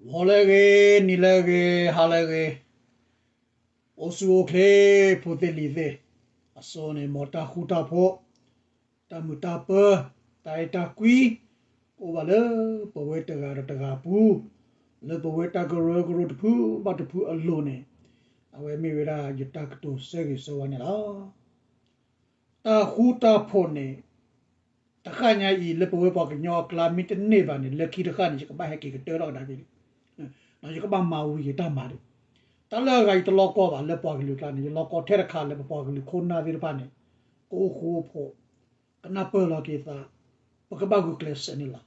ဂီၤလၢအဂ့ၤ, နံၤလၢအဂ့ၤ, ဟါလၢအဂ့ၤ, အိၣ်ဆူၣ်အိၣ်ချ့ ဖိသ့ၣ်လံၤသ့ၣ်, အစိန့ၣ် မ်တၢ်ဃူတၢ်ဖိး, တၢ်မုာ်တၢ်ပၢၤ, တၢ်အဲၣ်တၢ်ကွံ, ကအိၣ်ဘၣ်လၢပဝဲတဂၤဒီးတဂၤအပူၤ, လၢပဝဲတၢ်ကရၢကရိတဖုဘၣ်တဖုအလိၤန့ၣ်, အဝဲမ့ၢ်ဝဲဒၣ်ယတၢ်ကတိၤဆၢဂ့ၤဆၢဝါန့ၣ်လီၤ. တၢ်ဃူတၢ်ဖိးန့ၣ် တဃၣ်ညါအံၤ လၢပဝဲပှၤကညီအကျါ မ့ၢ်တန့ၢ်ဘၣ်န့ၣ် လၢခံတဃၣ်န့ၣ် ယကဘၣ်ဟဲက့ၤကတၢၢ်ထီၣ်ကဒါက့ၤ, ယကဘၣ်မၤဝံၤက့ၤတၢ်မၤဒံး. တၢ်လၢအဂၤယတလီၢ်ကီဘၣ် လၢပှၤကလုာ်အကျါန့ၣ် ယလီၢ်ကီထဲတခါလၢပပှၤကလုာ်ခိၣ်နၢ်သ့ၣ်တဖၣ်န့ၣ် ကအိၣ်ဃူအိၣ်ဖိး, ကနၢ်ပၢၢ်လီၤက့ၤသး, ပကဘၣ်ဂုာ်ကျဲးစၢးန့ၣ်လီၤ.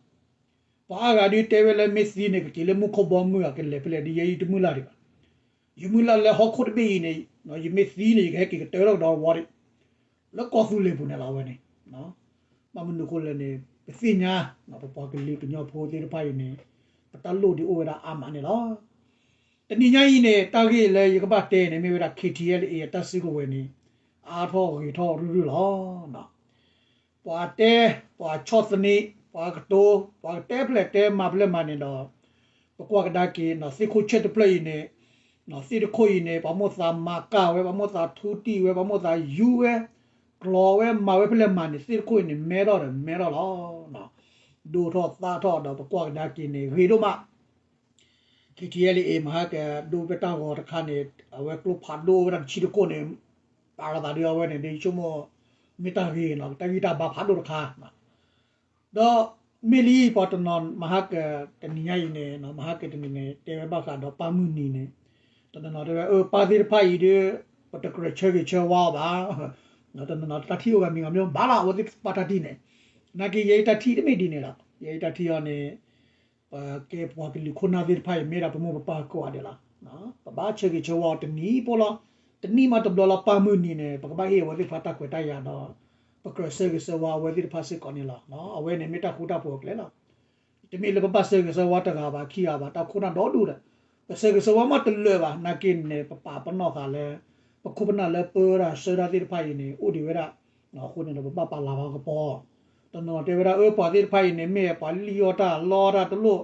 ပှၤအါဂၤဒုးတဲဝဲလၢမ့ၢ်သံန့ၣ် ကက့ၤလၢမူခိၣ်ဘီမုၢ်ဧါ ကလဲၤဖဲလဲၣ်ဒ်ယဲအံၤတမုၢ်လၢ်ဒံးဘၣ်. ယမုၢ်လၢ်လၢဟီၣ်ခိၣ်တဘ့ၣ်အံၤန့ၣ် ယမ့ၢ်သံန့ၣ် ယကဟဲက့ၤကတၢၢ်ထီၣ်ကဒီးဝီဒံး လၢကီၢ်သူလ့ၤပူၤန့ၣ်လီၤ အဝဲန့ၣ်. ဘၣ်မနုၤအဃိလဲၣ်န့ၣ် ပသ့ၣ်ညါ ပပှၤကလုာ်ကညီဖိသ့ၣ်တဖၣ်အံၤန့ၣ် ပတၢ်လိၣ်ဒံးအိၣ်ဝဲဒၣ်အါမးန့ၣ်လီၤ. တနံၤညါအံၤန့ၣ် တၢ်ဂ့ၢ်လၢယကဘၣ်တဲန့ၣ် မ့ၢ်ဝဲဒၣ် ခ့ထံအဲလ်အ့ အတၢ်စုကဝဲၤန့ၣ် အါထီၣ်ဂ့ၤထီၣ်ရုၢ်ရုၢ်လီၤ. ပှၤတဲ, ပှၤဆီၣ်သနံး, ပှၤကတိၤ, ပှၤကတဲဖျဲးတဲမၤဖျဲးမၤန့ၣ်ဒီး ပကွၢ်ကဒါက့ၤ သ့ၣ်ခိၣ်ဆၢၣ်တဖျၢၣ်အံၤန့ၣ်, သ့ၣ်တခိၣ်အံၤန့ၣ် ပှၤမိၣ်သးမၤကၢ်ဝဲ, ပှၤမိၣ်သးထူတံၢ်ဝဲ, ပှၤမိၣ်သးယူဝဲ, ကျီၤဝဲ, မၤဝဲဖဲလဲၣ်မၤန့ၣ် သ့ၣ်တခိၣ်အံၤန့ၣ် မဲထီၣ်ဒီးမဲထီၣ်လီၤ. ဒိၣ်ထီၣ်သၣ်ထီၣ်ဒီး ပကွၢ်ကဒါက့ၤန့ၣ် ဂ့ၤဒိၣ်မး. ခ့ထံအဲလ်အ့ မဟါကဒိးဖဲတၢ်ဂီၤတခါန့ၣ် အဝဲကျိဖးဒိၣ်ဝဲဒၣ်တဆံတခိၣ်န့ၣ် ပာ်လီၤသးဒ်အဝဲန့ၣ် ဒ်ဆိကမိၣ် မ့ၢ်တၢ်ဂ့ၤနီၤ တၢ်ဂံၢ်တၢ်ဘါဖးဒိၣ်တခါ. ဒီးမ့ၢ်လံ ပှၤတနီၤမဟါကတနံၤညါအံၤန့ၣ် မဟါကတနံၤန့ၣ် တဲဝဲဘၣ်ဃးဒီးပၢ်မုၢ်နံၤန့ၣ် တနီၤနီၤတဲဝဲ အၢ ပၢ်သ့ၣ်တဖၣ်အံၤဒီး ပတကြၢးဆၢဂ့ၤဆၢဝါအီၤဘၣ်. တနီၤနီၤတၢ်ထံၣ်အိၣ်ဂၤမံၤဂၤမံၤ ဘၣ်လီၤ အဝဲသ့ၣ်တဖၣ်တၢ်ထံၣ်န့ၣ် နာ်က့ ယဲအတၢ်ထံၣ်တမ့ၢ်ဒ်န့ၣ်လီၤ. ယဲအတၢ်ထံၣ်အီၤန့ၣ် ပကဲပှၤကလုာ်ခိၣ်နၢ်သ့ၣ်တဖၣ်အံၤ မ့ၢ်ဒၣ်ပမိၢ်ပပၢ်ကိးဂၤဒဲးလီၤ. ပဘၣ်ဆၢဂ့ၤဆၢဝါအီၤတနံၤဖိလီၤ. တနံၣ်မးတဘျီလီၤ ပၢ်မုၢ်နံၤန့ၣ် ပကဘၣ်ဟ့ၣ်အဝဲသ့ၣ်တဖၣ်တၢ်ခွဲးတၢ်ယာ်ဒီး ပကြၢးဆၢဂ့ၤဆၢဝါအဝဲသ့ၣ်တဖၣ်စ့ၢ်ကီးန့ၣ်လီၤ. အဝဲန့ၣ်မ့ၢ်တၢ်ဃူတၢ်ဖိးအကျဲလီၤ. တမ့ၢ်လၢပဘၣ်ဆၢဂ့ၤဆၢဝါတဂၤဘၣ်ခံဂၤဘၣ် တၢ်ခိၣ်နၢ်ဒီဒူၣ်ဒီး ပဆၢဂ့ၤဆၢဝါမးတလၢာ်ဘၣ် နာ်က့န့ၣ် ပပာ်ပနီၣ်သးလၢ ပခိၣ်ပနၢ်လၢပၢတၢ်ဆှၢတၢ်သ့ၣ်တဖၣ်အံၤန့ၣ် အိၣ်ဒံးဝဲဒၣ်. အဃိန့ၣ်ဒီး ပဘၣ်ပာ်လၤပာ်ကပီၤ. တနီၤနီၤတဲဝဲဒၣ် အၢ ပှၤသ့ၣ်တဖၣ်အံၤန့ၣ် မ့ၢ်ပှၤလံၣ်အီၣ်တၢ်လီတၢ်တလိၣ်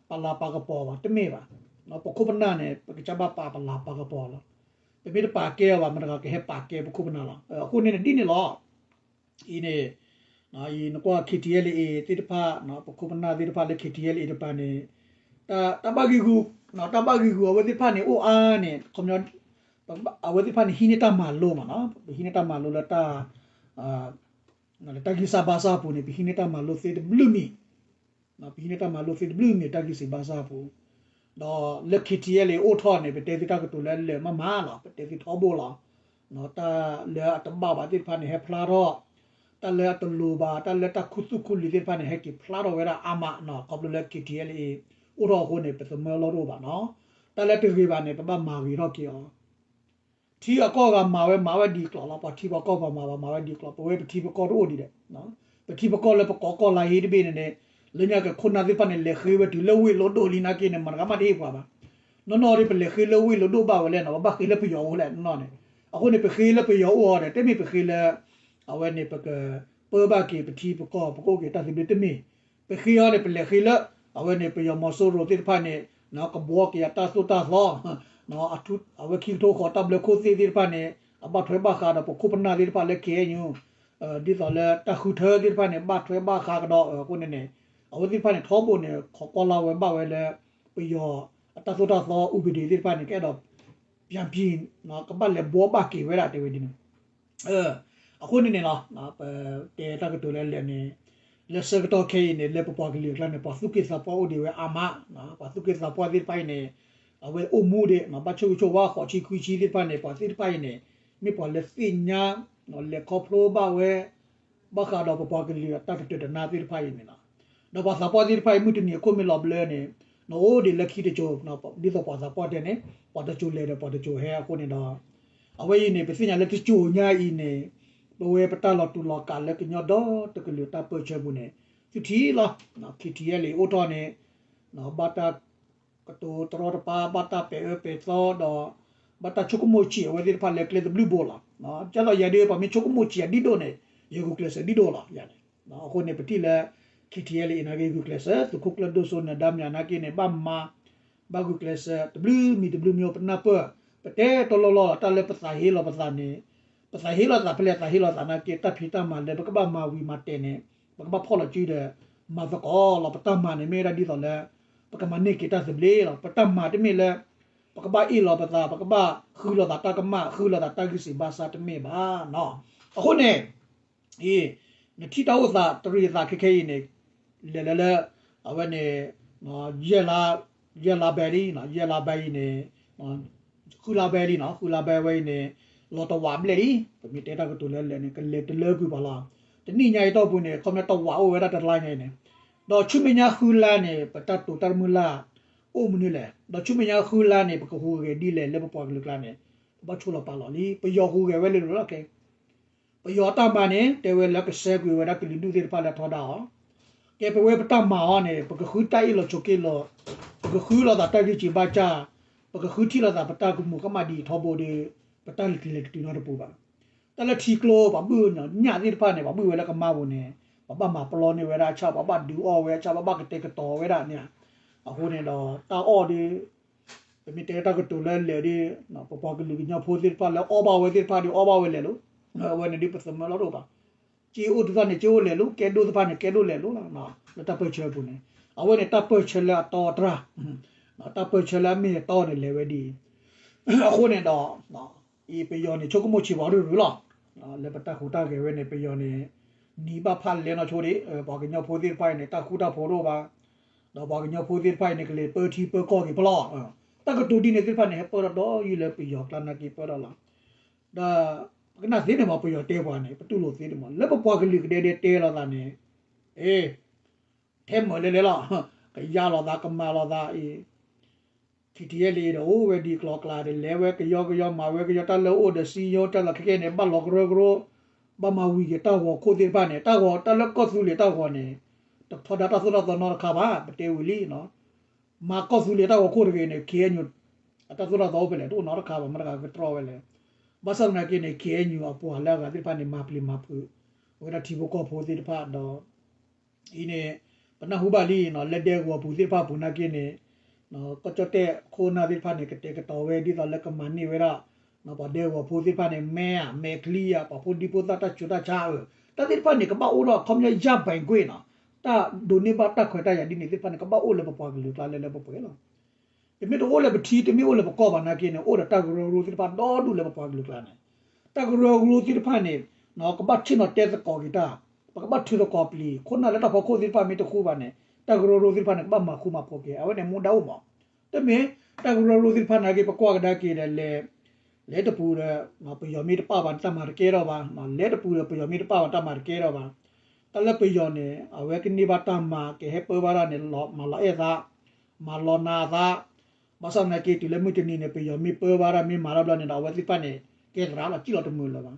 ပာ်လၤပာ်ကပီၤဘၣ် တမ့ၢ်ဘၣ်. ပခိၣ်ပနၢ်န့ၣ် ပကစၢ်ဘၣ်ပာ်ပလၤပာ်ကပီၤလီၤ. ပမ့ၢ်တပာ်ကဲအီၤဘၣ် မတၤဂၤကဟဲပာ်ကဲပခိၣ်ပနၢ်လီၤ. အဃိန့ၣ်န့ၣ်ဒ်န့ၣ်လီၤ. အံၤန့ၣ် ယနကွၢ် ခ့ထံအဲလ်အ့ သ့ၣ်တဖၣ် ပခိၣ်ပနၢ်သ့ၣ်တဖၣ်လၢ ခ့ထံအဲလ်အ့ တပၤန့ၣ် တၢ်ဘၣ်ဂံၢ်ဂူာ် တၢ်ဘၣ်ဂံၢ်ဂူာ်အဝဲသ့ၣ်တဖၣ်န့ၣ် အိၣ်အါန့ၣ် ခီပညီ အဝဲသ့ၣ်တဖၣ်န့ၣ် ဟံးန့ၢ်တၢ်မၤလိမးနီၤ ပဟံးန့ၢ်တၢ်မၤလိလၢတၢ် တၢ်ဂံၢ်စၢ်ဘါစၢ်အပူၤန့ၣ် ပဟံးန့ၢ်တၢ်မၤလိသ့တဘျုးမံၤ ပဟံးန့ၢ်တၢ်မၤလိသ့တဘျုးမံၤ တၢ်ဂံၢ်စၢ်ဘါစၢ်အပူၤ ဒီးလၢ ခ့ထံအဲလ်အ့ အိၣ်ထီၣ်န့ၣ် ပတဲသုတၢ်ကတိၤလၢအလၢာ်မးမးလီၤ ပတဲသုထီဘိလီၤ. တၢ်လၢအတဘၣ်ဘၣ်သ့ၣ်တဖၣ်န့ၣ် ဟဲဖျါထီၣ် တၢ်လၢအတလိၤဘၣ် တၢ်လၢတၢ်ခူသူၣ်ခူလံၤသ့ၣ်တဖၣ်န့ၣ် ဟဲက့ၤဖျါထီၣ်ဝဲဒၣ်အါမးနီၤ ခီဖျိလၢ ခ့ထံအဲလ်အ့ အိၣ်ထီၣ်အဃိန့ၣ် ပသမၢလီၢ်တအိၣ်ဘၣ်နီၤ တၢ်လၢတဂ့ၤဘၣ်န့ၣ် ပဘၣ်မၤဂ့ၤထီၣ်က့ၤအီၤ ထံအကီၢ်ဂၤမၤဝဲ မၤဝဲဒ်ကျိၤလီၤ ပှၤထံပှၤကီၢ်ပှၤမၤဘၣ် မၤဝဲဒ်ကျိၤ ပဝဲပထံပကီၢ်တအိၣ်ဒံးဒီး ပထံပကီၢ်လၢပကိးကီၢ်လါဟ့တဘ့ၣ်န့ၣ်န့ၣ် လၢညါက့ၤခိၣ်နၢ်သ့ၣ်တဖၣ်န့ၣ် လဲၤဃ့ဝဲတုၤလၢဝ့ၢ်လိဒိၣ်လံနာ်က့န့ၣ် မတဂၤမးတဟ့ၣ်ပှၤဘၣ် နီၢ်နီၢ်ဒီး ပလဲၤဃ့လၢဝ့ၢ်လိဒိၣ်ဘၣ်ဝဲလဲၣ်နီၤ ပဘၣ်ဃ့လၢပယီၤအိၣ်လဲၣ်နီၢ်နီၢ်န့ၣ် အဃိန့ၣ် ပဃ့လၢပယီၤအိၣ်အီၤဒီး တမ့ၢ်ပဃ့လၢ အဝဲန့ၣ် ပကပၢဘၣ်က့ၤပထံပကီၢ် ပကအိၣ်က့ၤတၢ်သဘျ့တမ့ၢ် ပဃ့အီၤန့ၣ် ပလဲၤဃ့လၢ အဝဲန့ၣ် ပယီၤမီၤစိရိၤသ့ၣ်တဖၣ်န့ၣ် ကဘှီက့ၤအတၢ်သိၣ်တၢ်သီ အဝဲခံကထိဃီၤတၢ်ဘျၢခိၣ်သ့ၣ်သ့ၣ်တဖၣ်န့ၣ် အဘၣ်ထွဲဘၣ်ဃးဒီးပခိၣ်ပနၢ်သ့ၣ်တဖၣ်လၢ ခ့ၣ်အဲၣ်ယူၣ် ဒ်သိးလၢတၢ်ဃုထၢသ့ၣ်တဖၣ်န့ၣ် ဘၣ်ထွဲဘၣ်ဃးကဒီးအဃိန့ၣ်န့ၣ် အဝဲသ့ၣ်တဖၣ်န့ၣ် ထီဘိန့ၣ် ခိးကွၢ်လၢ်ဝဲဘၣ်ဝဲလၢ ပယီၤအတၢ်သိၣ်တၢ်သီ ဥပဒေ သ့ၣ်တဖၣ်န့ၣ် ကအဲၣ်ဒိး ပြန်ပြင် ကဘၣ်လဲၤဘှီဘၣ်က့ၤဝဲဒၣ်တဲဝဲဒ်န့ၣ် အဃိန့ၣ်န့ၣ်လီၤ ပတဲတၢ်ကတိၤလၢလဲၣ်န့ၣ် လၢဆၢကတီၢ်ခဲအံၤန့ၣ် လၢပပှၤကလုာ်အကျါန့ၣ် ပှၤသူၣ်က့သးပှၢ်အိၣ်ဒံးဝဲအါမး ပှၤသူၣ်က့သးပှၢ်သ့ၣ်တဖၣ်အံၤန့ၣ် အဝဲအိၣ်မူဒံး ဘၣ်ဆိၣ်ဂ့ၤဆိၣ်ဝါ ဃိးဆံခွံဆံသ့ၣ်တဖၣ်န့ၣ် ပှၤသ့ၣ်တဖၣ်အံၤန့ၣ် မ့ၢ်ပှၤလၢသ့ၣ်ညါ လဲၤခီဖျိဘၣ်ဝဲ ဘၣ်ဃးဒီးပပှၤကလုာ်အတၢ်ကတိၤတနါသ့ၣ်တဖၣ်အံၤန့ၣ်လီၤ. ဒီးပှၤသးပှၢ်သ့ၣ်တဖၣ်အံၤ မုၢ်တနံၤအခိၣ်မ့ၢ်လီၤဘျၢန့ၣ် နအိၣ်ဒံးလၢခံတစိၤ ဒ်သိးပှၤသးပှၢ်တဲန့ၣ် ပှၤတစိၤလဲၤဒီးပှၤတစိၤဟဲအဃိန့ၣ်ဒီး အဝဲအံၤန့ၣ် ပသ့ၣ်ညါလၢတစိၤညါအံၤန့ၣ် ပဝဲပတၢ်လီၤတူာ်လီၤကာ်လၢကညီဒီတကလုာ်တၢ်ပၢဆှၢပူၤန့ၣ် သုထံၣ်လီၤ ခ့ထံအဲလ်အ့ အိၣ်ထီၣ်န့ၣ် ဘၣ်တၢ် ကတိၤတရီတပါ ဘၣ်တၢ်ပဲာ်အၢပဲာ်သီဒီး ဘၣ်တၢ်ဆိကမိၣ်ဆံးအဝဲသ့ၣ်တဖၣ်လၢကျဲတဘျုးဘိလီၤ. ဒ်သိးယၤဒ် ပှၤမ့ၢ်ဆိကမိၣ်ဆံးအဒ်ဒိၣ်န့ၣ် ယဂုာ်ကျဲးစၢးဒ်ဒိၣ်လီၤ. အဃိန့ၣ် ပထံၣ်လၢ ခ့ထံအဲလ်အ့ နာ်က့ ဂုာ်ကျဲးစၢး သုးခိၣ်ကျၢၢ်ဒိၣ်စိ နဒါမၠး နာ်က့န့ၣ် ဘၣ်မၤ ဘၣ်ဂုာ်ကျဲးစၢး တဘျုးမံၤတဘျုးမံၤ ပနၢ်ပၢၢ် ပတဲတလီၢ်လီၢ် တၢ်လၢပသးဟ့လီၤပသးန့ၣ် ပသးဟ့လီၤသးဖဲလဲၣ် သးဟ့လီၤသးနာ်က့ တၢ်ဖံးတၢ်မၤလၢပကဘၣ်မၤဝံၤမၤတဲာ်န့ၣ် ပကဘၣ်ဖီၣ်လီၤစုဒီး မၤသကိးလီၤ ပတၢ်မၤန့ၣ် မ့ၢ်ဝဲဒၣ်ဒ်သိးလၢ ပကမၤန့ၢ်က့ၤတၢ်သဘျ့လီၤ ပတၢ်မၤတမ့ၢ်လၢ ပကဘၣ်အ့ၣ်လီၤပသး ပကဘၣ်ဃုလီၤသးတၢ်ကမၣ် ဃုလီၤသးတၢ်ဂံၢ်စံးဘါစါတမ့ၢ်ဘၣ်နီၤ အဃိန့ၣ် အံၤ နထံၣ်တၢ်အိၣ်သးတရံးသးခဲခဲအံၤန့ၣ် လဲၤလၢလၢ အဝဲန့ၣ် ယဲၢ်လါ ယဲၢ်လါဘဲလံ ယဲၢ်လါဘဲအံၤန့ၣ် ဃုလါဘဲလံနီၤ ဃုလါဘဲဝဲအံၤန့ၣ် လီၤတဝးဘျဲၣ်လံ ပမ့ၢ်တဲတၢ်ကတိၤလၢလဲၣ်န့ၣ် ကလဲၤတလၢကွံာ်ပှၤလီၤ တနံၣ်ညါအံၤတီၢ်ပူၤန့ၣ် ခီပညီတဝးအိၣ်ဝဲဒၣ်တလါညါအံၤန့ၣ် ဒီးဆူမဲာ်ညါဃုလါန့ၣ် ပတၢ်တိာ်တၢ်တမုၢ်လၢ် အိၣ်မနုၤလဲၣ် ဒီးဆူမဲာ်ညါဃုလါန့ၣ် ပကဟူးဂဲၤဒ်လဲၣ်လၢပပှၤကလုာ်ကျါန့ၣ် ပဘၣ်ဆိလီၤပာ်လီၤလံ ပယီၤဟူးဂဲၤဝဲလၢလီၤခဲ ပယီၤတၢ်မၤန့ၣ် တဲဝဲလၢကဆှၢကွံာ်ဝဲဒၣ်ကလုာ်ဒူၣ်သ့ၣ်တဖၣ်လၢထီဒါအီၤ, ကဲပဝဲပတၢ်မၤအီၤန့ၣ် ပကဃုတၢ်အ့ၣ်လိာ်ဆိးက့လိာ်, ပကဃုလိာ်သးတၢ်ဂံၢ်စံးဘါစၢ်, ပကဃုထံၣ်လိာ်သးပတၢ်ကမူးကမၣ်ဒ်အံၤထီဘိဒီး ပတၢ်လဲၤကတုၤနီတပူၤဘၣ်. တၢ်လၢထံကျိ ပှၤဘုၣ်ညၣ်သ့ၣ်တဖၣ်န့ၣ် ပှၤဘုၣ်ဝဲလၢကမါပူၤန့ၣ် ပှၤဘၣ်မၤပလီန့ၢ်ဝဲဒၣ်အဆၣ်, ပှၤဘၣ်ဒုးအီၣ်ဝဲအဆၣ်, ပှၤဘၣ်ကတဲာ်ကတီၤဝဲဒၣ်န့ၣ်, အဃိန့ၣ်ဒီး တၢ်အီၣ်ဒီး ပမ့ၢ်တဲတၢ်ကတိၤလၢလဲၤဒီး ပပှၤကလုာ်ကညီဖိသ့ၣ်တဖၣ်လၢအီၣ်ဘၣ်ဝဲသ့ၣ်တဖၣ်ဒီးအီၣ်ဘၣ်ဝဲလဲၤလိၤ, အဝဲန့ၣ်ဒ်ပသမၢလီၤတအိၣ်ဘၣ်. က့အိၣ်တသ့ၣ်န့ၣ် က့အိၣ်လဲၤလိၤ, ကဲဒိၣ်သ့ၣ်တဖၣ်န့ၣ် ကဲဒိၣ်လဲၤလိၤလီၤ. လၢတၢ်ပၢၢ်ဆၢအပူၤန့ၣ် အဝဲန့ၣ်တၢ်ပၢၢ်ဆၢလၢအတီအတြၢ်, တၢ်ပၢၢ်ဆၢလၢအမ့ၢ်အတီန့ၣ်လဲၤဝဲဒ်အံၤ, အဃိန့ၣ်ဒီး အံၤပယီၤန့ၣ် ဆိကမိၣ်ဆံးပှၤရုၢ်ရုၢ်လီၤ. လၢပတၢ်ဟူးတၢ်ဂဲၤဝဲန့ၣ် ပယီၤန့ၣ် နံၤဘၣ်ဖးလဲၢ်နီၢ်ဆိဒံး, ပှၤကညီဖိသ့ၣ်တဖၣ်အံၤန့ၣ် တၢ်ဃူတၢ်ဖိးတအိၣ်ဘၣ်, ဒီးပှၤကညီဖိသ့ၣ်တဖၣ်အံၤန့ၣ် ကလဲၤပၢထံပၢကီၢ်က့ၤပလီၢ်, တၢ်ကတိၤဒ်န့ၣ်သ့ၣ်တဖၣ်န့ၣ် ဟဲပၢထီၣ်ဒီးယုၢ်လၢပယီၤကျါနာ်က့ပၢထီၣ်လီၤ. ဒီးပကနၣ်သ့န့ၣ်မး ပယီၤတဲပှၤန့ၣ် ပတူၢ်လိာ်သ့န့ၣ်မး လၢပပှၤကလုာ်ကဒဲဒဲတဲလိာ်သးန့ၣ်, အ့ ထဲမၢာ်လဲၤလဲၤလီၤ, ကယါလိာ်သး ကမၤလိာ်သးအံၤ ထံထံယဲလံဒီး အိၣ်ဝဲဒ်ကျီကျါဒီး လဲၤဝဲကယီကယီ မၤဝဲကယီ တၢ်လၢအိၣ်ဒီးစံယိ တၢ်လီၢ်ခဲခဲန့ၣ် ဘၣ်လီၤကရၢကရိ, ဘၣ်မၤဝံၤက့ၤတၢ်ဂီၤခိၣ်သ့ၣ်တဖၣ်န့ၣ် တၢ်ဂီၤ တၢ်လၢကီၢ်သူလ့ၤတၢ်ဂီၤန့ၣ် တထီဒါတၢ်သိၣ်တၢ်သီနီတခါဘၣ် ပတဲဝံၤလံ. မၤကီၢ်သူလ့ၤတၢ်ဂီၤခိၣ်တဂ့ၤန့ၣ် ခ့ၣ်အဲၣ်ယူၣ် အတၢ်သိၣ်တၢ်သီအိၣ်ဖဲလဲၣ် တအိၣ်နီတခါဘၣ် မတၤတဂၤကတြီဝဲလဲၣ်. ဘၣ်ဆၣ်သနာ်က့န့ၣ် ခ့ၣ်အဲၣ်ယူၣ်အပှၤလၢအဂၤသ့ၣ်တဖၣ်န့ၣ် မၤပျံၤမၤဖုး အဝဲဒၣ်ထံဖိကီၢ်ဖိသ့ၣ်တဖၣ်ဒီး အံၤန့ၣ် ပနၢ်ဟူဘၣ်လံနီၤ လၢဒဲကဝီၤပူၤသ့ၣ်တဖၣ်ပူၤနာ်က့န့ၣ် ကီၢ်ကၠီၣ်တဲၣ်ခိၣ်နၢ်သ့ၣ်တဖၣ်န့ၣ် ကတဲာ်ကတီၤဝဲဒ်သိးလၢကမၤန့ၢ်ဝဲဒၣ် ပှၤဒဲကဝီၤဖိသ့ၣ်တဖၣ်န့ၣ် မဲာ် မဲာ်ချံယၤ ပှၤဖိဒံဖိသၣ်တၢ်ဆူးတၢ်ဆါဧၢ, တၢ်သ့ၣ်တဖၣ်န့ၣ် ကဘၣ်အိၣ်ဒီး ခီပညီယါဘဲၣ်ကွ့ၢ်နီၤ, တၢ်ဒိးန့ၢ်ဘၣ်တၢ်ခွဲးတၢ်ယာ်ဒ်န့ၣ်သ့ၣ်တဖၣ်န့ၣ် ကဘၣ်အိၣ်လၢပပှၤကလုာ်ကျါလၢလၢပှဲၤပှဲၤလီၤ. တမ့ၢ်တအိၣ်လၢပထံ တမ့ၢ်အိၣ်လၢပကီၢ်ဘၣ်နာ်က့န့ၣ် အိၣ်ဒီးတၢ်ကရၢကရိသ့ၣ်တဖၣ်ဒီဒူၣ်လၢပပှၤကလုာ်ကျါန့ၣ်, တၢ်ကရၢကရိသ့ၣ်တဖၣ်န့ၣ် ကဘၣ်ဆ့ၣ်နီၤတဲသကိးက့ၤတၢ်, ပကဘၣ်ထုးသကိးပျံၤ ခိၣ်နၢ်လၢတၢ်ဖီခိၣ်သ့ၣ်တဖၣ်မ့ၢ်တဃူဘၣ်န့ၣ် တၢ်ကရၢကရိသ့ၣ်တဖၣ်န့ၣ် ကဘၣ်မၤဃူမၤဖိးက့ၤ အဝဲန့ၣ်မူဒါအိၣ်မး. တမ့ၢ် တၢ်ကရၢကရိသ့ၣ်တဖၣ်နာ်က့ ပကွၢ်ကဒါက့ၤဒီးလဲၤ လဲၤတပူၤဒီး ပယီၤမ့ၢ်တပာ်ဘၣ်တၢ်မၤတကဲထီၣ်ဘၣ်, လဲၤတပူၤဒီးပယီၤမ့ၢ်တပာ်ဘၣ်တၢ်မၤတကဲထီၣ်ဘၣ်. တၢ်လၢပယီၤန့ၣ် အဝဲကန့ၢ်ဘၣ်တၢ်မၤ ကဟဲပၢဘၣ်တၢ်န့ၣ် မၤလီၤအဲၣ်သး, မၤလီၤနာ်အသး, ဘၣ်ဆၣ်သနာ်က့ တုၤလၢမုၢ်တနံၤန့ၣ် ပယီၤမ့ၢ်ပၢဘၣ်တၢ်မ့ၢ်မၤတၢ်ဘျီန့ၣ်ဒီး အဝဲသ့ၣ်တဖၣ်န့ၣ် ကဲသရၣ်လီၤ စံၣ်လီၤတမုာ်လၢၤဘၣ်.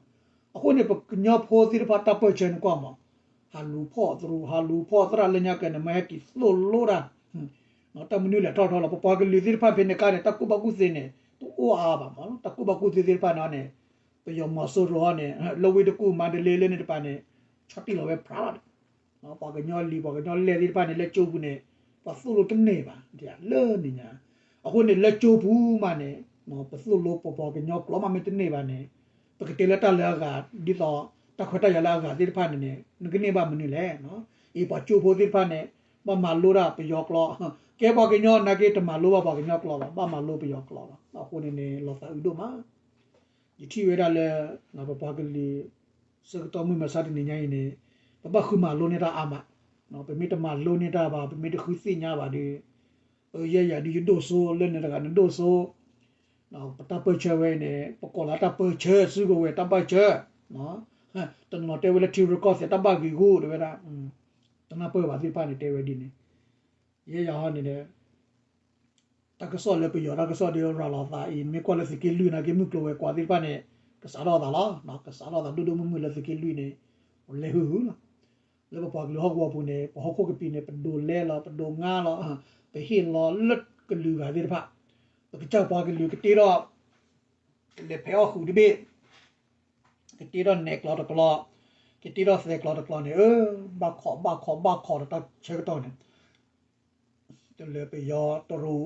အဃိန့ၣ် ပကညီဖိသ့ၣ်တဖၣ်တၢ်ပၢၢ်ဆၢန့ၣ်ကွၢ်မး, ဟးလူၤဖီၣ်သရူး ဟးလူၤဖီၣ်သရၣ်လၢညါက့ၤန့ၣ် မ့ၢ်ဟဲက့ၤသိၣ်လိတၢ် တၢ်မနုၤလဲၣ်ထီၣ်ထီၣ်လီၤ. ပပှၤကလုာ်သ့ၣ်တဖၣ်ဖဲန့ၣ်အခါန့ၣ် တၢ်ကူၣ်ဘၣ်ကူၣ်သ့န့ၣ် တအိၣ်အါအါဘၣ်မး, တၢ်ကူၣ်ဘၣ်ကူၣ်သ့သ့ၣ်တဖၣ်န့ၣ်န့ၣ် ပယီၤမီၤစိရိၤန့ၣ် လၢဝ့ၢ်တကူၣ် မၤတလ့လၢန့ၣ်တပၤန့ၣ် ဆီၣ်တံၢ်လီၤဝဲဖြးလီၤ. ပှၤကညီလံၤ ပှၤကညီလဲၢ်သ့ၣ်တဖၣ်န့ၣ် လၢကၠိပူၤန့ၣ် ပှၤသိၣ်လိတန့ၢ်ဘၣ် လၢန့ၣ်ညါ. အဃိန့ၣ် လၢကၠိပူၤမးန့ၣ် ပသိၣ်လိပပှၤကညီကျိာ်မးမ့ၢ်တန့ၢ်ဘၣ်န့ၣ် ပကတဲလၢတၢ်လၢအဂၤ ဒ်သိး တၢ်ခွဲးတၢ်ယာ်လၢအဂၤသ့ၣ်တဖၣ်န့ၣ်န့ၣ် နကန့ၢ်ဘၣ်မနုၤလဲၣ်. အံၤပှၤကၠိဖိသ့ၣ်တဖၣ်န့ၣ် ဘၣ်မၤလိတၢ်ပယီၤကျိာ်, ကဲပှၤကညီနာ်က့ တမၤလိဘၣ်ပှၤကညီကျိာ်ဘၣ်, ဘၣ်မၤလိပယီၤကျိာ်လီၤ. အဃိန့ၣ်န့ၣ် လီၤသးအုးဒိၣ်မး. ယထံၣ်ဝဲဒၣ်လၢ ပပှၤကလုာ် ဆၢကတီၢ်မုၢ်မဆါတနံၤညါအံၤန့ၣ် ပဘၣ်ဃုမၤလိန့ၢ်တၢ်အါမး, ပမ့ၢ်တမၤလိန့ၢ်တၢ်ဘၣ် ပမ့ၢ်တဃုသ့ၣ်ညါဘၣ်ဒီး ယဲယၤဒုးယဒိၣ်စိ လၢန့ၣ်တဂၤနဒိၣ်စိ, ပတၢ်ပၢၢ်ဆၢဝဲအံၤန့ၣ် ပကိးလၢတၢ်ပၢၢ်ဆၢ စုကဝဲၤတၢ်ပၢၢ်ဆၢ, တနီၤတဲဝဲလၢထံရူၢ်ကီၢ်သဲးတၢ်ဘၣ်ဂံာ်ဂူာ် တဲဝဲဒၣ်, တနၢ်ပၢၢ်ဘၣ်သ့ၣ်တဖၣ်န့ၣ် တဲဝဲဒ်န့ၣ်, ယဲယၤဟီန့ၣ်ဒီး တၢ်ကစီၣ်လၢပယီၤတၢ်ကစီၣ်ဒီးရၤလီၤသးအံၤ မ့ၢ်ကွၢ်လၢသုးက့လွံၢ်နာ်က့ မုၢ်ကျိၤဝဲၤကွာ်သ့ၣ်တဖၣ်န့ၣ် ကစးထီၣ်သးလီၤ. ကစးထီၣ်သးဒိၣ်ဒိၣ်မုၢ်မုၢ်လၢသုးက့လွံၢ်န့ၣ် လဲၤဟုၣ်ဟုၣ်လီၤ. လၢပပှၤကလုာ်ဟီၣ်ကဝီၤပူၤန့ၣ် ပဟီၣ်ခိၣ်ကပံာ်န့ၣ် ပဒိးလဲလီၤ ပဒိးငါလီၤ, ပဟ့ၣ်လီၤလၢကလုာ်ဂၤသ့ၣ်တဖၣ်, ပကစၢ်ပှၤကလုာ်ကတ့ထီၣ် ကလဲၤဖဲးအီၣ်ဃုာ်တဘ့ၣ်, ကတ့ထီၣ်နဲၣ်ကျီတကျီ, ကတ့ထီၣ်သဲးကျီတကျီန့ၣ် အၢ ဘၣ်ခိးဘၣ်ခိးဘၣ်ခိးဒီးတၢ်ဆၢကတီၢ်န့ၣ် တလၢပယီၤတရူး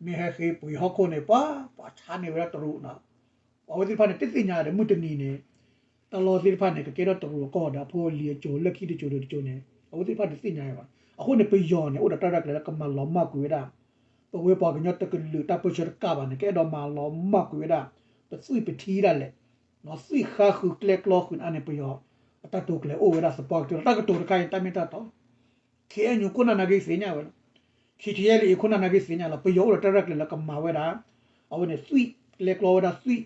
မ့ၢ်ဟဲဃ့ပှ့ၤဟီၣ်ခိၣ်န့ၣ် ပှၤ ပှၤဆါန့ၢ်ဝဲဒၣ်တရူးနီၤ. အဝဲသ့ၣ်တဖၣ်န့ၣ် တသ့ၣ်ညါဒီး မုၢ်တနံၤန့ၣ် တၢ်လီၢ်သ့ၣ်တဖၣ်န့ၣ် ကကဲထီၣ်တရူးအကီၢ်ဒီး အဖိအလံၤအစိၤလၢခံတစိၤဒီးတစိၤန့ၣ် အဝဲသ့ၣ်တဖၣ်တသ့ၣ်ညါဘၣ်. အဃိန့ၣ် ပယီၤန့ၣ် အိၣ်ဒီးတၢ်ရဲၣ်တၢ်ကျဲၤလၢကမၤလီၤမၢ်ကွံာ်ဝဲဒၣ် ပဝဲပှၤကညီတကလုာ်တၢ်ပၢၢ်ဆၢတကးဘၣ်န့ၣ် ကအဲၣ်ဒိးမၤလီၤမၢ်ကွံာ်ဝဲဒၣ် ပသွံၣ်ပထံဒၣ်လဲာ်, သွံၣ်ဃါဃုာ်ကျဲကျီဃုာ်န့ၣ် ပယီၤအတၢ်တိာ်ကျဲၤအိၣ်ဝဲဒၣ်သပှၢ်ကတၢၢ်လီၤ. တၢ်ကတိၤတခါအံၤ တၢ်မ့ၢ်တၢ်တီ ခ့အဲၣ်ယူၣ် ခိၣ်နၢ်နာ်က့သ့ၣ်ညါဝဲလီၤ. ခ့ထံအဲလ်အ့ ခိၣ်နၢ်နာ်က့သ့ၣ်ညါလီၤ. ပယီၤအိၣ်ဒီးတၢ်ရဲၣ်တၢ်ကျဲၤလၢကမၤဝဲဒၣ် အဝဲန့ၣ်သွံၣ် ကျဲကျီဝဲဒၣ်သွံ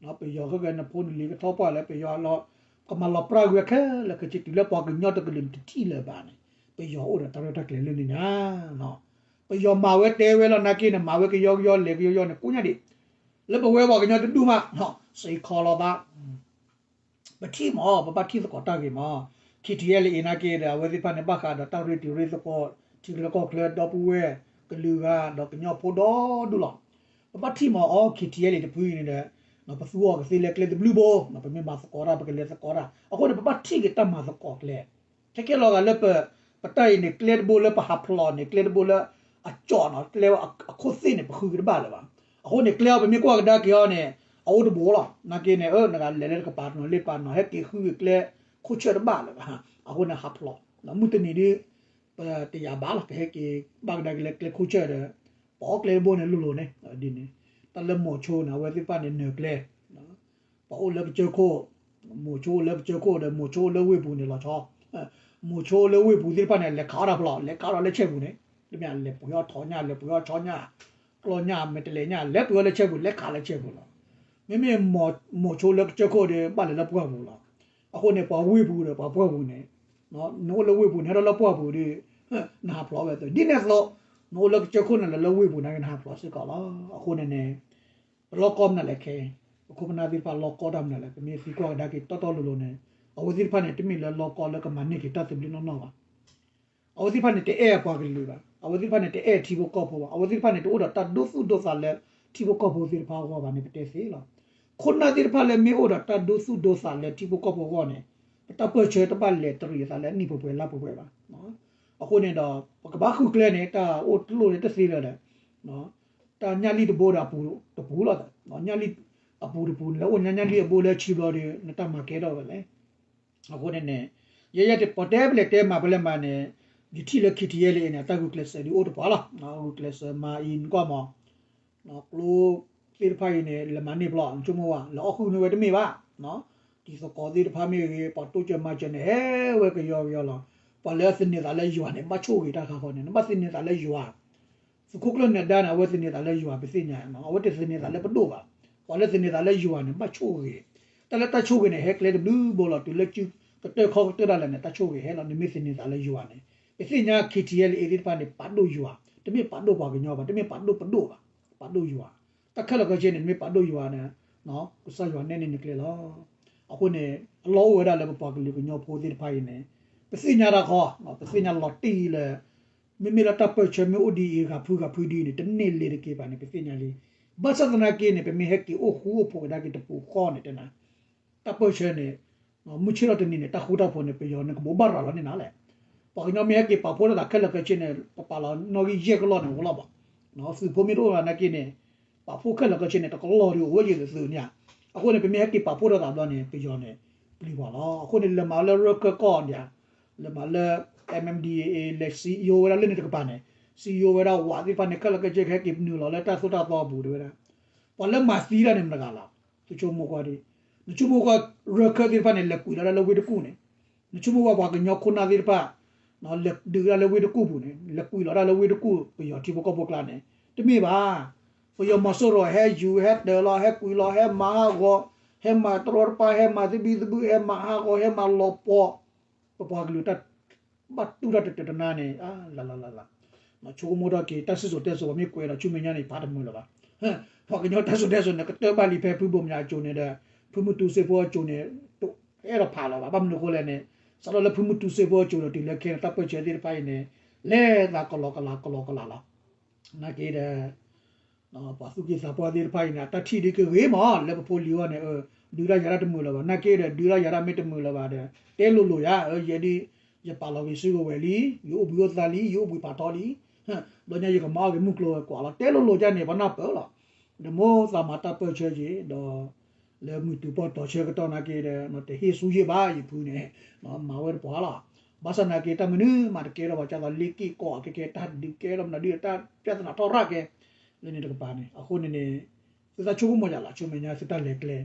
ၣ်, ပယီၤခဲကနဖိနလံၤကထီပှၢ်လၢပယီၤလီၤ ကမၤလီၤပြၢ်ကွံာ်ဝဲခဲလၢာ်ခဲဆ့ တုၤလၢပှၤကညီတကလုာ်န့ၣ်တထံၣ်လၢၤဘၣ်န့ၣ် ပယီၤအိၣ်ဒီးတၢ်ရဲၣ်တၢ်ကျဲၤလၢန့ၣ်ညါ ပယီၤမၤဝဲတဲဝဲလီၤနာ်က့န့ၣ် မၤဝဲကယီကယီလဲၤကယီကယီန့ၣ် ကိးညါဒံး လၢပဝဲပှၤကညီတဒူၣ်မး စံးခီလီၤသး ပထံၣ်မး ပဘၣ်ထံၣ်သကိးတၢ်ဂ့ၤမး, ခ့ထံအဲလ်အ့နာ်က့ဒီး အဝဲသ့ၣ်တဖၣ်န့ၣ် ဘၣ်ဃးဒီးတၢ်ရ့တံၤရ့သကိး ထံချၢကီၢ်ချၢ ဒီပုၢ်ဝဲၢ် ကလုာ်ဂၤ ဒီးကညီဖိဒီဒူၣ်လီၤ. ပဘၣ်ထံၣ်မးအီၤ ခ့ထံအဲလ်အ့တဖုအံၤန့ၣ်ဒီး ပသူအီၤကသ့လၢကျဲတဘျုးဘိ ပမ့ၢ်မၤသကိးတၢ် ပကလဲၤသကိးတၢ် အဃိန့ၣ် ပဘၣ်ထံၣ်က့ၤတၢ်မၤသကိးကျဲ ခဲကဲလီၤဂာ်လၢပ ပတၢ်အံၤန့ၣ် ကျဲတဘိလၢပဟးဖျိးန့ၣ် ကျဲတဘိလၢအကၠီၣ်နီၤ ကျဲအခိၣ်သ့ၣ်န့ၣ် ပဃုက့ၤတဘၣ်လၢၤဘၣ်. အဃိန့ၣ် ကျဲအီၤပမ့ၢ်ကွၢ်ကဒါက့ၤအီၤန့ၣ် အအိၣ်တဘိလီၤ. နာ်က့န့ၣ် နဂၤလဲၤလၢတကပၤတနီၤလ့ၣ်ပၤနီၤ ဟဲက့ၤဃုက့ၤကျဲခိၣ်ဆၢၣ်တဘၣ်လၢၤဘၣ်. အဃိန့ၣ် ဟးဖျိး မုၢ်တနံၤဒ် ပတယာ်ဘၣ်လီၤ ကဟဲက့ၤဘၣ်ကဒါက့ၤလၢကျဲခိၣ်ဆၢၣ်ဒီး ပအီၣ်ကျဲတဘိန့ၣ်လိၤလိၤန့ၣ် ဒ်န့ၣ် တၢ်လၢမိၤဆိန့ၣ် အဝဲသ့ၣ်တဖၣ်န့ၣ်နၢၤကျဲ ပှၤအိၣ်လၢကစၢၢ်ခိၣ် မိၤဆိအိၣ်လၢကစၢၢ်ခိၣ်ဒီး မိၤဆိအိၣ်လၢဝ့ၢ်ပူၤန့ၣ်လီၤဆီ မိၤဆိအိၣ်လၢဝ့ၢ်ပူၤသ့ၣ်တဖၣ်န့ၣ် လဲၤခးအီၣ်တၢ်ဖျိး လဲၤခးအီၣ်တၢ်လၢဆဲပူၤန့ၣ် တမ့ၢ်လဲၤပှ့ၤအီၣ်ထီညၣ် လဲၤပှ့ၤအီၣ်ဆီညၣ် ကျီညၣ် မဲာ်တဲးလဲးညၣ် လဲၤပှ့ၤအီၣ်လၢဆဲပူၤ လဲၤခးလၢဆဲပူၤလီၤ. မ့မ့ၢ်မိၤဆိလၢကစၢၢ်ခိၣ်ဒီး ဘၣ်လဲၤလၢပှၢ်ပူၤလီၤ. အဃိန့ၣ် ပှၤဝ့ၢ်ပူၤဒီးပှၤပှၢ်ပူၤန့ၣ် နအိၣ်လၢဝ့ၢ်ပူၤန့ၣ် ဟဲထီၣ်လၢပှၢ်ပူၤဒီး နဟးဖျိးဝဲအသိး ဒ်န့ၣ်အသိး နအိၣ်လၢကစၢၢ်ခိၣ်န့ၣ် လဲၤလၢဝ့ၢ်ပူၤန့ၣ် နဟးဖျိးစ့ၢ်ကီးလီၤ. အဃိန့ၣ်န့ၣ် ပလီၢ်ကီၢ်မနုၤလဲၣ်ခဲ ပခိၣ်ပနၢ်သ့ၣ်တဖၣ်လီၢ်ကီၢ်တၢ်မနုၤလဲၣ် ပမ့ၢ်သံကွၢ်ကဒါက့ၤတီတီလိၤလိၤန့ၣ် အဝဲသ့ၣ်တဖၣ်န့ၣ် တမ့ၢ်လၢလီၢ်ကီၢ်လၢကမၤန့ၢ်က့ၤတၢ်သဘျ့နီၢ်နီၢ်ဘၣ်. အဝဲသ့ၣ်တဖၣ်န့ၣ် တအဲၣ်အပှၤကလုာ်ဘၣ်. အဝဲသ့ၣ်တဖၣ်န့ၣ် တအဲၣ်ထံဖိကီၢ်ဖိဘၣ်. အဝဲသ့ၣ်တဖၣ်န့ၣ် တအိၣ်ဒီးတၢ်ဒိသူၣ်ဒိသးလၢထံဖိကီၢ်ဖိသ့ၣ်တဖၣ်အဂီၢ်ဘၣ်န့ၣ် ပတဲသ့လီၤ. ခိၣ်နၢ်သ့ၣ်တဖၣ်လၢမ့ၢ်အိၣ်ဒီးတၢ်ဒိသူၣ်ဒိသးလၢထံဖိကီၢ်ဖိအဂီၢ်န့ၣ် ပတၢ်ပၢၢ်ဆၢတဘၣ်လဲၤတရံးအသးလၢနံၣ်ပှဲၤပှဲၤလါပှဲၤပှဲၤဘၣ်. အဃိန့ၣ်ဒီး ပကဘၣ်ဃုကျဲန့ၣ် တၢ်အိၣ်တလိၣ်န့ၣ်တသ့လၢၤဒီး တၢ်ညၣ်လံၢ်တဘိဒီးအပူၤတပူၤလီၤ. ညၣ်လံၢ်အပူၤတပူၤန့ၣ် လၢအိၣ်ညါညၣ်လံၢ်အဘိလၢဆံဘျီဒီး နတၢ်မၤကဲထီၣ်ဝဲလဲၣ်. အဃိန့ၣ်န့ၣ် ယဲယဲပတဲပလဲၤတဲမၤပလဲၤမၤန့ၣ် ယထံၣ်လၢ ခ့ထံအဲလ်အ့န့ၣ် အတၢ်ဂုာ်ကျဲးစၢးဒုးအိၣ်တပှၤလီၤ. ဂုာ်ကျဲးစၢးမၤအံၤနကွၢ်မး ကျိသ့ၣ်တဖၣ်အံၤန့ၣ် လဲၤမၤန့ၢ်ဖျီ နဆိကမိၣ်ဝဲ လဲၤအီၣ်ဃုာ်န့ၢ်ဝဲတမ့ၢ်ဘၣ်. တံၤသကိးသ့ၣ်တဖၣ်မ့ၢ်ဂ့ၤ ပှၤတိစၢၤမၤစၢၤန့ၣ် ဟဲဝဲကယီကယီလီၤ. ပှၤလၢအသန့ၤသးလၢယွၤန့ၣ် ဘၣ်ဆိၣ်ဂ့ၤတၢ်ခါဃီန့ၣ် နဘၣ်သန့ၤသးလၢယွၤ သုးခိၣ်ကျၢၢ်နၢၤဒါန့ၣ် အဝဲသန့ၤသးလၢယွၤ ပသ့ၣ်ညါ, အဝဲတသန့ၤသးလၢပဒိၣ်ဘၣ်. ပှၤလၢသန့ၤသးလၢယွၤန့ၣ် ဘၣ်ဆိၣ်ဂ့ၤ, တၢ်လၢတၢ်ဆိၣ်ဂ့ၤန့ၣ် ဟဲကျဲတဘျုးဘိလီၤ. တုၤလၢကတၢၢ်ခီကတၢၢ်ဒၣ်လဲာ်န့ၣ် တၢ်ဆိၣ်ဂ့ၤဟဲလီၤ. နမ့ၢ်သန့ၤသးလၢယွၤန့ၣ် ပသ့ၣ်ညါ ခ့ထံအဲလ်အ့သ့ၣ်တဖၣ်န့ၣ် ပာ်ဒိၣ်ယွၤ, တမ့ၢ်ပာ်ဒိၣ်ပှၤကညီဘၣ်, တမ့ၢ်ပာ်ဒိၣ်ပဒိၣ်ဘၣ်, ပာ်ဒိၣ်ယွၤ. တၢ်ခဲလၢာ်ခဲဆ့န့ၣ် နမ့ၢ်ပာ်ဒိၣ်ယွၤန့ၣ် ကစၢ်ယွၤနဲၣ်န့ၢ်နကျဲလီၤ. အဃိန့ၣ် အလီၢ်အိၣ်ဝဲဒၣ်လၢပပှၤကလုာ်ကညီဖိသ့ၣ်တဖၣ်အံၤန့ၣ် ပသ့ၣ်ညါတၢ်ခီ, ပသ့ၣ်ညါလီၤတံၢ်လၢ မ့မ့ၢ်လၢတၢ်ပၢၢ်ဆၢမ့ၢ်အိၣ်ဒ်အံၤ ဂၤဖုဂၤဖုဒ်အံၤန့ၣ် တန့ၢ်လ့ၤတက့ၤဘၣ်န့ၣ် ပသ့ၣ်ညါလံ. ဘၣ်ဆၣ်သနာ်က့န့ၣ် ပမ့ၢ်ဟဲက့ၤအိၣ်ဃူအိၣ်ဖိးကဒါက့ၤတပူၤဃီန့ၣ် တဲနၤ တၢ်ပၢၢ်ဆၢန့ၣ် မုၢ်ဆ့ၣ်ထီၣ်တနံၤန့ၣ် တၢ်ဃူတၢ်ဖိးန့ၣ် ပယီၤန့ၣ်ကဘိးဘၣ်ရၤလီၤန့ၣ်နၤလဲၣ်. ပှၤကညီမ့ၢ်ဟဲက့ၤပာ်ဖှိၣ်ထီၣ်သးခဲလၢာ်ခဲဆ့န့ၣ် ပပာ်လီၤနီၣ်ဂံၢ်ယဲၢ်ကလီၢ်န့ၣ် အိၣ်လီၤဘၣ်. သုးဖိမ့ၢ်တအိၣ်ဘၣ်နာ်က့န့ၣ် ပာ်ဖှိၣ်ခဲလၢာ်ခဲဆ့န့ၣ် တကလီၢ်ဒ်အိၣ်ဝဲယံၤလၢသုးန့ၣ်ဧါ. အဃိန့ၣ် ပမ့ၢ်ဟဲက့ၤပာ်ဖှိၣ်ထီၣ်သးဘျီန့ၣ် ပယီၤန့ၣ် ပျံၤပှၤလီၤ. အဃိန့ၣ် လဲၤမၤလၢရၢခၢၣ်ကီၢ်ဒၣ်, လဲၤမၤလၢ M M D A လဲၤစံယိဝဲဒၣ်လၢန့ၣ်တကပၤန့ၣ်, စံယိဝဲဒၣ်ဝးသ့ၣ်တဖၣ်န့ၣ် ခဲလၢာ်ခဲဆ့ကဟဲက့ၤနုာ်လီၤလၢတၢ်သိၣ်တၢ်သီအပူၤတဲဝဲဒၣ်. ပှၤလၢမၤသံတၢ်န့ၣ်မတဂၤလီၤ. သုဆိကမိၣ်ကွၢ်ဒ်, နဆိကမိၣ်ကွၢ် ရၢခၢၣ်သ့ၣ်တဖၣ်န့ၣ် လဲၤကွံာ်လီၤတၢ်လၢဝ့ၢ်တကူၣ်န့ၣ်, နဆိကမိၣ်ကွၢ်ပှၤကညီခိၣ်နၢ်သ့ၣ်တဖၣ် လဲၤဒုးတၢ်လၢဝ့ၢ်တကူၣ်ပူၤန့ၣ်, လဲၤကွံာ်လီၤတၢ်လၢဝ့ၢ်တကူၣ် ပယီၤထံဖိကီၢ်ဖိကျါန့ၣ်, တမ့ၢ်ဘၣ်. ပယီၤမီၤစိရိၤဟဲယူၤ ဟဲတၢၤလီၤ ဟဲကွံာ်လီၤ ဟဲမၤဟးဂီၤ, ဟဲမၤတရီတပါ ဟဲမၤသဘံၣ်သဘုၣ် ဟဲမၤဟးဂီၤ ဟဲမၤလီၤပှီၢ် ပပှၤကလုာ်တၢ်ဘၣ်တူၢ်တၢ်တတၢၢ်တနါန့ၣ် လၢ်လၢ်လၢ်လၢ်. ဆိကမိၣ်ထီၣ်က့ၤ တၢ်စံၣ်စိၤတဲစိၤ ပှၤမ့ၢ်ကွဲးဒီးဆူမဲာ်ညါန့ၣ် ဖးတမုာ်လၢၤဘၣ်. ပှၤကညီတၢ်စံၣ်စိၤတဲစိၤန့ၣ် ကတၢၢ်ဘၣ်လံဖဲဖုဘိၣ်မၠးအစိၤန့ၣ်ဒီး ဖုမုၢ်တူစ့ဖိအစိၤန့ၣ် တအဲၣ်ဒိးဖးလၢၤဘၣ်. ဘၣ်မနုၤအဃိလဲၣ်န့ၣ် စးထီၣ်လၢဖုမုၢ်တူစ့ဖိအစိၤဒီး တုၤလၢခဲန့ၣ် တၢ်ပၢၢ်ဆၢသ့ၣ်တဖၣ်အံၤန့ၣ် လဲၤသးကလီကလီကလီကလီလီၤ. နာ်က့ဒီး ပှၤသူၣ်က့သးပှၢ်သ့ၣ်တဖၣ်အံၤန့ၣ် အတၢ်ထံၣ်ဒ်ကဂ့ၤမး လၢပဖိလံၤအဂီၢ်န့ၣ် ဒုးတၢ်ယၤတၢ်တမုာ်လၢၤဘၣ်. နာ်က့ဒီး ဒုးတၢ်ယၤတၢ်မ့ၢ်တမုာ်လၢၤဘၣ်ဒီး တဲလိၤလိၤယၤ ယဲဒ် ယပာ်လီၤဂ့ၤစုကဝဲၤလံ, ယအိၣ်ဘှံးအိၣ်သါလံ, ယအိၣ်ဘှံးပာ်ထီလံ, ဘျီညါယကမၤအီၣ်က့ၤမုၢ်ကျိၤဝဲၤကွာ်လီၤ တဲလိၤလိၤဒ်န့ၣ် ပှၤနၢ်ပၢၢ်လီၤ. ဒီးမိၢ်သးမၤတၢ်ပၢၢ်ဆၢက့ၤ ဒီး လၢမုၢ်တုၤပီၢ်တီဆၢကတီၢ်နာ်က့ဒီး တဟ့ၣ်ဆူၣ်ဟ့ၣ်ဘါယဖုန့ၣ် မၤဝဲတပှၤလီၤ. ဘၣ်ဆၣ်နာ်က့ တၢ်မနုၤမးတကဲထီၣ်ဘၣ် ကၢ်သိးလ့ၣ်က့ၣ်ကီၢ်အကဲကဲ တၢ်ဒုးကဲထီၣ်မနုၤဒုး တၢ်ပြဿနာထီၣ်ရၣ်ကဲ လၢန့ၣ်တကပၤန့ၣ် အဃိန့ၣ်န့ၣ် သုတၢ်ဆိကမိၣ်ယၤလီၤ ဆူမဲာ်ညါသုတၢ်လဲၤကျဲ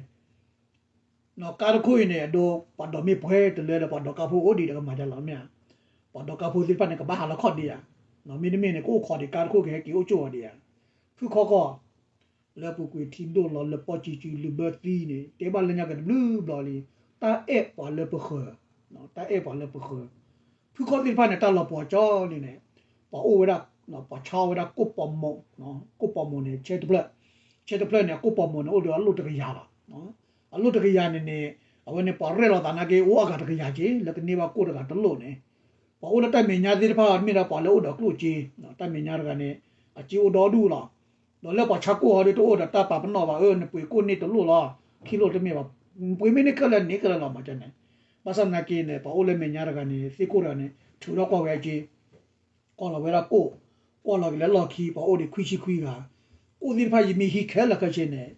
ကါတခိၣ်အံၤန့ၣ် အဒိ ပှၤဒိးမ့ၢ်ပှဲၤတလၢဒီး ပှၤဒိးကါဖိအိၣ်ဒံးဒီးကမၤယၤလီၤမ့ၢ်ဧါ. ပှၤဒိးကါဖိသ့ၣ်တဖၣ်န့ၣ် ကဘၣ်ဟးလီၤခီၣ်ဒံးဧါ. မ့တမ့ၢ်န့ၣ် ကအိၣ်ခိးဒံး ကါတခိၣ်ကဟဲက့ၤအိၣ်ကၠိၣ်အီၤဒံးဧါ. ဖုခီကီၢ် လၢပူၤကွံာ်ထံဒိၣ်လီၤ လၢပီၢ်ကံကု လုာ်ဘၢသံန့ၣ် တဲဘၣ်လၢညါက့ၤတဘျုးဘျီလံ. တၢ်အဲၣ်ပှၤလၢပဃၢၤ, တၢ်အဲၣ်ပှၤလၢပဃၢၤ ဖုခီသ့ၣ်တဖၣ်န့ၣ် တၢ်လီၤပှီၤကၠီလံန့ၣ် ပှၤအိၣ်ဝဲဒၣ် ပှၤဆါအီၣ်ဝဲဒၣ်ကိၣ်ပီၤမိၢ်, ကိၣ်ပီၤမိၢ်န့ၣ် ဆဲတဖျၢၣ်, ဆဲတဖျၢၣ်န့ၣ် အကိၣ်ပီၤမိၢ်န့ၣ် အိၣ်ဒီးအလိၣ်တကယၤလီၤ. အလိၣ်တကယၤန့ၣ်န့ၣ် အဝဲန့ၣ် ပှၤရဲၣ်လီၤသးနာ်က့ အိၣ်အဂၤတကယၤက့ၤ လၢကန့ၢ်ဘၣ်ကိၣ်တဂၤတလိၣ်န့ၣ် ပှၤအိၣ်လၢတၢ်မဲာ်ညါသ့ၣ်တဖၣ် မ့ၢ်ဒၣ်ပှၤလၢအိၣ်ဒီးကျိၣ်စ့, တၢ်မဲာ်ညါတဂၤန့ၣ် အစ့အိၣ်ဒီဒူၣ်လီၤ. ဒီးလၢပှၤဆါကိၣ်ဟီဒီး တအိၣ်ဒီးတၢ်ပာ်ပနီၣ်ဘၣ် အၢ နပှ့ၤကိၣ်န့ၢ်တလိၣ်လီၤ, ခံလိၣ်တမ့ၢ်ဘၣ်, ပှ့ၤမ့ၢ်န့ၢ်ခဲလၢာ်န့ၢ်ခဲလၢာ်လီၤ မၤကန့ၣ်. ဘၣ်ဆၣ်သနာ်က့န့ၣ် ပှၤအိၣ်လၢမဲာ်ညါတဂၤန့ၣ် သ့ၣ်ခိၣ်တဂၤန့ၣ် ထုးထီၣ်ကွၢ်ဝဲအစ့ ကွၢ်လီၤဝဲဒၣ်ကိၣ်, ကွၢ်လီၤက့ၤလၢလီၢ်ခံ ပှၤအိၣ်ဒံးခွံဆံခွံဂၤ, ကိၣ်သ့ၣ်တဖၣ်ယမ့ၢ်ဟံးခဲလၢာ်ခဲဆ့န့ၣ်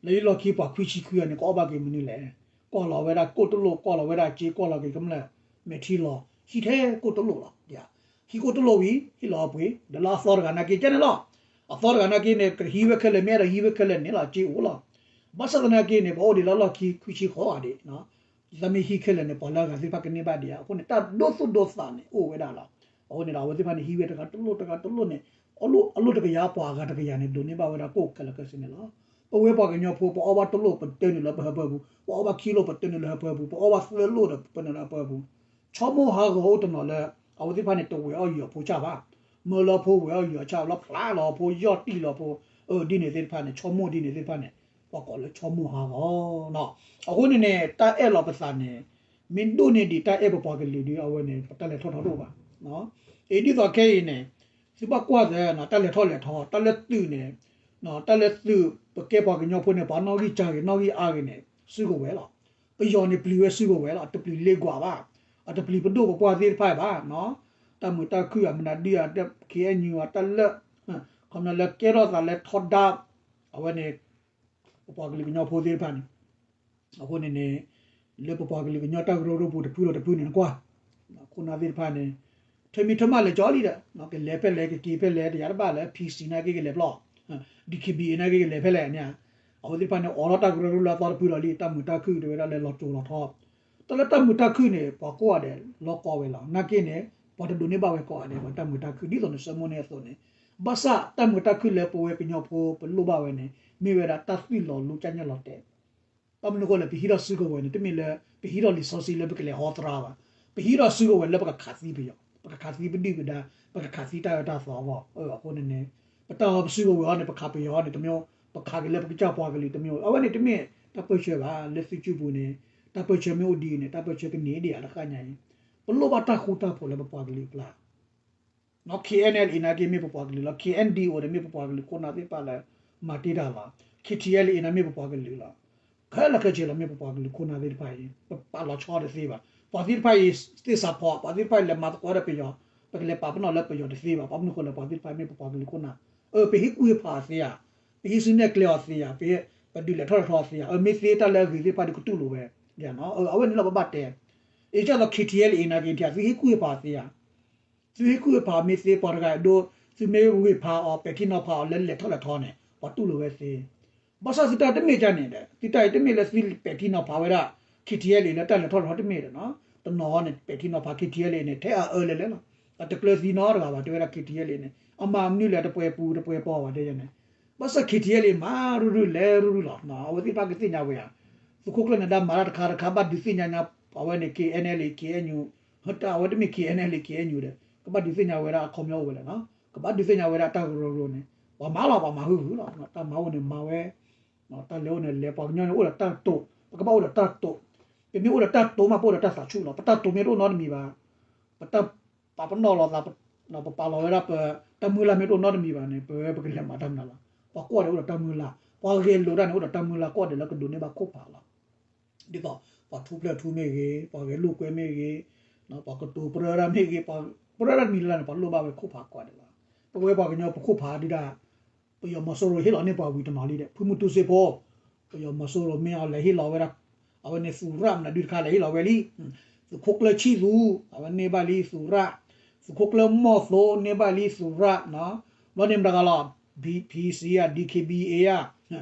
လၢယလီၢ်ခံပှၤခွံဆံခွံဂၤန့ၣ် ကအီၣ်ဘၣ်က့ၤမနုၤလဲၣ်. ကွၢ်လီၤဝဲဒၣ်ကိၣ်တလိၣ် ကွၢ်လီၤဝဲဒၣ်စ့ ကွၢ်လီၤက့ၤကမျၢၢ် မဲာ်ထံလီၤ ဟံးထဲကိၣ်တလိၣ်လီၤ. ဟံးကိၣ်တလိၣ်ဝံၤ ဟ့ၣ်လီၤအပှ့ၤ ဒီးလၢအသီတဂၤနာ်က့ကဲန့ၣ်လီၤ. အသီတဂၤနာ်က့န့ၣ် ကဟံးဝဲခဲလၢာ် မ့ၢ်အဲၣ်ဒိးဟံးဝဲခဲလၢာ်န့ၣ်လီၤ စ့အိၣ်လီၤ. ဘၣ်ဆၣ်သနာ်က့န့ၣ် ပှၤအိၣ်ဒံးလၢလီၢ်ခံခွံဆံဃိးဂၤဒံး တၢ်မ့ၢ်ဟံးခဲလၢာ်န့ၣ် ပှၤလၢအဂၤသ့ၣ်တဖၣ်ကန့ၢ်ဘၣ်ဒံးဧါ. အဃိန့ၣ် တၢ်ဒိသူၣ်ဒိသးန့ၣ် အိၣ်ဝဲဒၣ်လီၤ. အဃိန့ၣ်ဒီး အဝဲသ့ၣ်တဖၣ်န့ၣ် ဟံးဝဲတဂၤတလိၣ်တဂၤတလိၣ်န့ၣ် အလိၣ်တကယၤပှၤအဂၤတကယၤန့ၣ် ဒိးန့ၢ်ဘၣ်ဝဲဒၣ်ကိၣ်ခဲလၢာ်ခဲဆ့န့ၣ်လီၤ. ပဝဲပှၤကညီဖိ ပအီၣ်ဘၣ်တလိၣ် ပတၢနုာ်လၢပဟၢဖၢပူၤ, ပအီၣ်ဘၣ်ခံလိၣ် ပတၢနုာ်လၢဟၢဖၢပူၤ, ပအီၣ်ဘၣ်သၢလိၣ်ဒီး ပတၢနုာ်လၢဟၢဖၢပူၤ. ဆီမိၢ်ဟးဂီၤအိၣ်တနီၤလၢ အဝဲသ့ၣ်တဖၣ်န့ၣ် တဝဲၤအီၣ်ယံၤအဖိဆၣ်ဘၣ်. မၢလၢဖိဝဲၤအီၣ်ယံၤအဆၣ်လီၤ ဖျါလီၤဖိ ယီၢ်တံၢ်လီၤဖိ အၢ ဒ်န့ၣ်သ့ၣ်တဖၣ်န့ၣ် ဆီမိၢ်ဒ်န့ၣ်သ့ၣ်တဖၣ်န့ၣ် ပှၤကိးလၢဆီမိၢ်ဟးဂီၤ. အဃိန့ၣ်န့ၣ် တၢ်အဲၣ်လီၤပသးန့ၣ် မ့ၢ်ဒိၣ်န့ၢ်ဒံးတၢ်အဲၣ်ပပှၤကလုာ်ဒီး အဝဲန့ၣ် ပတၢ်လဲၤထီၣ်ထီတအိၣ်ဘၣ်. အံၤဒ်သိးခဲအံၤန့ၣ် သုဘၣ်ကွၢ်သ့ တၢ်လဲၤထီၣ်လဲၤထီ တၢ်လၢသုးန့ၣ် တၢ်လၢသုး ပကဲပှၤကညီဖိန့ၣ် ပှၤနီၣ်ဂံၢ်စၢ်ဂ့ၤ နီၣ်ဂံၢ်အါဂ့ၤန့ၣ် စုကဝဲၤလီၤ. ပယီၤန့ၣ်ပျံၤဝဲစုကဝဲၤလီၤ. အတပျံၤလ့ကွၢ်ဘၣ်, အတပျံၤပဒိၣ်ပပှၢ်သ့ၣ်တဖၣ်ဘၣ်. တၢ်မုာ်တၢ်ခုၣ်အမနုၤဒုး KNU အတၢ်လၢ ခီပညီလၢကဲထီၣ်သးလၢထီဒါ အဝဲန့ၣ် ပပှၤကလုာ်ကညီဖိသ့ၣ်တဖၣ်န့ၣ် အဃိန့ၣ်န့ၣ် လၢပပှၤကလုာ်ကညီတၢ်ကရၢကရိပူၤတဖုဒီးတဖုန့ၣ် နကွၢ် ခိၣ်နၢ်သ့ၣ်တဖၣ်န့ၣ် ထၢမံထၢမးလဲၤကၠီလံဒီး ကလဲၤဖဲလဲၣ် ကက့ၤဖဲလဲၣ် တယၤတဘၣ်လၢ PC နာ်က့ကလဲၤဖျီၣ် DKBA နာ်က့ကလဲၤဖဲလဲၣ်န့ၣ် အဝဲသ့ၣ်တဖၣ်န့ၣ် အိးထီၣ်တၢ်ကရၢကရိလၢအသီတဖုလီၤလံ တၢ်မုာ်တၢ်ခုၣ်တဲဝဲဒၣ်လၢလီၤစိၤလီၤထီ တၢ်လၢတၢ်မုာ်တၢ်ခုၣ်န့ၣ် ပှၤကိးဂၤဒဲးလီၤကီဝဲလီၤ. နာ်က့န့ၣ် ပှၤတဒိးန့ၢ်ဘၣ်ဝဲကိးဂၤဒဲး ပှၤတၢ်မုာ်တၢ်ခုၣ် ဒ်သိးနဆၢမိၣ်န့ၢ်အသိးန့ၣ် ဘၣ်ဆၣ်တၢ်မုာ်တၢ်ခုၣ်လၢပဝဲကညီဖိပလိၣ်ဘၣ်ဝဲန့ၣ် မ့ၢ်ဝဲဒၣ်တၢ်သွံၣ်လီၤလိကၠၢ်ညၣ်လီၤတဲာ် ဘၣ်မနုၤအဃိလဲၣ် ပဟံးထီၣ်စုကဝဲၤန့ၣ် တမ့ၢ်လၢ ပဟံးထီၣ်လံာ်စီဆှံလၢပကလဲၤဟီသရၣ်ဘၣ်. ပဟံးထီၣ်စုကဝဲၤလၢပကခးသံပယီၤ, ပကခးသံပဒုၣ်ပဒါ, ပကခးသံတၢ်အၢတၢ်သီအဂီၢ်. အဃိန့ၣ်န့ၣ် ပတၢ်ဟီပစုကဝဲၤအံၤန့ၣ် ပခးပယီၤန့ၣ် တမ့ၢ် ပခးက့ၤလၢပကစၢ်ပှၤကလုာ်တမ့ၢ် အဝဲန့ၣ်တမ့ၢ်တၢ်ပၢၢ်ဆၢဘၣ်. လၢသုစုပူၤန့ၣ် တၢ်ပၢၢ်ဆၢမ့ၢ်အိၣ်ဒ်အံၤန့ၣ် တၢ်ပၢၢ်ဆၢကန့ၢ်ဒံးဧါတဃၣ်ညါအံၤ ပလိၣ်ဘၣ်တၢ်ဃူတၢ်ဖိးလၢပပှၤကလုာ်အကျါ KNLA နာ်က့မ့ၢ်ပပှၤကလုာ်လီၤ. KNDO ဒီးမ့ၢ်ပပှၤကလုာ်ခိၣ်နၢ်သ့ၣ်တဖၣ်လၢ မၤတ့ၢ်တၢ်လီၤ. KTLA န့ၣ်မ့ၢ်ပပှၤကလုာ်လီၤ. ခဲလၢာ်ခဲဆ့လီၤ မ့ၢ်ပပှၤကလုာ်ခိၣ်နၢ်သ့ၣ်တဖၣ်အံၤ ပပာ်လီၤဆီတသ့ဘၣ်. ပှၤသ့ၣ်တဖၣ်အံၤ သ့ၣ်စးဖီ ပှၤသ့ၣ်တဖၣ်အံၤလဲၤမၤသကိးဒီးပယီၤ ပကလဲၤပာ်ပနီၣ်လၢပယီၤတသ့ဘၣ်. ဘၣ်မနုၤအဃိလဲၣ် ပှၤသ့ၣ်တဖၣ်မ့ၢ်ပပှၤကလုာ်ခိၣ်နၢ် အၢ ပဟ့ၣ်ကူၣ်ဟ့ၣ်ဖးအီၤသ့ဧါ, ပဟ့ၣ်စုနဲၣ်ကျဲအီၤသ့ဧါ, ပဒုးလဲၤထီၣ်လဲၤထီအီၤသ့ဧါ, အၢ မ့ၢ်သ့တၢ်လၢအဂ့ၤသ့ၣ်တဖၣ်ဒီးကတူၢ်လိာ်ဝဲ, အဝဲန့ၣ်လီၤပဘၣ်တဲ. အံၤဒ်သိး KTLA နာ်က့ သုဟ့ၣ်ကူၣ်ဟ့ၣ်ဖးအီၤသ့ဧါ သုဟ့ၣ်ကူၣ်ဟ့ၣ်ဖးမ့ၢ်သ့ ပှၤတဂၤအဒိ သုမ့ၢ်ဝ့ၤဖးအီၤ ပဲာ်ထံနီၤဖးအီၤလၢလဲၤထီၣ်လဲၤထီန့ၣ် ပှၤတူၢ်လိာ်ဝဲသ့. ဘၣ်ဆၣ်သုတၢ်တမ့ၢ်ဒ်န့ၣ်ဒီး သုတၢ်အံၤတမ့ၢ်လၢသုပဲာ်ထံနီၤဖးဝဲဒၣ် KTLA လၢတၢ်လဲၤထီၣ်လဲၤထီတမ့ၢ်ဒီး တနီၤန့ၣ် ပဲာ်ထံနီၤဖး KTLA န့ၣ် ထဲအအၢလဲၤလဲၤလီၤ. အတကျၢၤသံနီတဂၤဘၣ် တဲဝဲဒၣ် KTLA န့ၣ် အမၤမနုၤလဲၣ် တပှဲၤပူၤတပှဲၤပီၤဘၣ်တဲန့ၣ်. ဘၣ်ဆၣ် KTLA မၤရူၤရူၤလဲၤရူၤရူၤလီၤ. အဝဲသ့ၣ်တဖၣ်ကသ့ၣ်ညါဝဲဧါ. သုးခိၣ်ကျၢၢ်နၢၤဒါမၤတၢ်တခါတခါ ဘၣ်ဒုးသ့ၣ်ညါညါ အဝဲန့ၣ် KNLA KNU အဝဲတမ့ၢ် KNLA KNU ဒီး ကဘၣ်ဒုးသ့ၣ်ညါဝဲဒၣ်အခီပညီအိၣ်ဝဲလဲၣ်. ကဘၣ်ဒုးသ့ၣ်ညါဝဲဒၣ်တၢ်ကရၢကရိန့ၣ် ပှၤမၤလီၤ ပှၤမၤဟုၣ်ဟုၣ်လီၤ. တၢ်မၤအိၣ်န့ၣ်မၤဝဲ တၢ်လဲၤအိၣ်န့ၣ်လဲၤ ပှၤကညီန့ၣ်အိၣ်ဒီးတၢ်တိာ် ပကဘၣ်အိၣ်ဒီးတၢ်တိာ်. ပမ့ၢ်အိၣ်ဒီးတၢ်တိာ်မး ပအိၣ်ဒီးတၢ်သးဆူၣ်လီၤ. ပတၢ်တိာ်မ့ၢ်တအိၣ်နီတမံၤဘၣ် ပတၢ်ပာ်ပနီၣ်လိာ်သး ပပာ်လီၤဝဲဒၣ်ပတၢ်မုၢ်လၢ်မ့ၢ်တအိၣ်နီတမံၤဘၣ်န့ၣ် ပဝဲပကလဲၤမၤတၢ်မနုၤလီၤ. ပှၤကိးဂၤဒဲးအိၣ်ဒီးတၢ်မုၢ်လၢ် ပှၤဂဲၤလိာ်တၢ်န့ၣ် အိၣ်ဒီးတၢ်မုၢ်လၢ်ကိးဂၤဒဲးလၢကဒိးန့ၢ်ဘၣ်ခိၣ်ဖးလီၤ. ဒ်သိး ပှၤထူပျဲၢ်ထူမ့ၢ်ဂ့ၤ ပှၤဂဲၤလိာ်ကွဲမ့ၢ်ဂ့ၤ ပှၤကတိၤပြၢတၢ်မ့ၢ်ဂ့ၤ ပြၢတၢ်တမံၤလၢ်လၢ်န့ၣ် ပှၤလိၣ်ဘၣ်ဝဲခိၣ်ဖးကိးဂၤဒဲးလီၤ. ပဝဲပှၤကညီပခိၣ်ဖးဒုဒၣ် ပယီၤမီၤစိရိၤဟ့ၣ်လီၤန့ၢ်ပှၤဝံၤတနီၤလံဒီး ဖုမုၢ်တူစ့ဖိ ပယီၤမီၤစိရိၤမ့ၢ်အီၤလဲၤဟ့ၣ်လီၤဝဲဒၣ် အဝဲန့ၣ်သူရၣ်မနုၤဒုတခါလဲၤဟ့ၣ်လီၤဝဲလံ သုးခိၣ်ကျၢၢ်ဆံၣ်သူ အဝဲန့ၢ်ဘၣ်လံသူရၣ် သုးခိၣ်ကျၢၢ်မီၢ်သိန့ၢ်ဘၣ်လံသူရၣ် ဘျီန့ၣ်မတၤဂၤလီၤ ဘံၣ်စံၣ်ဧါ ဒံၣ်ခ့ဘံၣ်အ့ဧါ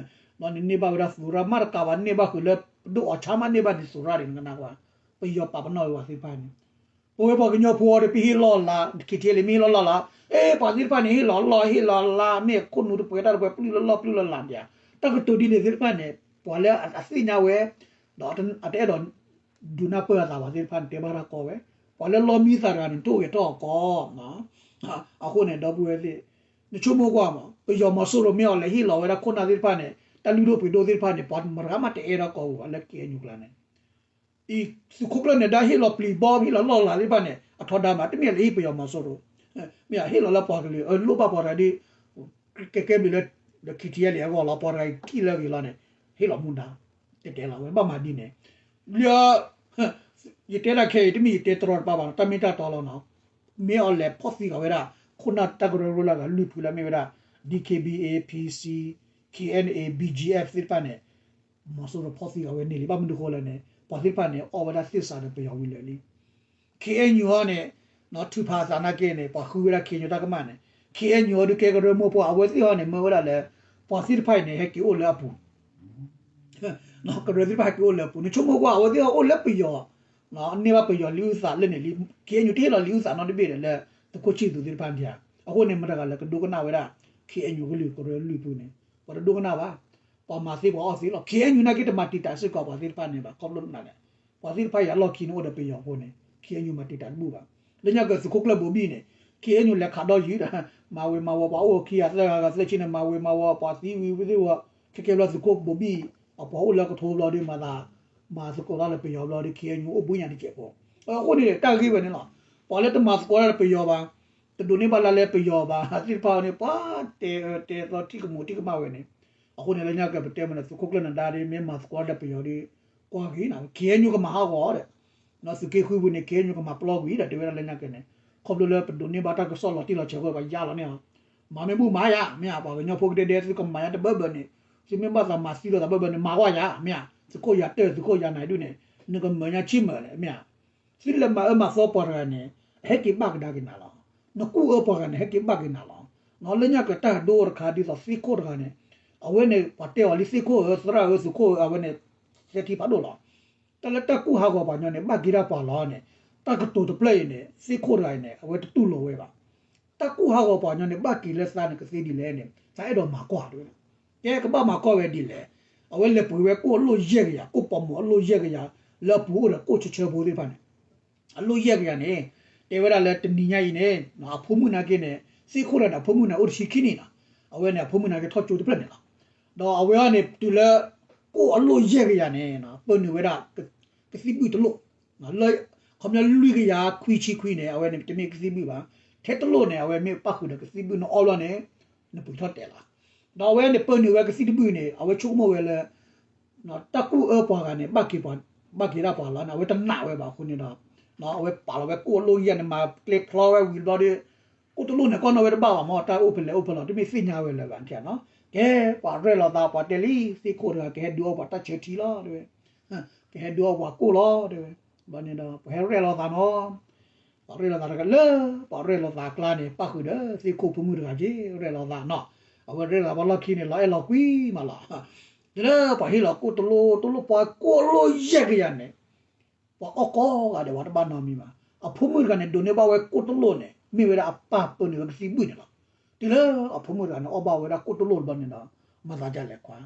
ဘျီန့ၣ်န့ၢ်ဘၣ်ဝဲဒၣ်သူရၣ် မ့ၢ်တကးဘၣ်န့ၢ်ဘၣ်ဃုာ်လၢ ပဒိၣ်အီၤဆါမးန့ၢ်ဘၣ်န့ၣ်သူရၣ်ဒ်န့ၣ်ကနၣ်ကွၢ် ပယီၤပာ်ပနီၣ်ဝဲပှၤသ့ၣ်တဖၣ်န့ၣ် ပဝဲပှၤကညီဖိအီၤဒီး ပဟ့ၣ်လီၤလး ခံထံလံ မ့ၢ်ဟ့ၣ်လီၤလီၤလး အ့ ပှၤသ့ၣ်တဖၣ်န့ၣ် ဟ့ၣ်လီၤလီၢ် ဟ့ၣ်လီၤလး မ့ၢ်ခိၣ်နူာ်တပှဲၤတၢ်တပှဲၤ ပျုၢ်လၢလီၢ်ပျုၢ်လၢလးဒံးဧါ တၢ်ကတိၤဒ်န့ၣ်သ့ၣ်တဖၣ်န့ၣ် ပှၤလၢအသ့ၣ်ညါဝဲ ဒီးအတအဲၣ်ဒိး ဒုးနၢ်ပၢၢ်အသးဘၣ်သ့ၣ်တဖၣ်န့ၣ် တဲဘၣ်တၢ်ကီဝဲ ပှၤလၢလီမံသးတဂၤန့ၣ် တအိၣ်ဂဲၤထီၣ်အကီ အဃိန့ၣ် ဒီပုၢ်ဝဲၢ်သ့ၣ် နဆိကမိၣ်ကွၢ်မး ပယီၤမီၤစိရိၤမ့ၢ်အီၤလဲၤဟ့ၣ်လီၤဝဲဒၣ်ခိၣ်နၢ်သ့ၣ်တဖၣ်န့ၣ် တၢ်လုၢ်ဒိၣ်ပှ့ၤဒိၣ်သ့ၣ်တဖၣ်န့ၣ် ပှၤမတၤဂၤမးတအဲၣ်ဒိးကီဝဲဘၣ်လၢ KNU ကျါန့ၣ် အံၤ သုးခိၣ်ကျၢၢ်န့ၣ် ဒၣ်ဟ့ၣ်လီၤပျံၤဘီ ဟ့ၣ်လီၤလီၢ်လၤသ့ၣ်တဖၣ်န့ၣ် အထီဒါမး တမ့ၢ်လၢဟ့ၣ်ပယီၤမီၤစိရိၤ မ့ၢ်ဟ့ၣ်လီၤလၢပှၤကလုာ် အလိၣ်ဘၣ်ပှၤတဂၤဒ် ကဲကဲဘျုးလၢ ဒီး ခံထံလံ အဂီၢ်လီၤ ပှၤတဂၤအံၤထံၣ်လၢဂ့ၤလီၤန့ၣ် ဟ့ၣ်လီၤမူဒါ တဲတဲလီၤဝဲ ဘၣ်မၤဒ်န့ၣ် လၢ ယတဲဒၣ်ခဲအံၤ တမ့ၢ်ယတဲတရီတပါဘၣ်နီၤ တၢ်မ့ၢ်တၢ်တီလီၤနီၤ မ့ၢ်အီၤလဲၤဖီၣ်သံဃာ်ဝဲဒၣ် ခိၣ်နၢ်တၢ်ကရၢကရိလၢအဂၤလွံၢ်ဖုလၢမ့ၢ်ဝဲဒၣ် DKBA PC KNA BGF သ့ၣ်တဖၣ်န့ၣ် မီၤစိရိၤဖီၣ်သံဃာ်ဝဲန့ၣ်လံ ဘၣ်မနုၤဃိလဲၣ်န့ၣ် ပှၤသ့ၣ်တဖၣ်န့ၣ် အီၣ်ဝဲဒၣ်သ့ၣ်စးဒီးပယီၤဝံၤလၢာ်လံ KNU ဟီန့ၣ် ထုးဖးအသးနာ်က့န့ၣ် ပှၤဃုဝဲဒၣ် KNU တၢ်ကမၣ်န့ၣ် KNU ဟီဒုးကဲကရၢမိၢ်ပှၢ် အဝဲသ့ၣ်ဟီန့ၣ် မၢဝဲဒၣ်လၢ ပှၤသ့ၣ်တဖၣ်အံၤန့ၣ် ဟဲက့ၤအိၣ်လၢအပူၤ ကရၢသ့ၣ်တဖၣ်ဟဲက့ၤအိၣ်လၢအပူၤ နဆိကမိၣ်ကွၢ် အဝဲသ့ၣ်ဟီအိၣ်လၢပယီၤ န့ၢ်ဘၣ်ပယီၤလံာ်အုၣ်သးလၢန့ၣ်လံ KNU တဟ့ၣ်လီၤလံာ်အုၣ်သးနီတဘ့ၣ်ဒီးလၢ သုးခိၣ်ဆံၣ်သူသ့ၣ်တဖၣ်ဒံးဧါ အဃိန့ၣ် မတၤတဂၤလၢကဒိကနၣ်ဝဲဒၣ် KNU ကလုာ်ကရၢလွံၢ်ဖုန့ၣ် ပှၤတဒိကနၣ်ဘၣ် ပှၤမၤသ့ပှၤအီၣ်သ့လီၤ KNU နာ်က့တမၤတံာ်တာ်စ့ၢ်ကီးပှၤသ့ၣ်တဖၣ်န့ၣ်ဘၣ် ခီဖျိနၤလဲၣ် ပှၤသ့ၣ်တဖၣ်အံၤအလီၢ်ခံန့ၣ်အိၣ်ဒီးပယီၤအဃိန့ၣ် KNU မၤတံာ်တာ်တဘူၣ်ဘၣ် လၢညါကသုးခိၣ်ကျၢၢ်ဘိၤဘံၣ်န့ၣ် KNU လဲၤခးဒီးယုာ်ဒီး မၤဝ့ၤမၤဝီၤ ပှၤအိၣ်ခံဂၤသၢဂၤဂၤသၢဆံန့ၣ် မၤဝ့ၤမၤဝီၤ ပှၤသံဝံၤဝံၤသ့ၣ်ဝီၤ ခဲကဲဘျီသုးခိၣ်ဘိၤဘံၣ် အပှၤအိၣ်လၢကထိဘျီဒီး မၤသး မၤသကိးတၢ်လၢပယီၤဘျီဒီး KNU အိၣ်ဘှံးညါတစဲးဖိ အဃိန့ၣ် တၢ်ဂ့ၢ်ဝဲန့ၣ်လီၤ ပှၤလၢတမၤသကိးတၢ်လၢပယီၤဘၣ် တဒိးန့ၢ်ဘၣ်လၢလၢပယီၤဘၣ် သ့ၣ်တဖၣ်န့ၣ် ပှၤတဲအၢတဲသီထံၣ်ကမူၤထံၣ်ကမၣ်ဝဲန့ၣ် အဃိန့ၣ် လၢညါကပတဲမ့ၢ်န့ၣ် သုးခိၣ်ကျၢၢ်နဒါဒီး မ့ၢ်မၤသကိးတၢ်လၢပယီၤဒီး ကွၢ်ဂ့ၤနၤ KNU ကမၤဟးဂီၤဒီး သုးက့ဃုပူၤန့ၣ် KNU ကမၤပျီကွံာ်ဒီး တဲဝဲဒၣ်လၢညါက့န့ၣ် ခီဖျိလၢပဒိးန့ၢ်ဘၣ်တၢ်ကစီၣ်လီၤတံၢ်လီၤဆဲးအဃိ ပှၤယါလီၤန့ၢ်အီၤ မၤမ့ၢ်ဘူၣ်မၤယၤ မ့ၢ်ဧါ ပှၤကညီဖိကဒဲဒဲ သုကမၤညါတဘၢဘၢန့ၣ် သုမ့ၢ်ဘၣ်သးမၤသံလိာ်သးဘၢဘၢန့ၣ် မၤကွၢ်ယၤ မ့ၢ်ဧါ သုးခိၣ်ယၤတၢၢ် သုးခိၣ်ယၤနၤဒုးန့ၣ် နကမၤညါဆံးမၢ်လဲၣ် မ့ၢ်ဧါ သုလဲၤမၤအၢမၤသီပှၤတဂၤန့ၣ် အဟဲက့ၤဘၣ်ကဒါက့ၤနၤလီၤ. နကူၣ်အၢပှၤဂၤန့ၣ် ဟဲက့ၤဘၣ်က့ၤနၤလီၤ. လၢညါကတၢ်ဒိတခါဒ်သိးသ့ၣ်ခိၣ်တဂၤန့ၣ် အဝဲန့ၣ် ပှၤတဲအီၤလံသ့ၣ်ခိၣ်ဧၢ သရၣ်ဧၢ သ့ၣ်ခိၣ်ဧၢ အဝဲန့ၣ် သဲထံဖးဒိၣ်လီၤ. တၢ်လၢတၢ်ကူၣ်ဟးဂီၤပှၤညီန့ၣ် ဘၣ်က့ၤဒၣ်ပှၤလီၤန့ၣ် တၢ်ကတိၤတဖျၢၣ်အံၤန့ၣ် သ့ၣ်ခိၣ်တဂၤအံၤန့ၣ် အဝဲတတူၢ်လိာ်ဝဲဘၣ်. တၢ်ကူၣ်ဟးဂီၤပှၤညီန့ၣ် ဘၣ်က့ၤလၢသးန့ၣ်ကသ့ဒ်လဲၣ်န့ၣ် သးအဲၣ်ဒိးမၤကွၢ်တဝဲ ကဲကဘၣ်မၤကွၢ်ဝဲဒ်လဲၣ်. အဝဲလဲၤပှ့ၤဝဲကိၣ်အလိၣ်ယဲၢ်ကယၤ ကိၣ်ပီၤမိၤအလိၣ်ယဲၢ်ကယၤ လၢအပူၤအိၣ်ဒီးကိၣ်ဆၢဆၢဖိသ့ၣ်တဖၣ်န့ၣ် အလိၣ်ယဲၢ်ကယၤန့ၣ် တဲဝဲဒၣ်လၢတနံၤညါအံၤန့ၣ် အဖိမုၣ်နာ်က့န့ၣ် သ့ၣ်ခိၣ်တဂၤန့ၣ် အဖိမုၣ်န့ၣ် အိၣ်တဆံခံနံၣ်လီၤ. အဝဲန့ၣ် အဖိမုၣ်နာ်က့ထီၣ်ကၠိတဖျၢၣ်န့ၣ်လီၤ. ဒီးအဝဲအံၤန့ၣ် တုၤလၢ ကိၣ်အလိၣ်ယဲၢ်ကယၤန့ၣ် ပၢနုာ်ဝဲဒၣ် ကသံၣ်ဘုၣ်တလိၣ် လၢ ခီပညီလွံၢ်ကယၤခွံဆံခွံန့ၣ် အဝဲန့ၣ်တမ့ၢ်ကသံၣ်ဘုၣ်ဘၣ်. ထဲတလိၣ်န့ၣ် အဝဲမ့ၢ်ပၣ်ဃုာ်ဒီးကသံၣ်ဘုၣ်နအီၣ်ဘျီန့ၣ် နပှ့ၤထီၣ်တဲာ်လီၤ. ဒီးအဝဲန့ၣ်ပၢနုာ်ဝဲကသံၣ်တဘုၣ်န့ၣ် အဝဲဆိကမိၣ်ဝဲလၢ တၢ်ကူၣ်အၢပှၤဂၤန့ၣ် ဘၣ်က့ၤဒၣ်ပှၤလီၤန့ၣ် အဝဲတနာ်ဝဲဘၣ်အဃိန့ၣ်ဒီး အဝဲပာ်လီၤဝဲကိၣ်အလိၣ်ယဲၢ်န့ၣ် မၤကျဲဖျီဝဲဝံၤဘျီဒီး ကိၣ်တလိၣ်န့ၣ် ကီၢ်နီၣ်ဝဲတဘၣ်ဘၣ်မ့ၢ် တၢ်အိၣ်ဖဲလဲၣ်အိၣ်ဖဲလဲၣ် တမ့ၢ်သ့ၣ်ညါဝဲလၢၤဘၣ်န့ၣ်. ကဲ ပှၤရဲၣ်လီၤသး ပှၤတဲလံ သ့ၣ်ခိၣ်တဂၤ ကဟဲဒုးအီၣ်ပှၤတၢ်ဆၢထံလီၤ တဲဝဲ ကဟဲဒုးအီၣ်ပှၤကိၣ်လီၤ တဲဝဲ. ဘျီန့ၣ်ဒီး ပှၤဟဲရဲၣ်လီၤသးနီၤ ပှၤရဲၣ်လီၤသးတဂၤလၢ ပှၤရဲၣ်လီၤသးအကျါန့ၣ် ပၣ်ဃုာ်ဒီး သ့ၣ်ခိၣ်ဖိမုၣ်တဂၤက့ ရဲၣ်လီၤသးနီၤ အဝဲရဲၣ်လီၤသးပှၤလီၢ်ခံန့ၣ် လီၤအဲၣ်လီၤကွံမးလီၤ. တုၤလၢပှၤဟ့ၣ်လီၤကိၣ်တလိၣ်တလိၣ် ပှၤကိၣ်အလိၣ်ယဲၢ်ကယၤန့ၣ် ပှၤအီၣ်ကိၢ်ဂၤဒဲး ပှၤတဘၣ်နီတမံၤဘၣ်. အဖိမုၣ်တဂၤန့ၣ် ဒိးန့ၢ်ဘၣ်ဝဲကိၣ်တလိၣ်န့ၣ် မ့ၢ်ဝဲဒၣ်အပၢ်ပၢနုာ်ဝဲကသံၣ်ဘုၣ်န့ၣ်လီၤ. တုၤလၢအဖိမုၣ်တဂၤန့ၣ် အီၣ်ဘၣ်ဝဲဒၣ်ကိၣ်တလိၣ်တဘျီန့ၣ်ဒီး မၤသးဒ်လဲၣ်ခွါ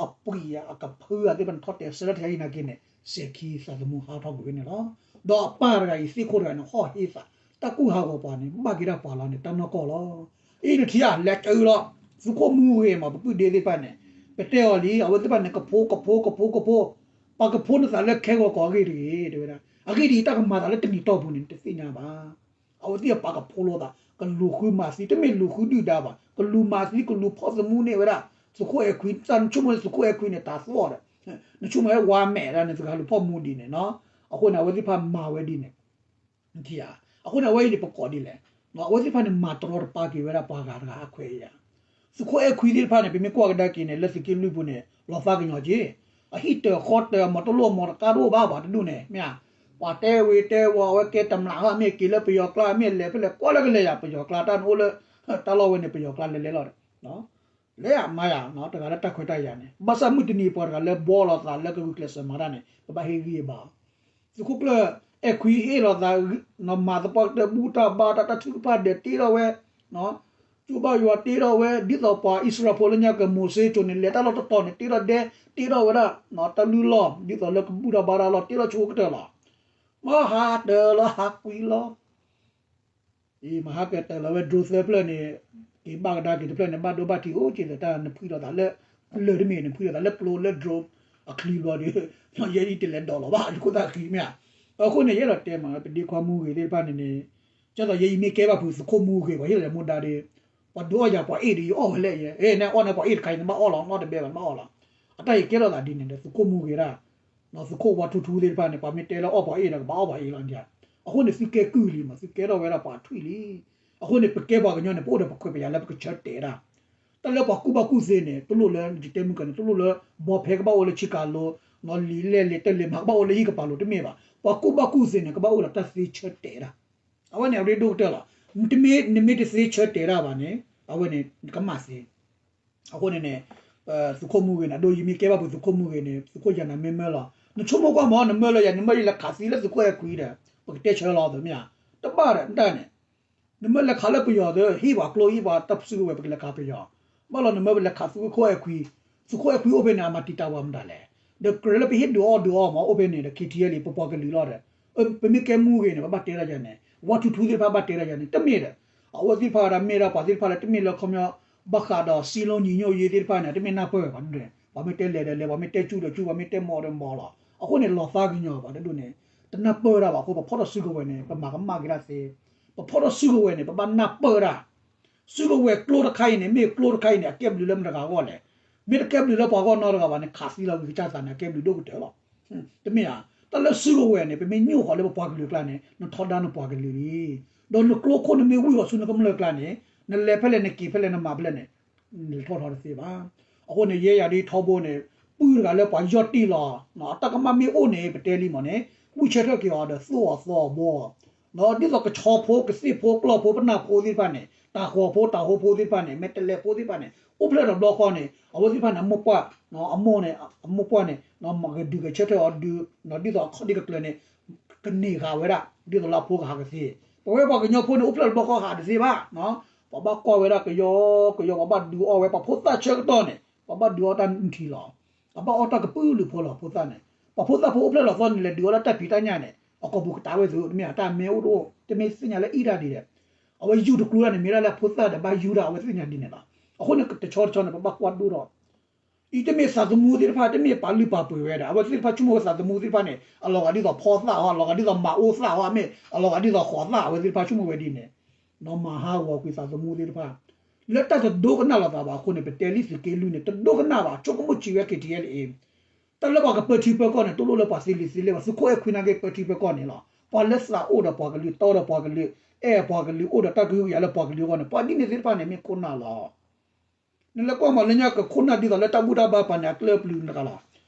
အပှ့ၤအကဖုအသ့ၣ်တဖၣ်န့ၣ် ထီၣ်တဲာ်ဆၢထၢၣ်ထံနာ်က့န့ၣ် စဲၤခံသးသမူဟးထီၣ်ကွံာ်ဝဲန့ၣ်လီၤ. ဒီးအပၢ်တဂၤအံၤ သ့ၣ်ခိၣ်တဂၤန့ၣ် ဟီၣ်ဟ့သး တၢ်ကူၣ်ဟးဂီၤပှၤန့ၣ် ဘၣ်က့ၤဒၣ်ပှၤလီၤန့ၣ် တၢ်နီၢ်ကီၢ်လီၤ. အံၤနထံၣ်ဧါ လဲၤကၢလီၤ သုးခိၣ်မူဂ့ၤမး ပပုၢ်ဒ့သ့ၣ်တဖၣ်န့ၣ် ပတဲအီၤလံ အဝဲသ့ၣ်တဖၣ်န့ၣ် ကဖိကဖိကဖိကဖိ ပှၤကဖိနသးလၢခဲဂီၤကီၢ်အဂ့ၢ်တဂ့ၤ တဲဝဲဒၣ် အဂ့ၢ်ဒ်အံၤ တၢ်ကမၤသးလၢတနံၤတီၢ်ပူၤန့ၣ် တသ့ၣ်ညါဘၣ်. အဝဲသ့ၣ်အပာ်ကဖိလိာ်သး ကလူၤဃုမၤသံ တမ့ၢ်လူၤဃုဒုၣ်ဒါဘၣ် ကလူၤမၤသံ ကလူၤဖီၣ်သမူန့ၢ်ဝဲဒၣ် သုးခိၣ်အဲၣ်ခွံ တၢ်နဆိကမိၣ်သုးခိၣ်အဲၣ်ခွံန့ၣ် တၢ်သီၣ်ဒီး နဆိကမိၣ်ဝဲဝါမဲာ်ဒၣ်န့ၣ် စကၤလူၤဖီၣ်မူဒ်န့ၣ်နီၤ အဃိန့ၣ် အဝဲသ့ၣ်တဖၣ်မၤဝဲဒ်န့ၣ် အဃိန့ၣ် အဝဲအံၤန့ၣ် ပကိးဒ်လဲၣ် အဝဲသ့ၣ်တဖၣ်န့ၣ် မၤတရီတပါက့ၤဝဲဒၣ်ပှၤဂၤတဂၤအခွဲးအယာ်. သုးခိၣ်အဲၣ်ခွံသ့ၣ်တဖၣ်န့ၣ် ပမ့ၢ်ကွၢ်ကဒါက့ၤန့ၣ် လၢသုးက့လွံၢ်ပူၤန့ၣ် လီၤသးကညီၤက့ၤ, အဟံၣ်တၢၤဃီတၢၤ မၤတလိၣ်မၤတကါတအိၣ်ဘၣ် ပှၤတဒူၣ်န့ၣ် မ့ၢ်ဧါ, ပှၤတဲဝ့ၤတဲဝီၤ အဝဲကဲတမျးဟီ မ့ၢ်က့ၤလၢပယီၤကျါ မ့ၢ်လဲၤဖဲလဲၣ် ကွၢ်လၢကလဲၤယၤ ပယီၤကျါတၢ်န့ၣ်အိၣ်လၢ တၢ်လီၢ်ဝဲန့ၣ် ပယီၤကျါလဲၤလဲၤလီၤဒီး လဲၤမၤယၤ တဂၤလၢတၢ်ခွဲးတၢ်ယာ်န့ၣ် ဘၣ်ဆၣ်မုၢ်တနံၤပှၤတဂၤလၢဘှီလိာ်သးလၢကဂုာ်ကျဲးစၢးမၤတၢ်န့ၣ် ပဘၣ်ဟ့ၣ်ဂံၢ်ဘါအီၤ. သုးခိၣ်ကျၢၢ်အဲၣ်ခွံဟ့ၣ်လိာ်သး မၤသပှၢ်ကတၢၢ်ဘူၣ်တၢ်ဘါတၢ် တၢ်ထုကဖၣ်ဒဲးတ့ထီၣ်ဝဲ ကၠိဘၣ်ယွၤတ့ထီၣ်ဝဲ ဒ်သိးပှၤအံၣ်စရ့လးဖိလၢညါကမိၤၡ့ကၠိန့ၣ် လဲၤတၢ်လီၢ်တတီၤန့ၣ် တ့ထီၣ်ဒဲ တ့ထီၣ်ဝဲဒၣ် တၢ်လုၢ်လီၢ် ဒ်သိးလၢကဘူၣ်တၢ်ဘါတၢ်လီၢ် တ့ထီၣ်ဆိကတၢၢ်လီၤ. မ့ၢ်ဟးတၢၤလီၤဟးကွံလီၤ အံၤမဟါကတၢၢ်လီၤဝဲ drone သၢဖျၢၣ်န့ၣ် က့ၤဘၣ်ကဒါက့ၤတဖျၢၣ်န့ၣ် ဘၣ်ဒိဘၣ်ထံးအိၣ်က့ၤလၢတၢ် နဖှံလိာ်သးလၢ လၢၢ်တမ့ၢ် နဖှံလိာ်သးလၢကျိလၢ drone အချံဘျီဒီး ယဲအံၤတလဲၤဒီးလီၤဘၣ် ယခိၣ်သၣ်ဃံမ့ၢ်ဧါ. အဃိန့ၣ် ယအဲၣ်ဒိးတဲမး ပဒ့ခွါမူဂ့ၤသ့ၣ်တဖၣ်န့ၣ်န့ၣ် ကဲသိးယဲအံၤမ့ၢ်ကဲဘၣ်ဖုးသုးခိၣ်မူဂ့ၤ ပှၤဟ့ၣ်လီၤယၤမူဒါဒီး ပှၤဒုးအီၣ်ယၤပှၤအ့ၣ်ဒီး ယအီၣ်ဝဲလဲၣ်ယဲ နအီၣ်န့ၣ်ပှၤအ့ၣ်တခါအံၤ နဘၣ်အီၣ်လီၤ နအီၣ်တဘဲဘၣ် နဘၣ်အီၣ်လီၤ. အတၢ်အံၤကဲထီၣ်သးဒ်န့ၣ်ဒီး သုးခိၣ်မူဂ့ၤဒၣ် သုးခိၣ်ဝါထူထူ သ့ၣ်တဖၣ်န့ၣ် ပှၤမ့ၢ်တဲလၢအီၣ်ပှၤအ့ၣ်ဒီး ကဘၣ်အီၣ်ပှၤအ့ၣ်လီၤဒ်. အဃိန့ၣ် သုကဲကုၢ်လံမး သုကဲထီၣ်ဝဲဒၣ်ပှၤထွံၣ်လံ. အဃိန့ၣ် ပကဲပှၤကညီန့ၣ် ပအိၣ်ဒီးပခွဲးပယာ်လၢပကဆၢတဲာ်ဒၣ် တၢ်လၢပှၤကူၣ်ဘၣ်ကူၣ်သ့န့ၣ် တလိၣ်လၢယတဲမုၢ်ကန့ၣ် တလိၣ်လၢ ဘီဖဲကဘၣ်အိၣ်လၢဆံကၤလိ လံာ်လဲၢ်လံာ်တၢ်လံာ်မၤကဘၣ်အိၣ်လၢဟံၣ်ကပၤလိၤတမ့ၢ်ဘၣ်. ပှၤကူၣ်ဘၣ်ကူၣ်သ့န့ၣ် ကဘၣ်အိၣ်ဒီးတၢ်သ့ဆၢတဲာ်ဒၣ်. အဝဲန့ၣ်အရ့ဒိၣ်ကတၢၢ်လီၤ. နမ့ၢ်တသ့ဆၢတဲာ်ဒၣ်ဘၣ်န့ၣ် အဝဲန့ၣ် နကမၣ်သ့ အဃိန့ၣ်န့ၣ် သုးခိၣ်မူဂ့ၤန့ၣ် အဒိယမ့ၢ်ကဲဘၣ်ဖုးသုးခိၣ်မူဂ့ၤန့ၣ် သုးခိၣ်ယၤနၤမ့ၢ်မၢလီၤ နဆိကမိၣ်ကွၢ်မး နမၢလၢယၤ နမၢယလဲၤခးသံလၢသုးခိၣ်အဲၣ်ခွံဒီး ပကတဲဆၢလီၤသ့မ့ၢ်ဧါ. တဘၣ်ဒီးတၢ်န့ၣ် နမၢလဲၤခးလၢပယီၤဒီး ဟ့ၣ်ပှၤကျိဟ့ၣ်ပှၤတၢ်စုကဝဲၤ ပကလဲၤခးပယီၤ. ဘၣ်လီၤနမၢပလဲၤခးသုးခိၣ်အဲၣ်ခွံ, သုးခိၣ်အဲၣ်ခွံအိၣ်ဖဲန့ၣ် အမၤတံာ်တာ်ပှၤမတၤလဲၣ်. ဒီးကြၢးလၢပဟ့ၣ်ဒုးအီၣ်ဒုးအီမး အိၣ်ဖဲန့ၣ်ဒီး ခ့ထံအဲလံ ပပှၤကလုာ်လီၤဒီး ပမ့ၢ်ကဲမူဂ့ၤန့ၣ် ပဘၣ်တဲတၢ်ယၤန့ၣ် ဝါထူထူသ့ၣ်တဖၣ်ဘၣ်တဲတၢ်ယၤန့ၣ် တမ့ၢ်ဒီး အဝဲသ့ၣ်တဖၣ်ဒၣ်မ့ၢ်ဒၣ်ပှၤသ့ၣ်တဖၣ်လၢတမ့ၢ်လၢခီပညီ ဘၣ်ဃးဒီးစံလီညီညီယ့သ့ၣ်တဖၣ်န့ၣ် တမ့ၢ်နၢ်ပၢၢ်ဝဲပှၤဒ်န့ၣ် ပှၤမ့ၢ်တဲလဲၤဒီးလဲၤ ပှၤမ့ၢ်တဲကၠူဒီးကၠူ ပှၤမ့ၢ်တဲမီၤဒီးမီၤလီၤ. အဃိန့ၣ် လီၤသးကညီၤပှၤတဒူၣ်န့ၣ် တနၢ်ပၢၢ်ဒၣ်ဘၣ်အဃိ ပဖီၣ်ထီၣ်စုကဝဲၤန့ၣ် ပမၤကမၣ်က့ၤဒၣ်သ့. ပဖီၣ်ထီၣ်စုကဝဲၤန့ၣ် ပဘၣ်နၢ်ပၢၢ်ဒၣ် စုကဝဲၤကျိတခါအံၤန့ၣ် မ့ၢ်ကျိတခါအံၤန့ၣ် အကဲဘျုးလၢမတၤဂၤအဂီၢ်လဲၣ်. မ့ၢ်တကဲဘျုးလၢပှၤဂီၢ်နီတဂၤဘၣ်န့ၣ် ခးသံလီၤဝံၤကစၢ်သးန့ၣ် အကဲဘျုးဒိၣ်ကတၢၢ်လီၤ. တမ့ၢ်ဧါ. တၢ်လၢစုကဝဲၤန့ၣ် ပမ့ၢ်ညိၣ်ဃီၤလၢပပှၤကလုာ်အကျါန့ၣ် နထီဒါနပှၤကလုာ်လံ. ဒီးနကျိခိၣ်နမ့ၢ်ဝံၣ်ဃီၤဆူနကမျၢၢ်အကျါန့ၣ် နလဲၤဖဲလဲၣ်နက့ၤဖဲလဲၣ်နမၤဖဲလဲၣ်န့ၣ် နလဲၤထီၣ်ထီတသ့ဘၣ်. အဃိန့ၣ် ယဲယၤဒ်ထီဘိန့ၣ် ပုၢ်တဂၤလၢပှၤယီၢ်တံၢ်လီၤ. အတၢ်ကမၣ်မ့ၢ်အိၣ်န့ၣ် ပတဲလံမးန့ၣ် ဝံၣ်ဆၢထၢၣ်က့ၤအီၤဒီးသိၣ်အီၤသီအီၤဘှီအီၤ ဒ်သိးကဆီဖိ ကသ့ၣ်ဖိ ကျီၢ်ဖိ ပနၢ်ဖိသ့ၣ်တဖၣ်န့ၣ် တၢ်ဃီၤဖိ တၢ်ဟိဖိသ့ၣ်တဖၣ်န့ၣ် မဲာ်တဲးလဲးဖိသ့ၣ်တဖၣ်န့ၣ် အိၣ်ဖျဲၣ်ထီၣ်တဘျီဃီန့ၣ် အဝဲသ့ၣ်တဖၣ်န့ၣ် အမိၢ်ပှၢ် အမိၢ်န့ၣ် အမိၢ်ပှၢ်န့ၣ် မၤကဒုးဂဲၤဆၢထၢၣ်အီၤဒုး ဒ်သိးအခီၣ်ဒ့ကကျၢၤန့ၣ် ကန့ၢ်ဃာ်ဝဲဒၣ် ဒ်သိးလၢအဖိကဟးကသ့. ပဝဲပှၤကညီဖိန့ၣ် အိၣ်ဖျဲၣ်ထီၣ်တဘျီဃီဟးတသ့ဘၣ်. ပှၤဘၣ်ကွၢ်ဝဲဒၣ်ကယီကယီ ပှၤဘၣ်ဒုးအီၣ်ဝဲ ပှၤဖိသၣ်ဆၢကတီၢ်န့ၣ် ပှၤဘၣ်ဒုးအီၣ်တၢ်နုၢ်ထံလီၤ. အဘၣ်အီၣ်တၢ်ကပုာ်လုးဖိလီၤ ဖိသၣ်န့ၣ် ပှၤဖိသၣ်ဖိအိၣ်ဖျဲၣ်လီၤသီန့ၣ် လဲၤဒုးအီၣ်လၢတၢ်ဖံးတၢ်ညၣ်န့ၣ် အကိာ်ပူၤကတၢၢ်ဝဲသု တမ့ၢ်တၢ်မ့ၢ်အိၣ်တအိၣ် တမ့ၢ်သ့ၣ်ညါလၢအံၣ်တၢ်ဒ်လဲၣ်. အဝဲယူၢ်တကျိၤတၢ်န့ၣ် မ့ၢ်ဒၣ်လၢဖိသၣ်ဒီးဘၣ်ယူၢ်တၢ် အဝဲသ့ၣ်ညါဒ်န့ၣ်လီၤ. အဃိန့ၣ် တဆီတဆီန့ၣ် ပဘၣ်ကွၢ်ဒိၣ်ထီၣ် အံၤတမ့ၢ်သးသမူသ့ၣ်တဖၣ် တမ့ၢ်ပာ်လုၢ်ပာ်ပှ့ၤဝဲဒီး အဝဲသ့ၣ်တဖၣ်ဆိကမိၣ်ဝဲသးသမူသ့ၣ်တဖၣ်န့ၣ် အလီၤဂာ်ဒ်သိးဖီသၣ်ဟီ အလီၤဂာ်ဒ်သိးမၤအူသၣ်ဟီ မ့ၢ်အလီၤဂာ်ဒ်သိးဃိးသၣ် အဝဲသ့ၣ်တဖၣ်ဆိကမိၣ်ဝဲဒ်န့ၣ် နီၢ်မၤဟးဂီၤကွံာ်သးသမူသ့ၣ်တဖၣ် လၢတၢ်တဒိကနၣ်လိာ်သးဘၣ်အဃိန့ၣ် ပတဲလံသုးက့လွံၢ်န့ၣ် တဒိကနၣ်ဘၣ် ဆိကမိၣ်ဆံးဝဲ ခ့ထံအဲလ်အ့ တၢ်လၢပှၤကပၢထံပၢကီၢ်န့ၣ် တလိၣ်လၢပှၤသ့လံာ်သ့လဲၢ်ဘၣ် သုးခိၣ်အဲၣ်ခွံနာ်က့ ပၢထံပၢကီၢ်န့ၣ်လီၤ. ပှၤလၢသးအိၣ်ဒီးပှၤကလုာ် တီဒီးပှၤကလုာ် အဲၣ်ပှၤကလုာ် အိၣ်ဒီးတၢ်ကဟုကယာ်လၢပှၤကလုာ်အဂီၢ်န့ၣ် ပှၤဒ်န့ၣ်သ့ၣ်တဖၣ်န့ၣ် မ့ၢ်ခိၣ်နၢ်လီၤ. နလဲၤကွၢ်မးလၢညါကခိၣ်နၢ်ဒ်သိးလၢတၢ်ဘူၣ်တၢ်ဘါပာ်န့ၣ် အကျၢၢ်ပျုၤတဂၤလီၤ.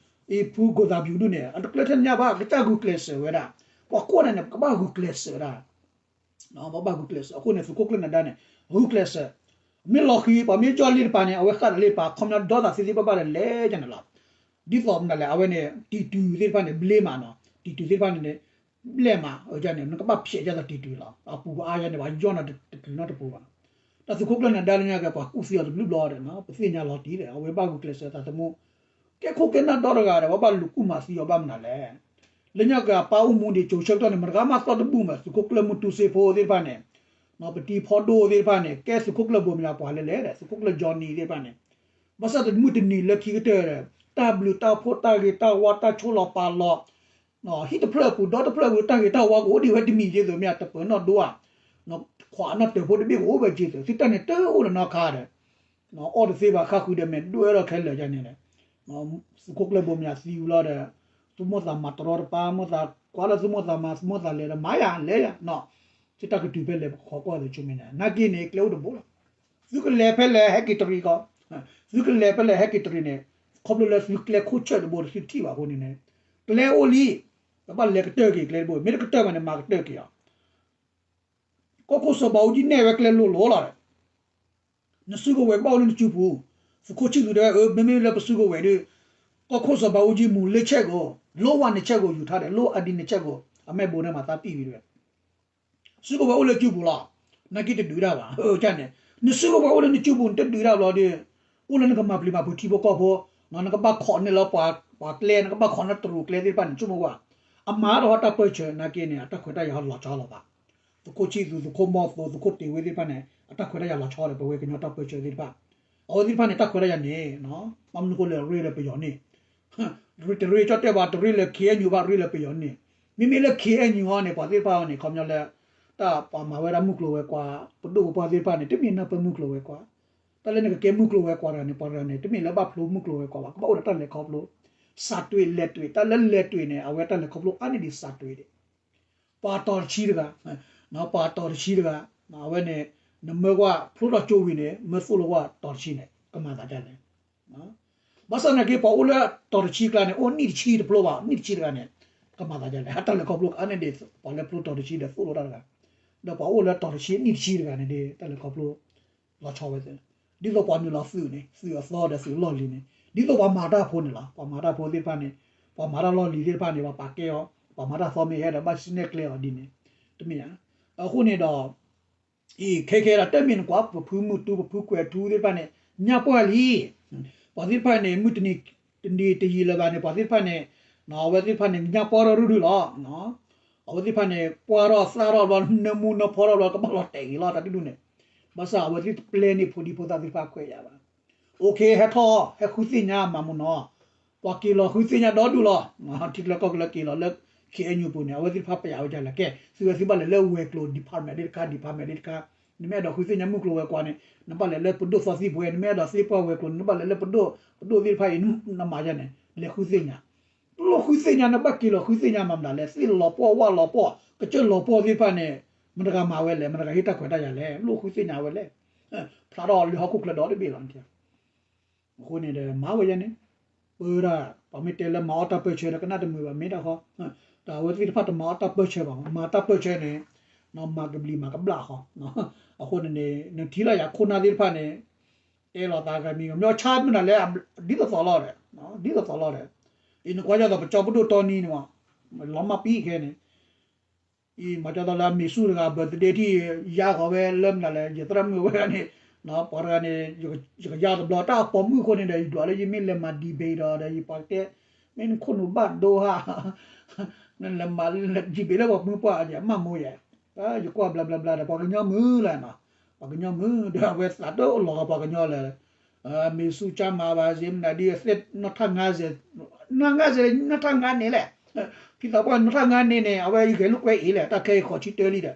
အံၤဖုကိၢ်သးပျုၤဒူၣ်န့ၣ် အတကျၢၢ်ထဲညါဘၣ် ကစၢ်ဂုာ်ကျဲးစၢးဝဲဒၣ် ပှၤကိးဂၤန့ၣ် ကဘၣ်ဂုာ်ကျဲးစၢးဒၣ် ပဘၣ်ဂုာ်ကျဲးစၢး အဃိန့ၣ် သုးခိၣ်ကျၢၢ်နဒါန့ၣ် ဂုာ်ကျဲးစၢး မ့ၢ်လီၤဃံၤ ပှၤမ့ၢ်ယီၢ်လံတပၤန့ၣ် အဝဲဃၣ်ဒီးလံတပၤ ခီပညီဒီသးသ့သ့ဘၣ်ဘၣ်ဒီးလဲၤကန့ၣ်လီၤ. ဒ်သိးမနုၤလဲၣ် အဝဲန့ၣ် တံၤတုၤသ့ၣ်တဖၣ်န့ၣ် ဘျ့မးနီၤ တံၤတုၤသ့ၣ်တဖၣ်န့ၣ် ဘျဲၣ်မး အန့ၣ် နကဘၣ်ဖျဲးဒ်သိးတံၤတုၤလီၤ. အပူၤအါယါန့ၣ် ပှၤယီၢ်နၤတတုၤနီတပူၤဘၣ်. တၢ်သုးခိၣ်ကျၢၢ်နဒါလၢညါက့ၤ ပှၤကူၣ်သံအီၤတဘျုးဘျီဒီး ပသ့ၣ်ညါလီၤတံၢ်ဒီး အဝဲဘၣ်ဂုာ်ကျဲးစၢးသးသမူ ကဲခိၣ်ကဲနၢ်ဒီတဂၤဒီး ပှၤဘၣ်လူၤကူၣ်မၤသံအီၤဘၣ်မနုၤလဲၣ်. လၢညါက့ၤအပၢ်အိၣ်မူဒံး ကၠိဆၢကတီၢ်န့ၣ် မတဂၤမးသီၣ်တဘူၣ်မး သုးခိၣ်ကျၢၢ်မုၢ်တူစ့ဖိသ့ၣ်တဖၣ်န့ၣ် ပတံၤဖီဒိၣ်သ့ၣ်တဖၣ်န့ၣ် ကဲသုးခိၣ်ကျၢၢ်ဘိမယၤပှၤလဲၣ်လဲၣ်ဒီး သုးခိၣ်ကျၢၢ်ကၠီနံၤသ့ၣ်တဖၣ်န့ၣ် ဘၣ်ဆၣ်တမုၢ်တနံၤလၢခံကတၢၢ်ဒီး တၢ်ဘျုးတၢ်ဖှိၣ်တၢ်ဂ့ၤတၢ်ဝါတၢ်ဆိလီၤပာ်လီၤ ဟံၣ်တဖျၢၣ်အပူၤ ဒီတဖျၢၣ်အပူၤ တၢ်ဂ့ၤတၢ်ဝါကအိၣ်ဒံးဝဲတမံၤက့ၤသိး မ့ၢ်တပၢၤနီၣ်ဒိဧါ ခွးနီၣ်တၢၤဖိတဘ့ၣ်ကအိၣ်ဝဲက့ၤသိး သုတၢ်န့ၣ်တအိၣ်လၢၤနီတခါဒီး အီၣ်တသ့ဘၣ် ဃၣ်ဃုာ်ဒီးမဲာ်ဒွဲၣ်ဒီးခဲလၢာ်ယါန့ၣ်ဒီး သုးခိၣ်ကျၢၢ်ဘိမယၤသံဝံၤလီၤဒီး သုမိၢ်သးမၤတရီတပါ မိၢ်သးကွၢ်လၢသုမိၢ်သးမၤ သုမိၢ်သးလဲၤဒီးမၤယၤလဲၤယၤနီၤ သုတၢ်ကတုၤဖဲလဲၣ် ပကခိးကွၢ်သုဆူမဲာ်ညါ နာ်က့န့ၣ် ကျဲအိၣ်တဘိလီၤ. သုကလဲၤဖဲလဲၣ်ဟဲက့ၤတရံးကီး, သုကလဲၤဖဲလဲၣ်ဟဲက့ၤတရံးန့ၣ် ခီဖျိလၢသုကျဲခိၣ်ဆၢၣ်တဘိ သုထံၣ်ဘၣ်အဃိန့ၣ်န့ၣ် ကျဲအိၣ်လံ, ကဘၣ်လဲၤကတၢၢ်က့ၤကျဲတဘိ, မ့ၢ်တကတၢၢ်ဘၣ်န့ၣ် မၤကတၢၢ်က့ၤအီၤ. ကီၢ်ခိၣ်စီၤဘးအူကၠံနဲၣ်ဝဲကျဲလိၤလိၤလီၤဒီး နစုကဝဲၤကဘၣ်အိၣ်လၢနစုပူၤ, သုးခိၣ်ဆံၣ်သူးတဲဝဲ အၢ မ့မ့ၢ်လၢပစုကဝဲၤဒီး ကီၢ်ခိၣ်စီၤဘးအူကၠံမူၤလၢဆဲၣ်ကိး, လိဝါန့ၣ်ဆဲၣ်ကိးယူၤထါဒီး လိအဒံန့ၣ်ဆဲၣ်ကိး, အမဲာ်ဘိန့ၣ်မၤသးပံၣ်ဝံၤတဲဝဲ စုကဝဲၤအိၣ်လၢစုပူၤလီၤ, နာ်က့တဒုးတၢ်ဘၣ်, န့ၣ်, နစုကဝဲၤအိၣ်လၢနစုပူၤ နတဒုးတၢ်ဘျီဒီး အိၣ်လၢနကမၤပျံၤမၤဖုးထံဖိကီၢ်ဖိ, နကဘၣ်ခိးန့ၢ်လၢပှၤကျဲ, နကဘၣ်ခိးန့ၢ်တရူးကျဲသ့ၣ်တဖၣ်န့ၣ် ဆိကမိၣ်ကွၢ်, အမၤတၢ်ဟီတၢ်ပၢၢ်ဆၢ နာ်က့န့ၣ် အတၢ်ခွဲးတၢ်ယာ်ဟီလီၤဆီလီၤဘၣ်. သုးခိၣ်ဆံၣ်သူး, သုးခိၣ်မီၢ်သိ, သုးခိၣ်တ့ၤဝ့သ့ၣ်တဖၣ်န့ၣ် အတၢ်ခွဲးတၢ်ယာ်လီၤဆီဒီး ပဝဲကညီတၢ်ပၢၢ်ဆၢသ့ၣ်တဖၣ်, အဝဲသ့ၣ်တဖၣ်န့ၣ် တၢ်ခွဲးတၢ်ယာ်န့ၣ်, ဘၣ်မနုၤဃိလဲၣ် ရ့လၢပယီၤန့ၣ် တရ့ကၠီတဲဘၣ် တရ့လၢ ခ့အဲၣ်ယူၣ် ဘၣ်ရ့လၢပယီၤန့ၣ်, မ့မ့ၢ်လၢ ခ့အဲၣ်ယူၣ် အီၤန့ၣ် ပှၤသ့ၣ်တဖၣ်အီၤန့ၣ် ခီပညီလၢ တၢ်ပှၤမၤဝဲဒၣ်မုၢ်ကျိၤဝဲၤကွာ်, ပဒိၣ်ပပှၢ်သ့ၣ်တဖၣ်န့ၣ် တမ့ၢ်နၢ်ပၢၢ်မုၢ်ကျိၤဝဲၤကွာ်, တၢ်လၢနကကဲမုၢ်ကျိၤဝဲၤကွာ်တဂၤန့ၣ် ပှၤတဂၤန့ၣ် တမ့ၢ်လၢဘၣ်ဖျိမုၢ်ကျိၤဝဲၤကွာ်ဘၣ်, ကဘၣ်အိၣ်ဒီးတၢ်လဲၤခီဖျိ, စးတွ့လဲၤတွ့, တၢ်လၢလဲၤတွ့န့ၣ် အဝဲတၢ်လဲၤခီဖျိအါန့ၢ်ဒံးစးတွ့ဒံး ပှၤတီၤတဆံတဂၤ, ပှၤတီၤတဆံတဂၤ, အဝဲန့ၣ် နမၢကွၢ်ဖျိထီၣ်ကၠိဝံၤန့ၣ် မၢသိၣ်လိကွၢ်တီၤတဆံန့ၣ် ကမၤသးဒ်လဲၣ်. ဘၣ်ဆၣ်နာ်က့ ပှၤအိၣ်လၢတီၤတဆံကျါန့ၣ် အိၣ်နံၣ်တဆံတဖျိဘၣ်, နံၣ်တဆံတဂၤန့ၣ် ကမၤသးဒ်လဲၣ်. တၢ်လဲၤခီဖျိအါန့ၢ်ဒံး ပှၤလၢဖျိတီၤတဆံဒီးသိၣ်လိတၢ်တဂၤ, ဒီးပှၤအိၣ်လၢတီၤတဆံနံၣ်တဆံတဂၤန့ၣ်ဒီး တၢ်လဲၤခီဖျိ လီၤဆီဝဲသ့ၣ်, ဒ်သိးပှၤနုာ်လီၤသုးန့ၣ် သုးအသီဒီးသုးလီၢ်လံၤန့ၣ် ဒ်သိးပှၤမၤတၢ်ဖိန့ၣ်လီၤ. ပှၤမၤတၢ်ဖိသ့ၣ်တဖၣ်န့ၣ် ပှၤမၤတၢ်လီၢ်လံၤသ့ၣ်တဖၣ်န့ၣ် ပှၤပာ်ကဲအီၤ, ပှၤမၤတၢ်သီမ့ၢ်ဟဲဒီး ဘၣ်စံၣ်နဲၣ်ကျဲအီၤဒ်န့ၣ် တမ့ၢ်ဧါ. အဃိန့ၣ်ဒီး အံၤ ခဲခဲဒၣ်တမ့ၢ်နကွၢ် ပဖုမုၢ်တူ ပဖုကွဲၤထူသ့ၣ်တဖၣ်န့ၣ် ညၣ်ပှၢ်လံ. ပှၤသ့ၣ်တဖၣ်န့ၣ် မုၢ်တနံၤတယံာ်လၢၤဘၣ်န့ၣ် ပှၤသ့ၣ်တဖၣ်န့ၣ် အဝဲသ့ၣ်တဖၣ်န့ၣ် ညၣ်ပှၢ်ထီၣ်ရုၢ်ရုၢ်လီၤ. အဝဲသ့ၣ်တဖၣ်န့ၣ် ပှၢ်ထီၣ်သၣ်ထီၣ်ဘျီ နၢမူနီၢ်ဖီထီၣ်ဘျီ ကဘၣ်လီၤတဲာ်ဂ့ၤလီၤ တၢ်ဒုဒူၣ်န့ၣ်. ဘၣ်ဆၣ်အဝဲသ့ၣ်တပျဲန့ၢ်ဖိဒံဖိသၣ်သ့ၣ်တဖၣ်ခွဲးယာ်ဘၣ်. အိၣ်ခ့ ဟဲထီၣ် ဟဲဃုသ့ၣ်ညါမၤမူနီၤ, ပှၤက့ၤလီၤဃုသ့ၣ်ညါဒီဒူၣ်လီၤ. ထံကျါကီၢ်ကျါက့ၤလီၤလၢ ခ့အဲၣ်ယူၣ် ပူၤန့ၣ် အဝဲသ့ၣ်တဖၣ်ပယာ်ဝဲဒ်လဲၣ်ကဲ, သုဝဲသုဘၣ်လဲၤလၢဝဲၤကျိၤ department ဒ်တခါ department ဒ်တခါ, နမ့ၢ်အဲၣ်ဒိးဃုသ့ၣ်ညါမုၢ်ကျိၤဝဲၤကွာ်န့ၣ် နဘၣ်လဲၤလၢပဒိၣ်သီသံၣ်ဘှဲ, နမ့ၢ်အဲၣ်ဒိးသ့ပှၢ်ဝဲၤကျိၤန့ၣ် နဘၣ်လဲၤလၢပဒိၣ်, ပဒိၣ်သ့ၣ်တဖၣ်အံၤ နမၤယဲန့ၣ် လဲၤဃုသ့ၣ်ညါ လိၣ်ဃုသ့ၣ်ညါ နဘၣ်က့ၤလီၤဃုသ့ၣ်ညါမၤမတၤလဲၣ်. သ့ၣ်လီၤပှီၢ်ဝၣ်လီၤပှီၢ် ကစၢၢ်လီၤပှီၢ်သ့ၣ်တဖၣ်န့ၣ် မတၤတဂၤမၤဝဲလဲၣ်, မတၤတဂၤဟ့ၣ်တၢ်ခွဲးတၢ်ယာ်လဲၣ်, လိၣ်ဃုသ့ၣ်ညါဝဲလဲၣ်. ဖျါထီၣ်လၢဟီၣ်ခိၣ်ချၢဒီတဘ့ၣ်လီၤ. အဃိန့ၣ်ဒီး မၤဝဲယဲန့ၣ်, ပၢဒၣ် ပှၤမ့ၢ်တဲလၢမၤအီၣ်တၢ်ပၢၢ်ဆၢဒီး ကနၣ်တမုာ်ဘၣ် မ့ၢ်တၢ်ဃီ, ဒီးအဝဲသ့ၣ်တဖၣ်တမၤအီၣ်တၢ်ပၢၢ်ဆၢဘၣ်, မၤတၢ်ပၢၢ်ဆၢန့ၣ် မၤကဘျံးမၤကဘျၣ်ဃီ. အဃိန့ၣ်န့ၣ် နထံၣ်လၢယၤခိၣ်နၢ်သ့ၣ်တဖၣ်န့ၣ် တဲလီၤသးဂၤမံၤဂၤ မ့ၢ်အီၣ်ဆါမနုၤလဲၣ်, ဒ်သိးသိးလီၤဒီး, ဒ်သိးသိးလီၤဒီး, အံၤနကွၢ်ဒ်သိးပကၠီပဒိၣ်တီနံၤန့ၣ်မး, လီၤမၢ်ပံခဲန့ၣ် အံၤ မၤကၠီသီလၢအမ့ၢ်ဆူၣ်တဂၤ birthday ထံၣ် ယါဃီၤဝဲလၢမနုၤလဲၣ်, ယသရၣ်မုၣ်ဝဲန့ၣ်, ပှၤတဂၤန့ၣ် ယကယါတဘျီ တၢ်ပိာ်မုၣ်အဃိန့ၣ်ဒီး ယဒွးလၢယမ့ၢ်လဲၤမၤ debate ဒီး ဒီးယပှၤတဲ မ့ၢ်နခိၣ်နူာ်ဘၣ်ဒိဧါ, နလဲၤမၤ debate လၢပှၤမုၢ်ပှၢ် ယမၢ်မိၢ်ယဲ, ယကွၢ်ဘျါဘျါဘျါဒီး ပှၤကညီမုၢ်လၢနီၤ, ပှၤကညီမုၢ် ဒီးအဝဲသးဒိၣ်လီၤဂာ်ပှၤကညီလၢ မ့ၢ်ဆူၣ်ကၢ်မၤဘၣ်စ့ၢ်မနုၤဒ်အသ့ၣ်နီၣ်ထၣ်ငါစဲး, နီၣ်ငါစဲး နီၣ်ထၣ်ငါန့ၣ်လဲၣ်, ဖံသးပှၢ်နီၣ်ထၣ်ငါန့ၣ်န့ၣ် အဝဲယဂဲၤလိာ်ကွဲအံၤလဲၣ် တၢ်ခဲအံၤဃိးဆံတၢလံဒီး,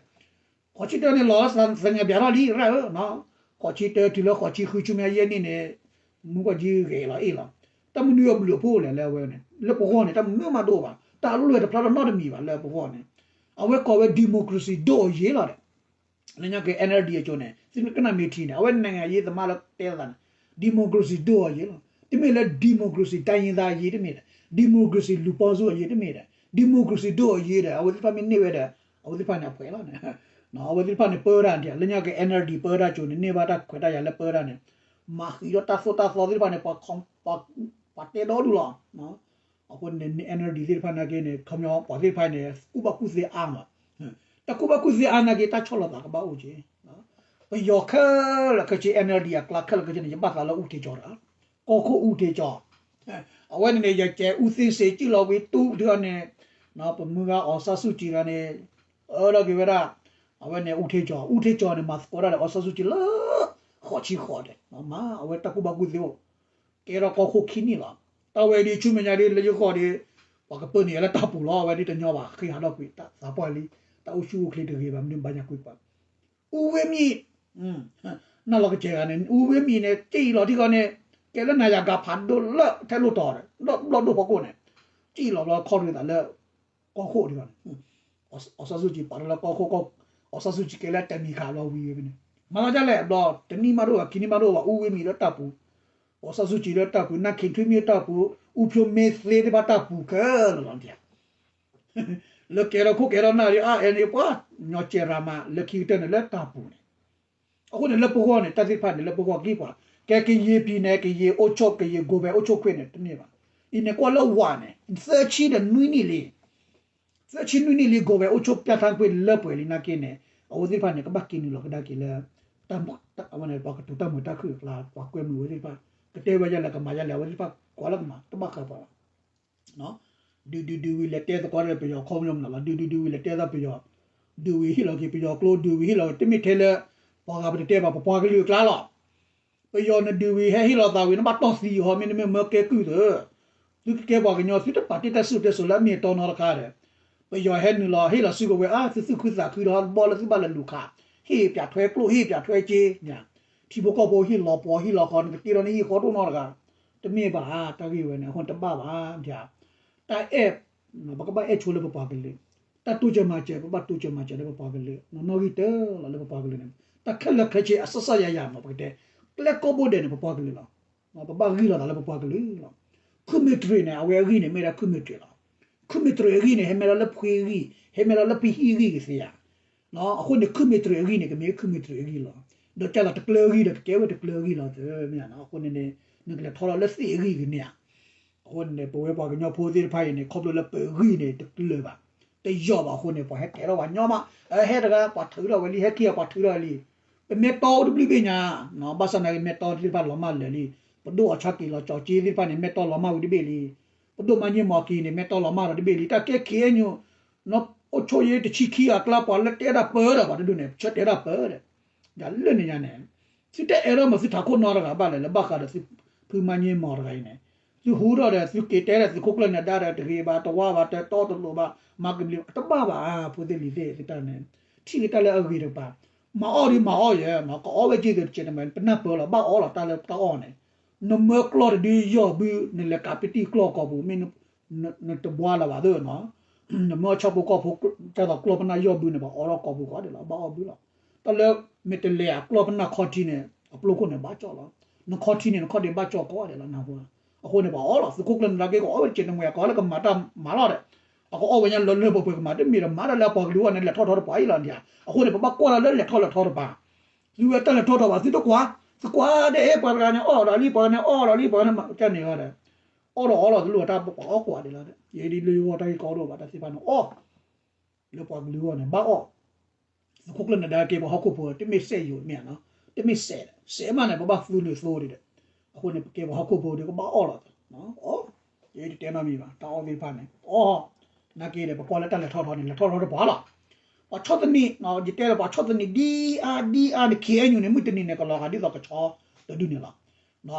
ဃိးဆံတၢန့ၣ်လီၤသငဲးဘၣ်ထီၣ်လံရၣ်ဧၢ, ဃိးဆံတၢတုၤလၢဃိးဆံဃုဆူမဲာ်ညါယဲၢ်နံၣ်န့ၣ်, မူကီၢ်ကၠံဂဲၤလီၤအ့ၣ်လီၤ, တၢ်မနုၤအဘျုးအဖှိၣ်လဲၣ်လၢအဝဲန့ၣ် လၢပဂီၢ်န့ၣ် တၢ်မနုၤမးတအိၣ်ဘၣ်, တၢ်အလွဲၢ်တဖျါထီၣ်နီတမံၤဘၣ်လၢပဂီၢ်န့ၣ်, အဝဲကိးဝဲ democracy ဒိၣ်အယ့ၢ်လီၤဒီး လၢညါက့ၤ NLD အကျိၤန့ၣ် သုကနၣ်မ့ၢ်ထံန့ၣ် အဝဲ နိုင်ငံရေးသမား လၢတဲသးန့ၣ် democracy ဒိၣ်အယ့ၢ်လီၤ. တမ့ၢ်လၢ democracy တိုင်းရင်းသားအရေး တမ့ၢ်ဒီး democracy လူၤပိာ်စုအရေး တမ့ၢ်ဒီး democracy ဒိၣ်အယ့ၢ်ဒီး အဝဲသ့ၣ်တဖၣ်မ့ၢ်န့ၢ်ဝဲဒီး အဝဲသ့ၣ်တဖၣ်န့ၣ်အပှဲၤလီၤန့ၣ်, အဝဲသ့ၣ်တဖၣ်န့ၣ်ပၢတၢ်န့ၣ် လၢညါက့ၤ NLD ပၢတၢ်ကၠိန့ၣ် န့ၢ်ဘၣ်တၢ်ခွဲးတၢ်ယာ်လၢပၢတၢ်န့ၣ် မၤဃံးဒီးတၢ်သိၣ်တၢ်သီသ့ၣ်တဖၣ်န့ၣ် ပှၤတဲဒီဒူၣ်လီၤ. အဃိန့ၣ် NLD သ့ၣ်တဖၣ်နာ်က့န့ၣ် ခီပညီပှၤသ့ၣ်တဖၣ်န့ၣ် ကူၣ်ဘၣ်ကူၣ်သ့အါမး, တၢ်ကူၣ်ဘၣ်ကူၣ်သ့အါနာ်က့ တၢ်ဆီၣ်လီၤသးကဘၣ်အိၣ်က့ၤ, ပယီၤခဲလၢာ်ခဲဆ့ NLD အကျါခဲလၢာ်ခဲဆ့န့ၣ် ယဘၣ်သးလၢအူထ့ကၠီတဂၤ, ကီၢ်ခိၣ်အူထ့ကၠီ, အဝဲန့ၣ်န့ၣ် ယကဲအူသ့စ့စံၣ်လီၤဝံၤတူၢ်ဒုးအီၤန့ၣ်, ပမုၢ်ဂၤ အောင်ဆန်းစုကြည် တဂၤန့ၣ် အၢၣ်လီၤက့ၤဝဲဒၣ်, အဝဲန့ၣ်အူထ့ကၠီ, အူထ့ကၠီန့ၣ် မၤသကိးတၢ်ဒီး အောင်ဆန်းစုကြည် လၢ ဃိးဆံဃိးဒီး မၤအဝဲတၢ်ကူၣ်ဘၣ်ကူၣ်သ့အိၣ် ကဲထီၣ်ကီၢ်ခိၣ်ခံနံၣ်လီၤ. တၢ်ဝဲဒ်ဆူမဲာ်ညါဒ်လၢယဂီၢ်ဒီး ပှၤကပၢနုာ်ယၤလၢတၢ်ပူၤလီၤ. အဝဲဒ်တညီဘၣ် ဃ့ဟးထီၣ်ကွံာ် သးပှၢ်လံ, တၢ်အိၣ်ဆူၣ်အိၣ်ချ့တဂ့ၤဘၣ် မနုၤဘၣ်ညါကွံာ်ပှၤ, အူဝ့မံၤ, နၢ်လီၤကစဲၤဂၤန့ၣ် အူဝ့မံၤန့ၣ် က့ၣ်အံၤလီၤထံကီၢ်န့ၣ် ကဲလၢနၤယၤကၤဖးဒိၣ်လၢထဲလိၣ်တီၤဒီး ဘျီၣ်ဒိၣ်ဖီခိၣ်န့ၣ် က့ၣ်အံၤလီၤဘျီခီၣ်ဒုးသးလၢ ကီၢ်ခိၣ်ထံကီၢ်န့ၣ် အောင်ဆန်းစုကြည် ပာ်ထီၣ်လၢကီၢ်ခိၣ်, ကီၢ် အီၣ်ဆၣ်စူၣ်ကံကဲလၢတၢ်မံၤခးဘျီဝံၤဝဲန့ၣ် မၤသးဒ်လဲၣ်ဘျီ တနံၣ်မးဒိၣ်ဘၣ် ခံနံၣ်မးဒိၣ်ဘၣ် အူဝဲမံၤလၢတၢ်ပူၤ အီၣ်ဆၣ်စူၣ်ကံလၢတၢ်ပူၤ နၢ်ခ့ထွံမံၤတၢ်ပူၤ အူဖျိမ့ၢ်သ့သ့ၣ်တဖၣ်တၢ်ပူၤခဲလၢာ်လီၤဒ် လၢကဲထီၣ်ခိၣ်ကဲထီၣ်နၢ်ဒီး အါအဲန့ၣ် ပှၤညီကဲရၤမး လၢခံကတၢၢ်န့ၣ်လၢတၢ်ပူၤန့ၣ် အဃိန့ၣ်လၢပဂီၢ်န့ၣ် တၢ်သ့ၣ်တဖၣ်န့ၣ် လၢပဂီၢ်ကံပှၤ ကဲကယံာ်ပံၤန့ၣ် ကယံာ်အိၣ်ဆိး ကယံာ် ကိုယ်ပိုင်အိမ်ထောင်ခွင့် န့ၣ် တန့ၢ်ဘၣ်. အံၤန့ၣ်ကွၢ်လၢဝၤန့ၣ် သၢဆံဒီးနွံနံၣ်လံ သၢဆံနွံနံၣ်လံ ကိုယ်ပိုင်အိမ်ထောင်ခွင့် လၢပှဲၤလံနာ်က့န့ၣ် အဝဲသ့ၣ်တဖၣ်န့ၣ် ကဘၣ်က့ၤနုာ်လီၤကဒါက့ၤလၢ ပှၤကတိၤတၢ်မုာ်တၢ်ခုၣ်အကျါ ပှၤကွဲမုာ်ဝဲသ့ၣ်တဖၣ် ကတဲဝဲဒ်လဲၣ် ကမၤဒ်လဲၣ် အဝဲသ့ၣ်တဖၣ်ကွၢ်လၢကမၤ တဘၣ်ဃးပှၤဘၣ် ဒုးဒုးဒုးဝံၤလဲၤတဲသကိးဒီးပယီၤခီပညီမနုၤလီၤ ဒုးဒုးဒုးဝံၤလဲၤတဲသကိးပယီၤ ဒုးဝံၤဟ့ၣ်လီၤက့ၤပယီၤကျိ ဒုးဝံၤဟ့ၣ်လီၤ တမ့ၢ်ထဲလၢ ပှၤဂၤပတတဲဘၣ် ပပှၤကလုာ်အကျါလီၤ ပယီၤနဒုးဝံၤဟဲဟ့ၣ်လီၤသးဝံၤ နဘၣ်တီၢ်သံဟီ မ့တမ့ၢ်မၢကဲကုၢ်သၢ သုကကဲပှၤကညီ သုတပာ်တ့ၢ်တၢ်စံၣ်စိၤတဲစိၤလၢအမ့ၢ်အတီနီတခါဒီး ပယီၤဟဲနုာ်လီၤ ဟ့ၣ်လီၤစုကဝဲၤအါ သုသူၣ်ခုသးခုဒီးဟီတဘီလၢသုဘၣ်လဲၤလူၤခး ဟ့ၣ်ပၠးထွဲကျိၣ် ဟ့ၣ်ပၠးထွဲစ့ ထံဖိကီၢ်ဖိဟ့ၣ်လီၤပှီၢ်ဟ့ၣ်လီၤဃီ နကတ့ထီၣ်န့ၣ်ဟ့ၣ်ဃီတအိၣ်နီတဂၤ တမ့ၢ်ဘၣ် တၢ်ဂ့ၢ်ဝဲန့ၣ် အဃိန့ၣ်တဘၣ်ဘၣ် တၢ်အဲၣ် ပကဘၣ်အဲၣ်ဆိလၢပပှၤကလုာ် တၢ်တိစၢၤမၤစၢၤ ပဘၣ်တိစၢၤမၤစၢၤလၢပပှၤကလုာ် နီၢ်နီၢ်ဂံၢ်တၢလီၤလၢပပှၤကလုာ်န့ၣ် တၢ်ခဲလၢာ်ခဲဆ့အစစယယၤမး ပကတဲ ကျဲကိးဘိဒဲးန့ၣ် ပပှၤကလုာ်လီၤ ပဘၣ်ဂံၢ်လီၤသးလၢပပှၤကလုာ်လီၤ ခုမ့ၢ်တရံးန့ၣ် အဝဲအဂံၢ်န့ၣ် မ့ၢ်ဒၣ်ခုမ့ၢ်တရံးလီၤ ခုမ့ၢ်တရံးအဂံၢ်န့ၣ် ဟဲမ့ၢ်လီၤလၢဖှ့အဂံၢ် ဟဲမ့ၢ်လီၤလၢပဟံၣ်အဂံၢ်ကသ့ဧါ အဃိန့ၣ် ခုမ့ၢ်တရံးအဂံၢ်န့ၣ် ကမ့ၢ်ခုမ့ၢ်တရံးအဂံၢ်လီၤ ဒီးကၢ်လီၤတကျၢၤအဂံၢ်ဒီး ကကဲဝဲတကျၢၤအဂံၢ်လီၤ မ့ၢ်ဧါ အဃိန့ၣ်န့ၣ် နကလဲၤထီၣ်လီၤလၢသ့ၣ်အဂံၢ်ကန့ၣ်ဧါ အဃိန့ၣ် ပဝဲပှၤကညီဖိသ့ၣ်တဖၣ်အံၤန့ၣ် ခီဖျိလၢပဂံၢ်န့ၣ် တကျၢၤဘၣ် တယိာ်ဘၣ်အဃိန့ၣ် ပှၤဟဲကဲထီၣ်ပှၤညီမး ဟဲတဂၤ ပှၤထုးထီၣ်ဝဲလံ ဟဲခံဂၤပှၤထုးထီၣ်ဝဲလံ ပမ့ၢ်တီအိၣ်တဘျုးဘ့ၣ်ညါ ဘၣ်ဆၣ်သနာ်က့ မ့ၢ်တီသ့ၣ်တဖၣ်လီၤမၢ်လၢာ်လံ ပဒိၣ်အီၣ်ဆၣ်က့ၤလီၤကၠီၤက့သ့ၣ်တဖၣ်န့ၣ် မ့ၢ်တီလီၤမၢ်ဝံၤတဘ့ၣ်လံ ပဒိၣ်မါည့မီၤက့ၤန့ၣ် မ့ၢ်တီလီၤမၢ်ဒီးတဘ့ၣ်လံ တၢ်ကဲ ခ့ၣ်အဲၣ်ယူၣ် နီၢ်အိၣ်ဆိၣ်ယ့တဆံခံဂၤအကျါ ပှၤလၢတဲဒၣ်ပၢဒီး ပှၤတဒူၣ်န့ၣ် ဆၢတဲဒၣ်ပၢဒီး ယလၢန့ၣ်ညါန့ၣ် သုတအဲၣ်ဒိးမၤသုထးခိၣ်နီတဂၤဘၣ်လဲၣ် လၢဘၣ်ဃးဒီးသုဖုမါည့မီၤတဂၤအံၤန့ၣ် သုဟူထီၣ်ဒီး သုက့ၤတဲဒီးသုးခိၣ်ကျၢၢ်နၢၤဒါဒီး တဂ့ၤဘၣ် တဝါဘၣ် တတီတလိၤဘၣ် မၤကဘျံး တဘၣ်ဘၣ် ဖိသ့ၣ်လံၤသ့ၣ် သုတၢ်န့ၣ် ထံၣ်က့ၤတၢ်လၢအဂ့ၤတကပၤ မၤအီၣ်ဒ်မၤအီၣ်ယဲၢ် ကအီၣ်ဝဲက့ၤသ့ၣ်တကဲးတမဲာ် ပနၢ်ပၢၢ်လီၤ ဘၣ်အီၣ်လီၤတၢ်လၢတၢ်အီၣ်န့ၣ် နမၢကျီၢ်တဒုယီၢ်ဘု နလဲၤကးပတံၢ်ကျီၢ်ကီၢ်ပူၤ မ့ၢ်နတဘှါလၢၤဘၣ်သ့ၣ်နီၤ နမၢဆၣ်ဖိကီၢ်ဖိ ကဲသိးကျီၢ်ပနၢ်ယီၢ်ဘုန့ၣ် ပှၤအီထီၣ်ကီၢ်ပူၤကိးဂၤဒဲးလီၤ ဘၣ်အီၣ်ဘုလီၤ တၢ်လၢ မ့ၢ်တလဲၤအကျီၢ်ပနၢ်ခီထံန့ၣ် အပျိခိၣ်န့ၣ်ဘၣ်ကၠီၣ်လီၤ နခီထံန့ၣ် နခီဒံးဘၣ်ကၠီၣ်ကိးဂၤဒဲးလီၤ နၢ်ဟူဧါ အဃိန့ၣ် ပှၤအီၣ်လီၤ သုးခိၣ်ကျၢၢ်နၢၤဒါက့ၤ ကအီၣ်ဝဲတကဲးတမဲာ် ကအီၣ်လၢကမၤတၢ်မၤလီၤဒီး အကအီၣ်ဝဲညါလၢလၢပှဲၤပှဲၤကမၤ တမ့ၢ်ဒီးမၤတၢ်လၢအပှၤကလုာ်အဂီၢ်န့ၣ် လဲၤထီၣ်ထီတပှၤအံၤလီၤဒ်ဧါ အဃိန့ၣ် ပဘၣ်ကွၢ်တၢ်လၢလဲၤထီၣ်လဲၤထီတပၤ သုဝဲတၢ်လဲၤထီၣ်ထီဘၣ် သုတကွၢ် သုကွၢ်ဒဲး ပှၤတဂၤန့ၣ်အီၣ်ဒီးလံ ပှၤတဂၤန့ၣ်အီၣ်ဒီးလံ ပှၤတဂၤန့ၣ် ကန့ၣ်လီၤဒီး အီၣ်ဒီးအီလီၤ တလိၣ်တၢ်ပှၤအီၣ်ကွၢ်ဒံးလီၤ ယဲဒ်လၢယဂီၢ်တၢ်ဂ့ၢ်ကီဒိၣ်ဘၣ် တၢ်သ့ၣ်တဖၣ်န့ၣ်အီၣ် လၢပှၤကလုာ်အဂီၢ်န့ၣ် ဘၣ်အီၣ် သုးခိၣ်ကျၢၢ်နၢၤဒါက့ၤပှၤဟီၣ်ခိၣ်ဖိ တမ့ၢ်စဲးယိာ်မ့ၢ်ဧါနီၤ တမ့ၢ်စဲး စဲးမးန့ၣ် ပဘၣ်သူနုာ်သိဒံးဒီး အဃိန့ၣ် ပကဲပှၤဟီၣ်ခိၣ်ဖိဒီး ကဘၣ်အီၣ်လီၤ အီၣ် ယတတဲနီတမံၤဘၣ် တၢ်အီၣ်သ့ၣ်တဖၣ်န့ၣ် အီၣ် နာ်က့ဒီး ပကွၢ်လၢတၢ်လဲၤထီၣ်ထီန့ၣ် လဲၤထီၣ်ထီတပှၤလီၤ ပှၤဆီၣ်သနံး ယတဲလၢပှၤဆီၣ်သနံးဒ်အါဒ်အါန့ၣ် ခ့ၣ်အဲၣ်ယူၣ်န့ၣ် မုၢ်တနံၤန့ၣ်ကလီၤဂာ်ဒ်သိးကဆီတဒုန့ၣ်လီၤ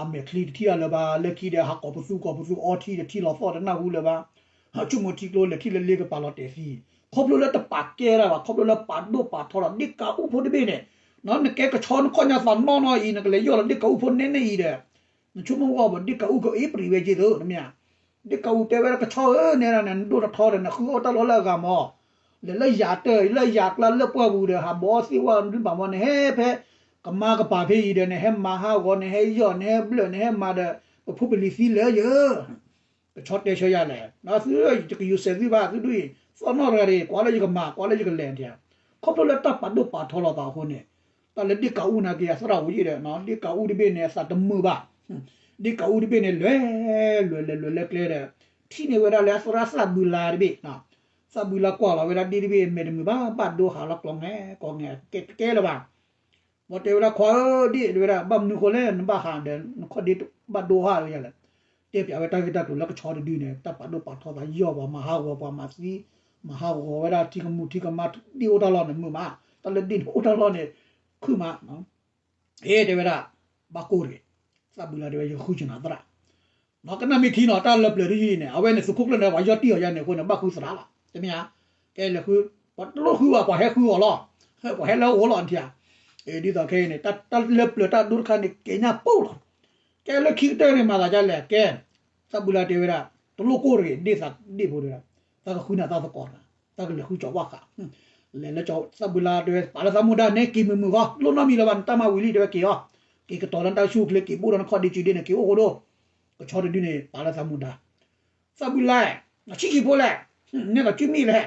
အမဲာ်ချံတထံၣ်အလၢၤဘၣ် လၢခံဒီး ဟးကိးပသူကိးပသူ အီထံဒီးထံလီၤသီၣ်တနၢ်ဟူလၢၤဘၣ် ဟးဆိကမိၣ်ထံကျိ လဲၤထံၣ်လၢလ့ကပၤလီၤတဲာ်သံ ခီဖျိလၢတပာ်ကဲတၢ်ဘၣ် ခီဖျိလၢပာ်ဒိၣ်ပာ်ထီလီၤ ဒ့ၣ်ကးအူဖိတဘ့ၣ်န့ၣ် နကဲကဆီနခီၣ်ညါသးနီၢ်နီၢ်အံၤ နကလဲၤယီၢ်လီၤဒ့ၣ်ကးအူဖိနဲနဲအံၤဒီး နဆိကမိၣ်ဝဲဘၣ် ဒ့ၣ်ကးအူကအ့ပြံးဝဲက့ၤသ့ တမ့ၢ်ဧါ ဒ့ၣ်ကးအူတဲဝဲဒၣ်ကဆီဧၢ နဲဒၣ်န့ၣ် နဒိၣ်ထီၣ်ထီဒီး နဃုအီၣ်တၢ်လီၢ်လၢအဂၤမး လဲၤလၢယၤတၢၢ် လၢယၤကျါလၢပှၢ်ပူၤဒီး ဟးဘီအီၣ်သ့ၣ်ဝဲဒုးဘၣ်မး နဟဲဖဲ ကမါကပၤဖဲအံၤဒီး နဟဲမၤဟးဂီၤ နဟဲယီၢ် နဟဲဘျၢၣ် နဟဲမၤဒီး ပဖိပလံၤသံလၢာ်ယၢ ကဆီတဲဆၢယၤလဲၣ် သုတကယူၤစဲးသုဘၣ် သုဒုးအံၤ သီၣ်နီၣ်တဂၤဒီး ကွၢ်လၢယကမၤ ကွၢ်လၢယကလဲၤဒံးဧါ ခီဖျိလၢတၢ်ပာ်ဒိၣ်ပာ်ထီလီၤသးအဃိန့ၣ် တၢ်လၢဒ့ၣ်ကးအူနာ်က့ အသရၣ်အိၣ်ယံာ်ဒီး ဒ့ၣ်ကးအူတဘ့ၣ်န့ၣ် အသးတမုာ်ဘၣ် ဒ့ၣ်ကးအူတဘ့ၣ်န့ၣ် လဲၤ လဲၤလဲၤလဲၤလဲၤကျဲဒီး ထံၣ်န့ၢ်ဝဲဒၣ်လၢအသရၣ်သၣ်ဘုလါတဘ့ၣ် သၣ်ဘုလါကွၢ်လီၤဝဲဒၣ်ဒ့ၣ်တဘ့ၣ် မဲာ်တမုာ်ဘၣ် ဘၣ်ဒိဟးလီၤကျီၤငဲၤ ကျီၤငဲၤ ကဲကဲလၢၤဘၣ် ဘီတဲဝဲဒၣ် ခွါဧၢ ဒ့ၣ်တဲဝဲဒၣ် ဘၣ်မနုၤဃိလဲၣ် နဘၣ်ဟးဒီး နခီၣ်ဒ့ဘၣ်ဒိဟးဝဲယၤလဲၣ် တဲပၠးဝဲတၢ်ဂ့ၢ်တၢ်ကျိၤလၢကဆီတဒုန့ၣ် တၢ်ပာ်ဒိၣ်ပာ်ထီသးယီၢ်ပှၤ မၤဟးဂီၤပှၤမၤသံ မၤဟးဂီၤဝဲဒၣ်ထံကမူၣ်ထံကမါ ဒ့ၣ်အိၣ်တၢ်လီၢ်န့ၣ်မုာ်မး တၢ်လၢဒ့ၣ်န့ၣ်အိၣ်တၢ်လီၢ်န့ၣ် ခုၣ်မး ဟ့ၣ်တဲဝဲဒၣ် ဘၣ်ကိၢ်တဂ့ၤ သၣ်ဘုလါတဲဝဲ ယဃုကနၤသရၣ် နီၢ်ကနၣ်မ့ၢ်ထံနီၤ တၢ်လၢပျၢၤတယုၢ်အံၤန့ၣ် အဝဲန့ၣ် သုးခိၣ်ကျၢၢ်နၢၤဒါ ပှၤယီၢ်တံၢ်အီၤယါန့ၣ်အဃိန့ၣ် ဘၣ်ဃုသရၣ်လီၤ တမ့ၢ်ဧါ ကဲလဲၤဃု ပှၤတလိၣ်ဃုဘၣ် ပှၤဟဲဃုအီၤလီၤ ပှၤဟဲလၢအအိၣ်လီၤနထံၣ်ဧါ ဒ်သိးခဲအံၤန့ၣ် တၢ်လၢပျၢၤတၢ်ဒိတခါန့ၣ် ကဲညါပိၢ်လီၤ ကဲလၢခံကတၢၢ်န့ၣ် မၤသးဒ်လဲၣ် ကဲ သၣ်ဘုလါတဲဝဲဒၣ် တလိၣ်ကိၢ်တဂ့ၤ ဒ့ၣ်သးဒ့ၣ်ဖိတဲဝဲဒၣ် သးကဃုနၤသးသကိးတဂၤ သးကလဲၤဃုကၠီၤဝၣ်ဃး လဲၤလၢကၠီၤသးဘုလါတဲဝဲ ပာ်လၢသးမူဒါ နဲက့ၤမုာ်မုာ်ဃီ လိၣ်နီတမံၤလၢၤဘၣ် နတၢ်မၤဝံၤလံ တဲဝဲက့ၤအီၤ, က့ၤကတီၤလၢနတၢ်ဆူၣ်ချ့ က့ၤဘိၣ်ဒီးနခီၣ်ဒ့စုဒ့န့ၣ် က့ၤအိၣ်ဃိဒိၣ်, ကဆီတဒုန့ၣ် ပာ်လၢသးမူဒါ သးဘုလါ, ဆံးဆံးဖိလဲၣ်, နဲသိးစုမ့ၢ်လဲၣ်,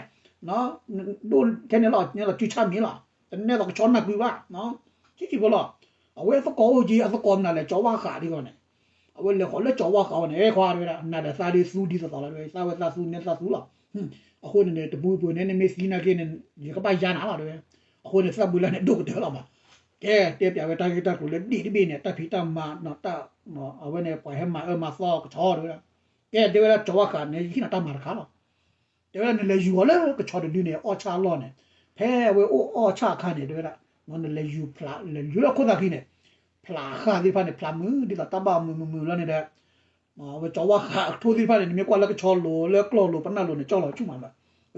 ဒိၣ်ထဲန့ၣ်လီၤ နဲသိးစုဆၣ်မ့ၢ်လီၤ, တနဲသိးကဆီနၢ်ကွံာ်ဘၣ်, ဆံးဆံးဖိလီၤ, အဝဲသကိးအိၣ်က့ၤ အသကိးမနုၤလဲၣ် ကၠီၤဝါဃးဒ်ဂီၢ်န့ၣ်, အဝဲလဲၤဃီၤလၢကၠီၤဝါဃးဝဲန့ၣ် အဲခွါတဲဝဲဒၣ် နၤဒီးသးဒုးသူဒ်သိးသိးလီၤ တဲဝဲ သးဝဲသးသူနဲသးသူလီၤ, အဃိန့ၣ်န့ၣ် တပူၤပူၤန့ၣ် နမ့ၢ်သံနာ်က့န့ၣ် ယကဘၣ်ယါနၤလီၤ တဲဝဲ, အဃိန့ၣ် သးဘုလါန့ၣ် ဒိၣ်ကတၢၢ်လီၤမး, ကဲ တဲပျးဝဲတၢ်ဂ့ၢ်တၢ်ကျိၤလၢဒ့ၣ်တဘ့ၣ်န့ၣ် တၢ်ဖံးတၢ်မၤ အဝဲန့ၣ် ပှၤဟဲမၤအၢမၤသီကဆီတဲဝဲဒၣ်, ကဲ တဲဝဲဒၣ် ကၠီၤဝါဃးန့ၣ် ယဟ့ၣ်နၤတၢ်မၤတခါလီၤ, တဲဝဲဒၣ် နလဲၤယူၤအီၤလၢကဆီတဒုန့ၣ် အီၣ်ဆၣ်အလီၢ်န့ၣ်, ဖဲအဝဲအိၣ်အီၣ်ဆၣ်အခါန့ၣ် တဲဝဲဒၣ်, နလဲၤယူၤဖျး လဲၤယူၤလၢခိၣ်သးခံန့ၣ်, ဖျးဃာ်သ့ၣ်တဖၣ်န့ၣ် ဖျးမုာ် ဒ်သိးတၢ်ဘၣ်မုာ်မုာ်မုာ်လီၤန့ၣ်ဒီး အဝဲကၠီၤဝါဃးအကထိသ့ၣ်တဖၣ်န့ၣ် နမ့ၢ်ကွၢ်လၢကဆီလိၤ လၢကျီၢ်လိၤ ပနၢ်လိၤန့ၣ် ကၠီၣ်လီၤဆူၣ်မးလီ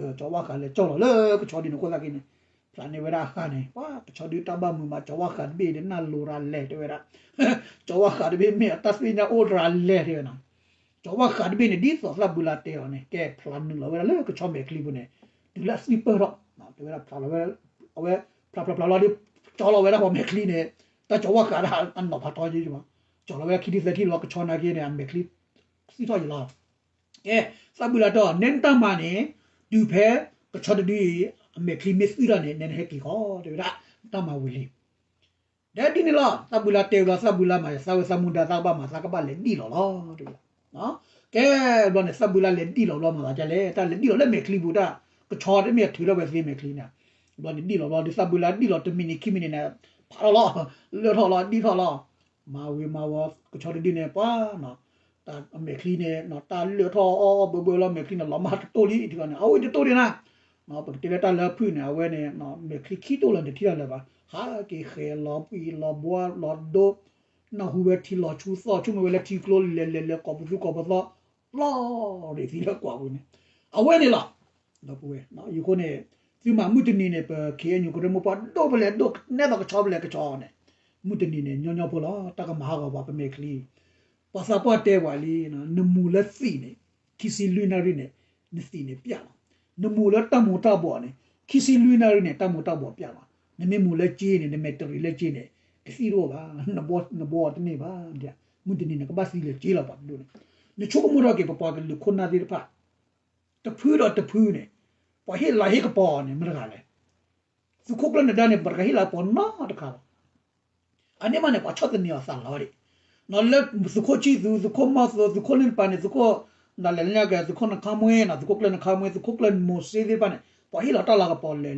ၤ, ကၠီၤဝါဃးလဲၤကၠီၣ်လီၤလၢကဆီဒုန့ၣ် ခိၣ်သးခံန့ၣ်, ဖျးန့ၢ်ဝဲဒၣ်အဃာ်န့ၣ် ပှၤကဆီဒုတၢ်ဘၣ်မုာ်မး ကၠီၤဝါဃးတဘ့ၣ်ဒီးနၢ်လိၤရၤလဲၤတဲဝဲဒၣ်, ကၠီၤဝါဃးတဘ့ၣ်မ့ၢ်အတၢ်သ့ၣ်ညါအိၣ်ရၤလဲၤတဲဝဲဒၣ်, ကၠီၤဝါဃးတဘ့ၣ်န့ၣ် ဒ်သိးသးဘုလါတဲအီၤန့ၣ် ကဲဖျးနုာ်လီၤဝဲဒၣ်လၢကဆီမဲာ်ချံပူၤန့ၣ်, တုၤလၢအသွံၣ်ပၢၢ်ထီၣ်, တဲဝဲဒၣ်ဖျးလီၤဝဲ, အဝဲ, ဖျးဖျးဖျးလီၤဒီး, ကၠီလီၤဝဲဒၣ်ပှၤမဲာ်ချံန့ၣ်, တၢ်ကၠီၤဝါဃးဒၣ်အနီၢ်ဖးထီယဲၢ်မး, ကၠီလီၤဝဲဒၣ်ခံထံၣ်သၢထံၣ်လီၤ ကဆီနာ်က့န့ၣ် အမဲာ်ချံ, သွံၣ်ထီၣ်ယံၤလီၤ, ကဲ, သးဘုလါတဲအီၤ နဲနတၢ်မၤန့ၣ်, တုၤဖဲ, ကဆီတဒုအံၤ, အမဲာ်ချံမ့ၢ်သွံၣ်ထီၣ်န့ၣ် နဲနဟဲက့ၤဃီ, တဲဝဲဒၣ်, တၢ်မၤဝံၤလံ ဒီးဒ်န့ၣ်လီၤ သးဘုလါတဲဝဲလီၤ သးဘုလါမၤ သးဝဲသးမူဒါသးကဘၣ်မၤ သးကဘၣ်လဲၤဒံၣ်လီၤလီၤ, ကဲဘျီန့ၣ် သးဘုလါလဲၤဒံၣ်လီၤဘျီမၤသးဒ်လဲၣ် တၢ်လဲၤဒံၣ်လီၤလၢမဲာ်ချံပူၤတၢ်, ကဆီတမ့ၢ်ထုးထီၣ်ဝဲသ့မဲာ်ချံန့ၣ်, ဘျီန့ၣ်ဒံၣ်လီၤဘျီဒီး သးဘုလါဒံၣ်လီၤတမံၤနံၤခံမံၤနံၤန့ၣ်, ဖးထီၣ်လီၤ, လၢာ်ထီၣ်လီၤဒံၣ်ထီၣ်လီၤ, မၤဝံၤမၤဝီၤ ကဆီတဒုန့ၣ် ပှၤ တၢ်အမဲာ်ချံန့ၣ် တၢ်လၢာ်ထီၣ်အီၣ်အီၣ်ဘၢဘၢလီၤမဲာ်ချံန့ၣ် လီၤမၢ်တတိၢ်လံ ထံဂီၤန့ၣ် အဝဲတတိၢ်ဒံးနၤ, ပကတဲလၢတၢ်လၢဖုၣ်န့ၣ် အဝဲန့ၣ် မဲာ်ချံခံတိၢ်လၢၤန့ၣ် ထံၣ်တၢ်လၢၤဘၣ် ဟးက့ၤဃဲၤလီၤဘှံးလီၤဘှါလီၤဒိ, နၢ်ဟူဝဲထံလီၤဆူသီၣ် ဆိကမိၣ်ဝဲလၢထံကျိလဲၤလဲၤလဲၤကိာ်ပသူကိာ်ပသီ, လီၤရ့ၣ်သံလၢကွၢ်ပူၤန့ၣ်, အဝဲန့ၣ်လီၤ ဒီပုၢ်ဝဲၢ်, ယဃိန့ၣ်, သုမၤမုၢ်တနံၤန့ၣ် ပ ခ့ၣ်အဲၣ်ယူၣ် ကရၢမိၢ်ပှၢ်ဒိၣ်ဖဲလဲၣ်ဒိၣ်နဲသိးကဆီဖဲလဲၣ်ကဆီန့ၣ်, မုၢ်တနံၤန့ၣ် ညီညီဖိလီၤ တၢ်ကမၤဟးဂီၤပှၤပမဲာ်ချံ, ပှၤသးပှၢ်တဲပှၤလံ, နမူၤလၢသံးန့ၣ်, ခံဆံလွံၢ်နၣ်ရံၣ်န့ၣ်, နသံးန့ၣ်ပျၢ်လီၤ, နမူၤလၢတၢ်မူၤတၢ်ဘှီးန့ၣ်, ခံဆံလွံၢ်နၣ်ရံၣ်န့ၣ် တၢ်မူၤတၢ်ဘှီးပျၢ်လီၤ, နမ့ၢ်မူၤလၢကၠ့န့ၣ် နမဲာ်တရံးလၢကၠ့န့ၣ်, ကသံၣ်တအိၣ်ဘၣ်, နဘှီတန့ၢ်ဘၣ်, မုၢ်တနံၤန့ၣ် ကဘၣ်သံလၢကၠ့လီၤပှၤတဒိၣ်န့ၣ်, နဆိကမိၣ်ထီၣ်က့ၤပပှၤကလုာ်ခိၣ်နၢ်သ့ၣ်တဖၣ် တဖုဒီးတဖုန့ၣ်, ပှၤဟ့ၣ်လၤဟ့ၣ်ကပီၤန့ၣ် မတၤတဂၤလဲၣ်, သုးခိၣ်ကျၢၢ်နဒါန့ၣ် ပှၤတဂၤဟ့ၣ်လၤကပီၤနီတခါလီၤ, အန့ၣ်မးန့ၣ် ပှၤဆီၣ်သနံးအီၤသးလီၤဒံး, လၢသုးခိၣ်ဆံၣ်သူ, သုးခိၣ်မီၢ်သိ, သုးခိၣ်လ့ၣ်တပၤန့ၣ်, သုးခိၣ်, ဒၣ်လဲာ်လၢညါကဲ သုးခိၣ်နခါမွ့, သုးခိၣ်ကျၢၢ်နခါမွ့, သုးခိၣ်ကျၢၢ်မိၤၡ့သ့ၣ်တဖၣ်န့ၣ် ပှၤဟ့ၣ်လီၤတၢ်လၤကပီၤလၢာ်လံ,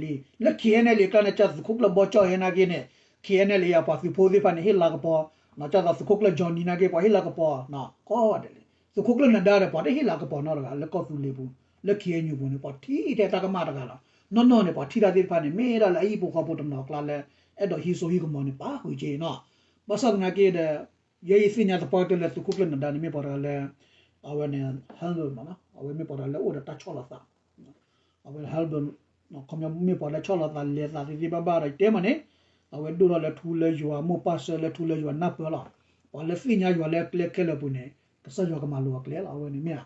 လၢ ခ့ၣ်အဲၣ်ယူၣ်အကျါန့ၣ် ကသုးခိၣ်ကျၢၢ်ဘီကၠီၣ်ဟဲနာ်က့န့ၣ်, ခ့ၣ်အဲၣ်ယူၣ်အပှၤသုးဖိသ့ၣ်တဖၣ်န့ၣ် ဟ့ၣ်လၤကပီၤ, ကသုးခိၣ်ကျၢၢ် Johnny နာ်က့ ပှၤဟ့ၣ်လၤကပီၤ, ကိးဂၤဒဲးလံ, သုးခိၣ်ကျၢၢ်နဒါဒီး ပှၤတဟ့ၣ်လၤကပီၤနီတဂၤ လၢကီၢ်သူလ့ၤပူၤ, လၢ ခ့ၣ်အဲၣ်ယူၣ် ပူၤန့ၣ် ပှၤထံၣ်ထဲတၢ်ကမၣ်တဂၤလီၤ, နီၢ်နီၢ်န့ၣ် ပှၤထံၣ်တၢ်သ့ၣ်တဖၣ်န့ၣ် မ့ၢ်ဒၣ်လၢအဟံၣ်ဖိဃီဖိတနီၤအကျါလၢ အဲၣ်ဒိးဟံးစိဟံးကမီၤန့ၣ် ပာ်ဃုာ်က့ၤနီၤ, ဘၣ်ဆၣ်သနာ်က့ဒီး, ယဲယသ့ၣ်ညါသပှၢ်ကတၢၢ်လၢသုးခိၣ်ကျၢၢ်နဒါန့ၣ် မ့ၢ်ပှၤတဂၤလၢ, အဝဲန့ၣ် humble မးနီၤ, အဝဲမ့ၢ်ပှၤတဂၤလၢအိၣ်ဒီးတၢ်ဆီၣ်လီၤသး, အဝဲ humble, ခီပညီမ့ၢ်ပှၤလၢဆီၣ်လီၤသးလဲၤသးသ့သ့ဘၣ်ဘၣ်ဒီး ယတဲမးန့ၣ်, အဝဲဒိၣ်ထီၣ်လၢထူလၢယွၤ မိၢ်ပၢ်ဆၢလၢထူလၢယွၤနၢ်ပၢၢ်လီၤ, ပှၤလၢသ့ၣ်ညါယွၤလၢကျဲခဲလၢာ်ပူၤန့ၣ် ကစၢ်ယွၤကမၤလိၤအကျဲလီၤ အဝဲန့ၣ်မ့ၢ်ဧါ,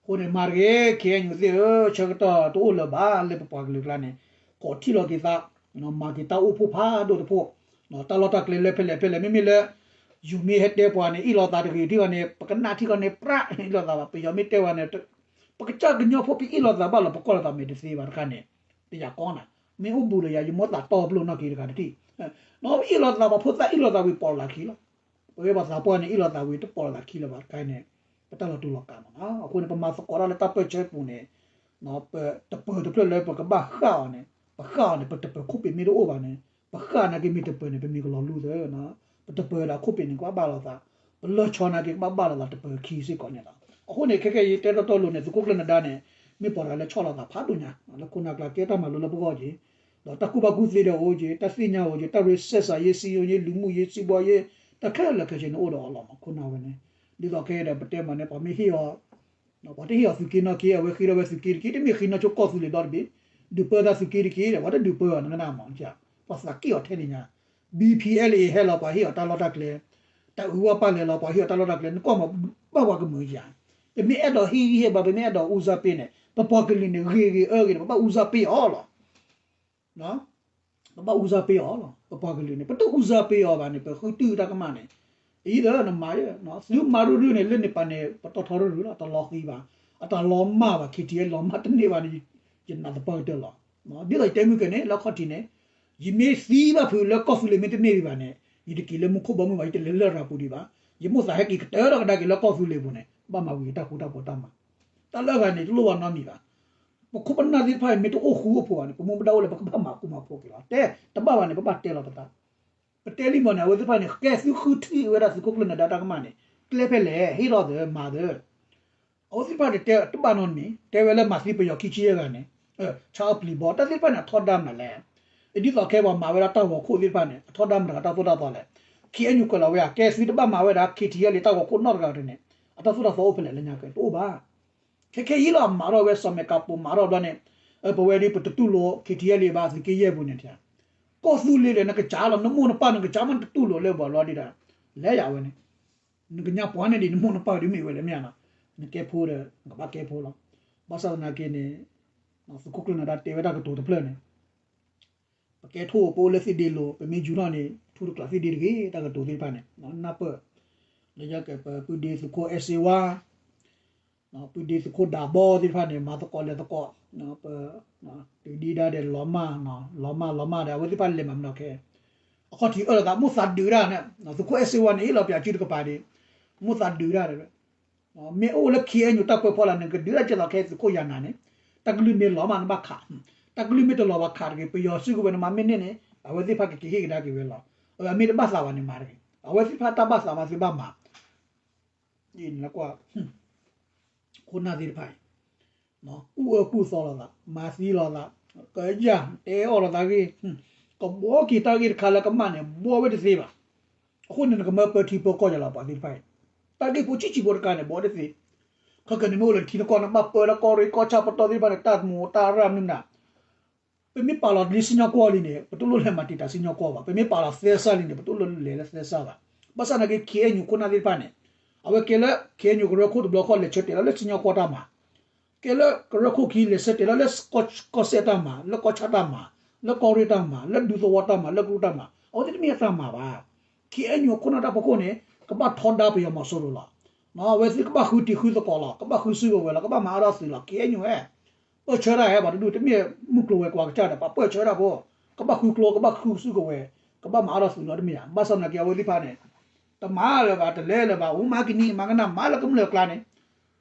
အဃိန့ၣ် မၤတဂ့ၤ ခ့ၣ်အဲၣ်ယူၣ်သ့ၣ်ဧၢ ဆၢကတီၢ်တအိၣ်လၢၤဘၣ်လၢပပှၤကလုာ်ကျါန့ၣ်, ကိးထံၣ်လီၤက့ၤသး, မၤက့ၤတၢ်အိၣ်ဖှိၣ်ဖးဒိၣ်တဖှိၣ်, တၢ်လီၢ်တၢ်ကျဲလၢဖဲလဲၣ်ဖဲလဲၣ် မ့မ့ၢ်လၢ, ယိၤမ့ၢ်ဟဲတဲပှၤန့ၣ် အ့ၣ်လိာ်သးတဂ့ၤထံၣ်အီၤန့ၣ် ပကနၣ်ထံၣ်အီၤန့ၣ် ပြးအ့ၣ်လိာ်သးဘၣ် ပယီၤမ့ၢ်တဲပှၤန့ၣ်, ပကစၢ်ကညီဖိပအ့ၣ်လိာ်သးဘၣ်လီၤ ပကွၢ်လိာ်သးမဲာ်တသ့ဘၣ်တခါန့ၣ်, တယာ်ကီနၤ, မ့ၢ်အိၣ်ဘူးလၢယၤ ယမိၢ်သးတီပလိာ်နီၢ်က့တဂၤတထံၣ်, အ့ၣ်လိာ်သးပှၤဖိသၣ်အ့ၣ်လိာ်သးဝံၤပိာ်လိာ်သးခံလီၤ, ပဝဲပှၤသးပှၢ်န့ၣ် အ့ၣ်လိာ်သးဝံၤတပိာ်လိာ်သးခံလၢၤဘၣ်တခါန့ၣ်, ပတၢ်လီၤတူာ်လီၤကာ်မးနီၤ အဃိန့ၣ် ပမၤသကိးတၢ်လၢတၢ်ပၢၢ်ဆၢပူၤန့ၣ် တပၢၤတဖျၢၣ်လၢပကဘၣ်ဃၣ်အီၤန့ၣ်, ပဃၣ်အီၤန့ၣ် ပတပၢၤခိၣ်ပ့ၤမ့ၢ်တအိၣ်ဘၣ်န့ၣ်, ပဃၣ်နာ်က့မ့ၢ်တပၢၤန့ၣ် ပမ့ၢ်ကလီၤလူသၢ, ပတပၢၤဒီးခိၣ်ပ့ၤန့ၣ် ကဘၣ်ဘၣ်လိာ်သး, ပလၢၢ်ဆီနာ်က့ ကဘၣ်ဘၣ်လိာ်သးတပၢၤခံစ့ၢ်ကီးန့ၣ်လီၤ. အဃိန့ၣ် ခဲကဲယတဲတီတီလိၤန့ၣ် သုးခိၣ်ကျၢၢ်နဒါန့ၣ် မ့ၢ်ပှၤတဂၤလၢဆီၣ်လီၤသးဖးဒိၣ်ညါ, လၢခိၣ်နၢ်ကျါကဲတၢ်မၤလိလၢပဂီၢ်က့ၤ, ဒီးတၢ်ကူၣ်ဘၣ်ကူၣ်သ့ဒီးအိၣ်က့ၤ, တၢ်သ့ၣ်ညါအိၣ်က့ၤ, တၢ်ရ့စဲးစးယ့ စံယိယ့ လူမှုရေး စီးပွားရေး, တၢ်ခဲလၢာ်ခဲဆ့န့ၣ်အိၣ်ဒီးအီၤလီၤမး ခိၣ်နၢ်ဝဲန့ၣ်, ဒ်သိးခဲဒီးပတဲမးန့ၣ် ပှၤမ့ၢ်ဟ့ၣ်အီၤ ပှၤတဟ့ၣ်အီၤသုးက့နီၣ်က့ အဝဲဃ့ထီၣ်ဝဲသုးက့တက့ၢ်, တမ့ၢ်ဃ့နီၣ်ဆိကီၢ်သူလ့ၤဒီတဘ့ၣ်, ဒုးပၢသးသုးက့တက့ၢ်ဒီး ပှၤတဒုးပၢအီၤနကနၣ်မး, ပှၤသးက့ၣ်အီၤထဲန့ၣ်ညါ, B P L A ဟဲလီၤ ပှၤဟ့ၣ်အီၤတၢ်လီၢ်တၢ်ကျဲ, တၢ်အုးဝဲပၢ်လဲၤလီၤ ပှၤဟ့ၣ်အီၤတၢ်လီၢ်တၢ်ကျဲ, နကွၢ်မးဘၣ်ပှၤကမုာ်ယၤ, ပမ့ၢ်အဲၣ်ဒိးဟ့ၣ်ဂံၢ်ဟ့ၣ်ဘါ ပမ့ၢ်အဲၣ်ဒိးအူစၢ်ပ့န့ၣ် ပပှၤကလုာ်န့ၣ် ဂ့ၤဂ့ၤအၢဂ့ၤန့ၣ် ပဘၣ်အူစၢ်ပ့အီၤလီၤ. ပဘၣ်အူစၢ်ပ့အီၤလီၤ. ပပှၤကလုာ်န့ၣ် ပတအူစၢ်ပ့အီၤဘၣ်န့ၣ် ပဃုတုၢ်တၢ်ကမၣ်န့ၣ် အံၤဒီးနမၤယဲ သုမၤရုၢ်ရုၢ်န့ၣ် လၢန့ၣ်ပာ်န့ၣ် ပတီၢ်ထီရုၢ်ရုၢ်လီၤ. တလီၤဃံဘၣ်, အတၢ်လီၤမၢ်ဘၣ်, ခံထံၣ်လီၤမၢ်တန့ၢ်ဘၣ်န့ၣ် ယနာ်သပှၢ်ကတၢၢ်လီၤ. ဒ်သိးယတဲမုၢ်ကန့ၣ် လၢခီၣ်ထံးန့ၣ် ယမ့ၢ်သံဘၣ်ဖုးလၢကီၢ်သူလ့ၤမ့ၢ်တန့ၢ်ဒံးဘၣ်န့ၣ် ယတက့ၤလၢမူခိၣ်ဘီမုၢ်ဘၣ်, ယတလဲၤလၢရၤပူၤဒံးဘၣ်. ယမိၣ်သးဟဲက့ၤကတၢၢ်ထီၣ်ကဒါက့ၤလၢကီၢ်သူလ့ၤပူၤန့ၣ် ဘၣ်မၤဝံၤတၢ်ဃူတၢ်ဖိးတၢ်မၤ တၢ်လၢအဂၤန့ၣ် တလိၣ်ဘၣ်နီတမံၤဘၣ်. ပခိၣ်ပနၢ်သ့ၣ်တဖၣ်အံၤ မ့ၢ်တအိၣ်ဃူအိၣ်ဖိးဘၣ်န့ၣ် ပမူပဒါအိၣ်လၢပကဘၣ်မၤကူမၤဖိးက့ၤလီၤ. တဲတဘၣ်ဘၣ်န့ၣ် ပဘၣ်တဲလီၤပသး. ပတဲလံမီၢ်န့ၣ် အဝဲသ့ၣ်တဖၣ်န့ၣ် ကဲသုဃုထံၣ်ဝဲဒၣ်သုးခိၣ်ကျၢၢ်နၢၤဒါတၢ်ကမၣ်န့ၣ် ကျဲဖဲလဲၣ်, ဟ့ၣ်လီၤသၢ, မၤသၢ. အဝဲသ့ၣ်တဖၣ်န့ၣ် တဲတဘၣ်နီတမံၤ, တဲဝဲလၢမၤသံပယီၤခံဆံယဲၢ်ဂၤန့ၣ် ဆါအီၣ်ပျံၤဘီ, တၢ်သ့ၣ်တဖၣ်န့ၣ် အထီဒါမနုၤလဲၣ်. ဒ်သိးခဲပှၤမၤဝဲဒၣ်တၢ်ဂီၤခိၣ်သ့ၣ်တဖၣ်န့ၣ် အထီဒါမတၤတၢ်သိၣ်တၢ်သီလဲၣ်. ခ့ၣ်အဲၣ်ယူၣ်ကွဲးလီၤဝဲဧါ, ကဲသုတဘၣ်မၤဝဲဒၣ် ခ့ၣ်ထံၣ်အဲၣ်လ့ တၢ်ဂီၤခိၣ်နီတဂၤတန့ၣ် အတၢ်သိၣ်တၢ်သီအိၣ်ဖဲလဲၣ်လၢညါကဲ တအိၣ်ဘၣ်. ခဲခဲအံၤလီၤ အမၤထီၣ်ဝဲစီၤမဲာ်ကးပိာ်မၤထီၣ်ဘျီန့ၣ် ပဝဲဒၣ်ပတတူၢ်လိာ် ခ့ၣ်ထံၣ်အဲၣ်လ့ ဘၣ်သုးက့ယဲၢ်ပူၤန့ၣ် ကီၢ်သူလ့ၤဒီးနကစၢ်လီၤ နမိၢ်နပၢ်နကစၢ်မး နတတူၢ်လိာ်လၢပှၤဘျီဒံးဒၣ် လဲၤယၤဝဲန့ၣ် နကညါပှၤန့ၣ်ဒံး နမိၢ်နပၢ်ဒ်မ့ၢ်ဝဲလဲၣ်မ့ၢ်ဧါနီၤ, နကဲဖိဒီး နကဘၣ်ကဲဖိလီၤ. ဘၣ်ဆၣ်သနာ်က့န့ၣ် သုးခိၣ်ကျၢၢ်နၢၤဒါတဲဝဲတၢ်ကတိၤတဖျၢၣ်န့ၣ် ပကဲထိၣ် ပအိၣ်လၢသ့ၣ်ဒ့လိၤ ပမ့ၢ်ယူၤထီၣ်န့ၣ် ထူတကျးသ့ၣ်ဒ့တဂ့ၤ တၢ်ကတိၤသ့ၣ်တဖၣ်န့ၣ် နၢ်ပၢၢ် လၢယကဲပပုၢ်ဒ့သုးခိၣ်အဲၣ်စ့ဝါ ပုၢ်ဒ့သုးခိၣ်ဒးဘီသ့ၣ်တဖၣ်န့ၣ် မၤသကိးလဲၤသကိး ပ တုၤဒံးဒၣ်ဒီးလီၤမၢ် လီၤမၢ်လီၤမၢ်ဒီး အဝဲသ့ၣ်တဖၣ်လဲၤမၤမနီၤခဲ အခီၣ်ထံးအၢၣ်လီၤသး မိၣ်သးဒုးဒၣ်န့ၣ် သုးခိၣ်အဲၣ်စ့ဝါန့ၣ် ဟ့ၣ်လီၤပၠးစုတကပၤဒံး မိၣ်သးဒုးဒၣ် မ့ၢ်အိၣ်လၢ ခ့ၣ်အဲၣ်ယူၣ် တၢ်ကွဲးဖီလာ်န့ၣ် ကဒုးဒၣ်ကဲသိးခဲသုးခိၣ်ယၤနၤန့ၣ် တၢ်ကလုၢ်မ့ၢ်လီၤမးနဘၣ်ခး တၢ်ကလုၢ်မ့ၢ်တလီၤဘၣ်ခးတဂ့ၤ ပယီၤစုကဝဲၤနမၤမ့ၢ်န့ၢ်န့ၣ် အဝဲသ့ၣ်တဖၣ်ကက့ၤဟ့ၣ်ကဒါက့ၤဝဲလီၤ. အမ့ၢ်တဘၣ်သးဘၣ်န့ၣ်မၤတဂ့ၤ အဝဲသ့ၣ်တဖၣ်တၢ်ဘၣ်သးမးသုဘၣ်မၤ ကွၢ် ခိၣ်နၢ်သ့ၣ်တဖၣ်အံၤ ကူၣ်အၢကူၣ်သီလိာ်သး မၤသံလိာ်သး ကယၢ် တဲအီၣ်လိာ်သးဂ့ၢ် ကဘှီက့ၤတၢ်ဂ့ၢ်တခါလၢကမၣ်န့ၣ် ဘှီဝဲတသ့ဘၣ်. အဃိန့ၣ် နကမၢပၢထံပၢကီၢ်ယၤလီၤ ပှၤသ့ၣ်တဖၣ်အံၤ တၢ်ဂ့ၢ်ဖိဆံးဆံးဖိတခါန့ၣ် ဘှီတသ့. ခဲကနံၣ်မ့ၢ်အိၣ်လၢထံနကီၢ် နဘၣ်ပၢလၢကီၢ်ရ့ၣ်ကီၢ်ဆၣ်ပတီၢ်သ့ၣ်တဖၣ်န့ၣ် တၢ်မူးတၢ်ရၢ်မနုၤမနုၤ ပမ့ၢ်ပာ်လီၤလံစံၣ်ညီၣ်ကွီၢ်လံန့ၣ် ပတလိၣ်လဲၤမၤတံာ်တာ်စံၣ်ညီၣ်ကွီၢ်ဘၣ်. ပမ့ၢ်ပာ်လီၤသဲစးလံန့ၣ် ပတလိၣ်လဲၤလၢသဲစးဘၣ်. ဘၣ်ဆၣ်သနာ်က့ ခ့ၣ်အဲၣ်ယူၣ် ခိၣ်နၢ်သ့ၣ်တဖၣ်န့ၣ် အဝဲကဲလၢ ခ့ၣ်အဲၣ်ယူၣ် ကရၢခိၣ်တဘျီဃီ လဲၤဆၢတဲာ်လီၤလၢစံၣ်ညီၣ်ကွီၢ်တၢ်မၤ ကဲလၢကရၢခိၣ်ခံ လဲၤဆၢတဲာ်လီၤလၢ ကီၢ်စဲၣ်တၢ်မၤ လၢကီၢ်ဆၣ်တၢ်မၤ လၢကီၢ်ရ့ၣ်တၢ်မၤ လၢဒူသဝီတၢ်မၤ လၢကရူၢ်တၢ်မၤ အဝဲသ့ၣ်တမ့ၢ်အတၢ်မၤဘၣ်. ခ့ၣ်အဲၣ်ယူၣ် ခိၣ်နၢ်တၢ်ဖီခိၣ်န့ၣ် ကဘၣ်ထီဒါပယီၤမီၤစိရိၤလီၤ. အဝဲသ့ၣ်ကဘၣ်ဃုတံၤဃုသကိးလီၤ ကဘၣ်ဃုစုကဝဲၤလီၤ ကဘၣ်မၤအါထီၣ်သုးလီၤ. ခ့ၣ်အဲၣ်ယူၣ် ဟဲ ပၢၢ်ဆၢတၢ်ဟဲ ပှၤတဒူၣ် တမ့ၢ်မုၢ်ကျိၤဝဲၤကွာ်ကစၢ်ဒီး ပှၤပၢၢ်ဆၢတၢ်ဖိ ကဘၣ်ဃုကျိ ကဘၣ်ဃုစုကဝဲၤ ကဘၣ်မၤအါထီၣ်သုးလီၤ တမ့ၢ်ဧါ. ဘၣ်ဆၣ်သနာ်က့ အဝဲသ့ၣ်တဖၣ်န့ၣ် တမၤလၢၤဘၣ် တလဲၤလၢၤဘၣ် အိၣ်မၤကနံၤမၤကနၣ် မၤလၢကမျၢၢ်အကျါန့ၣ်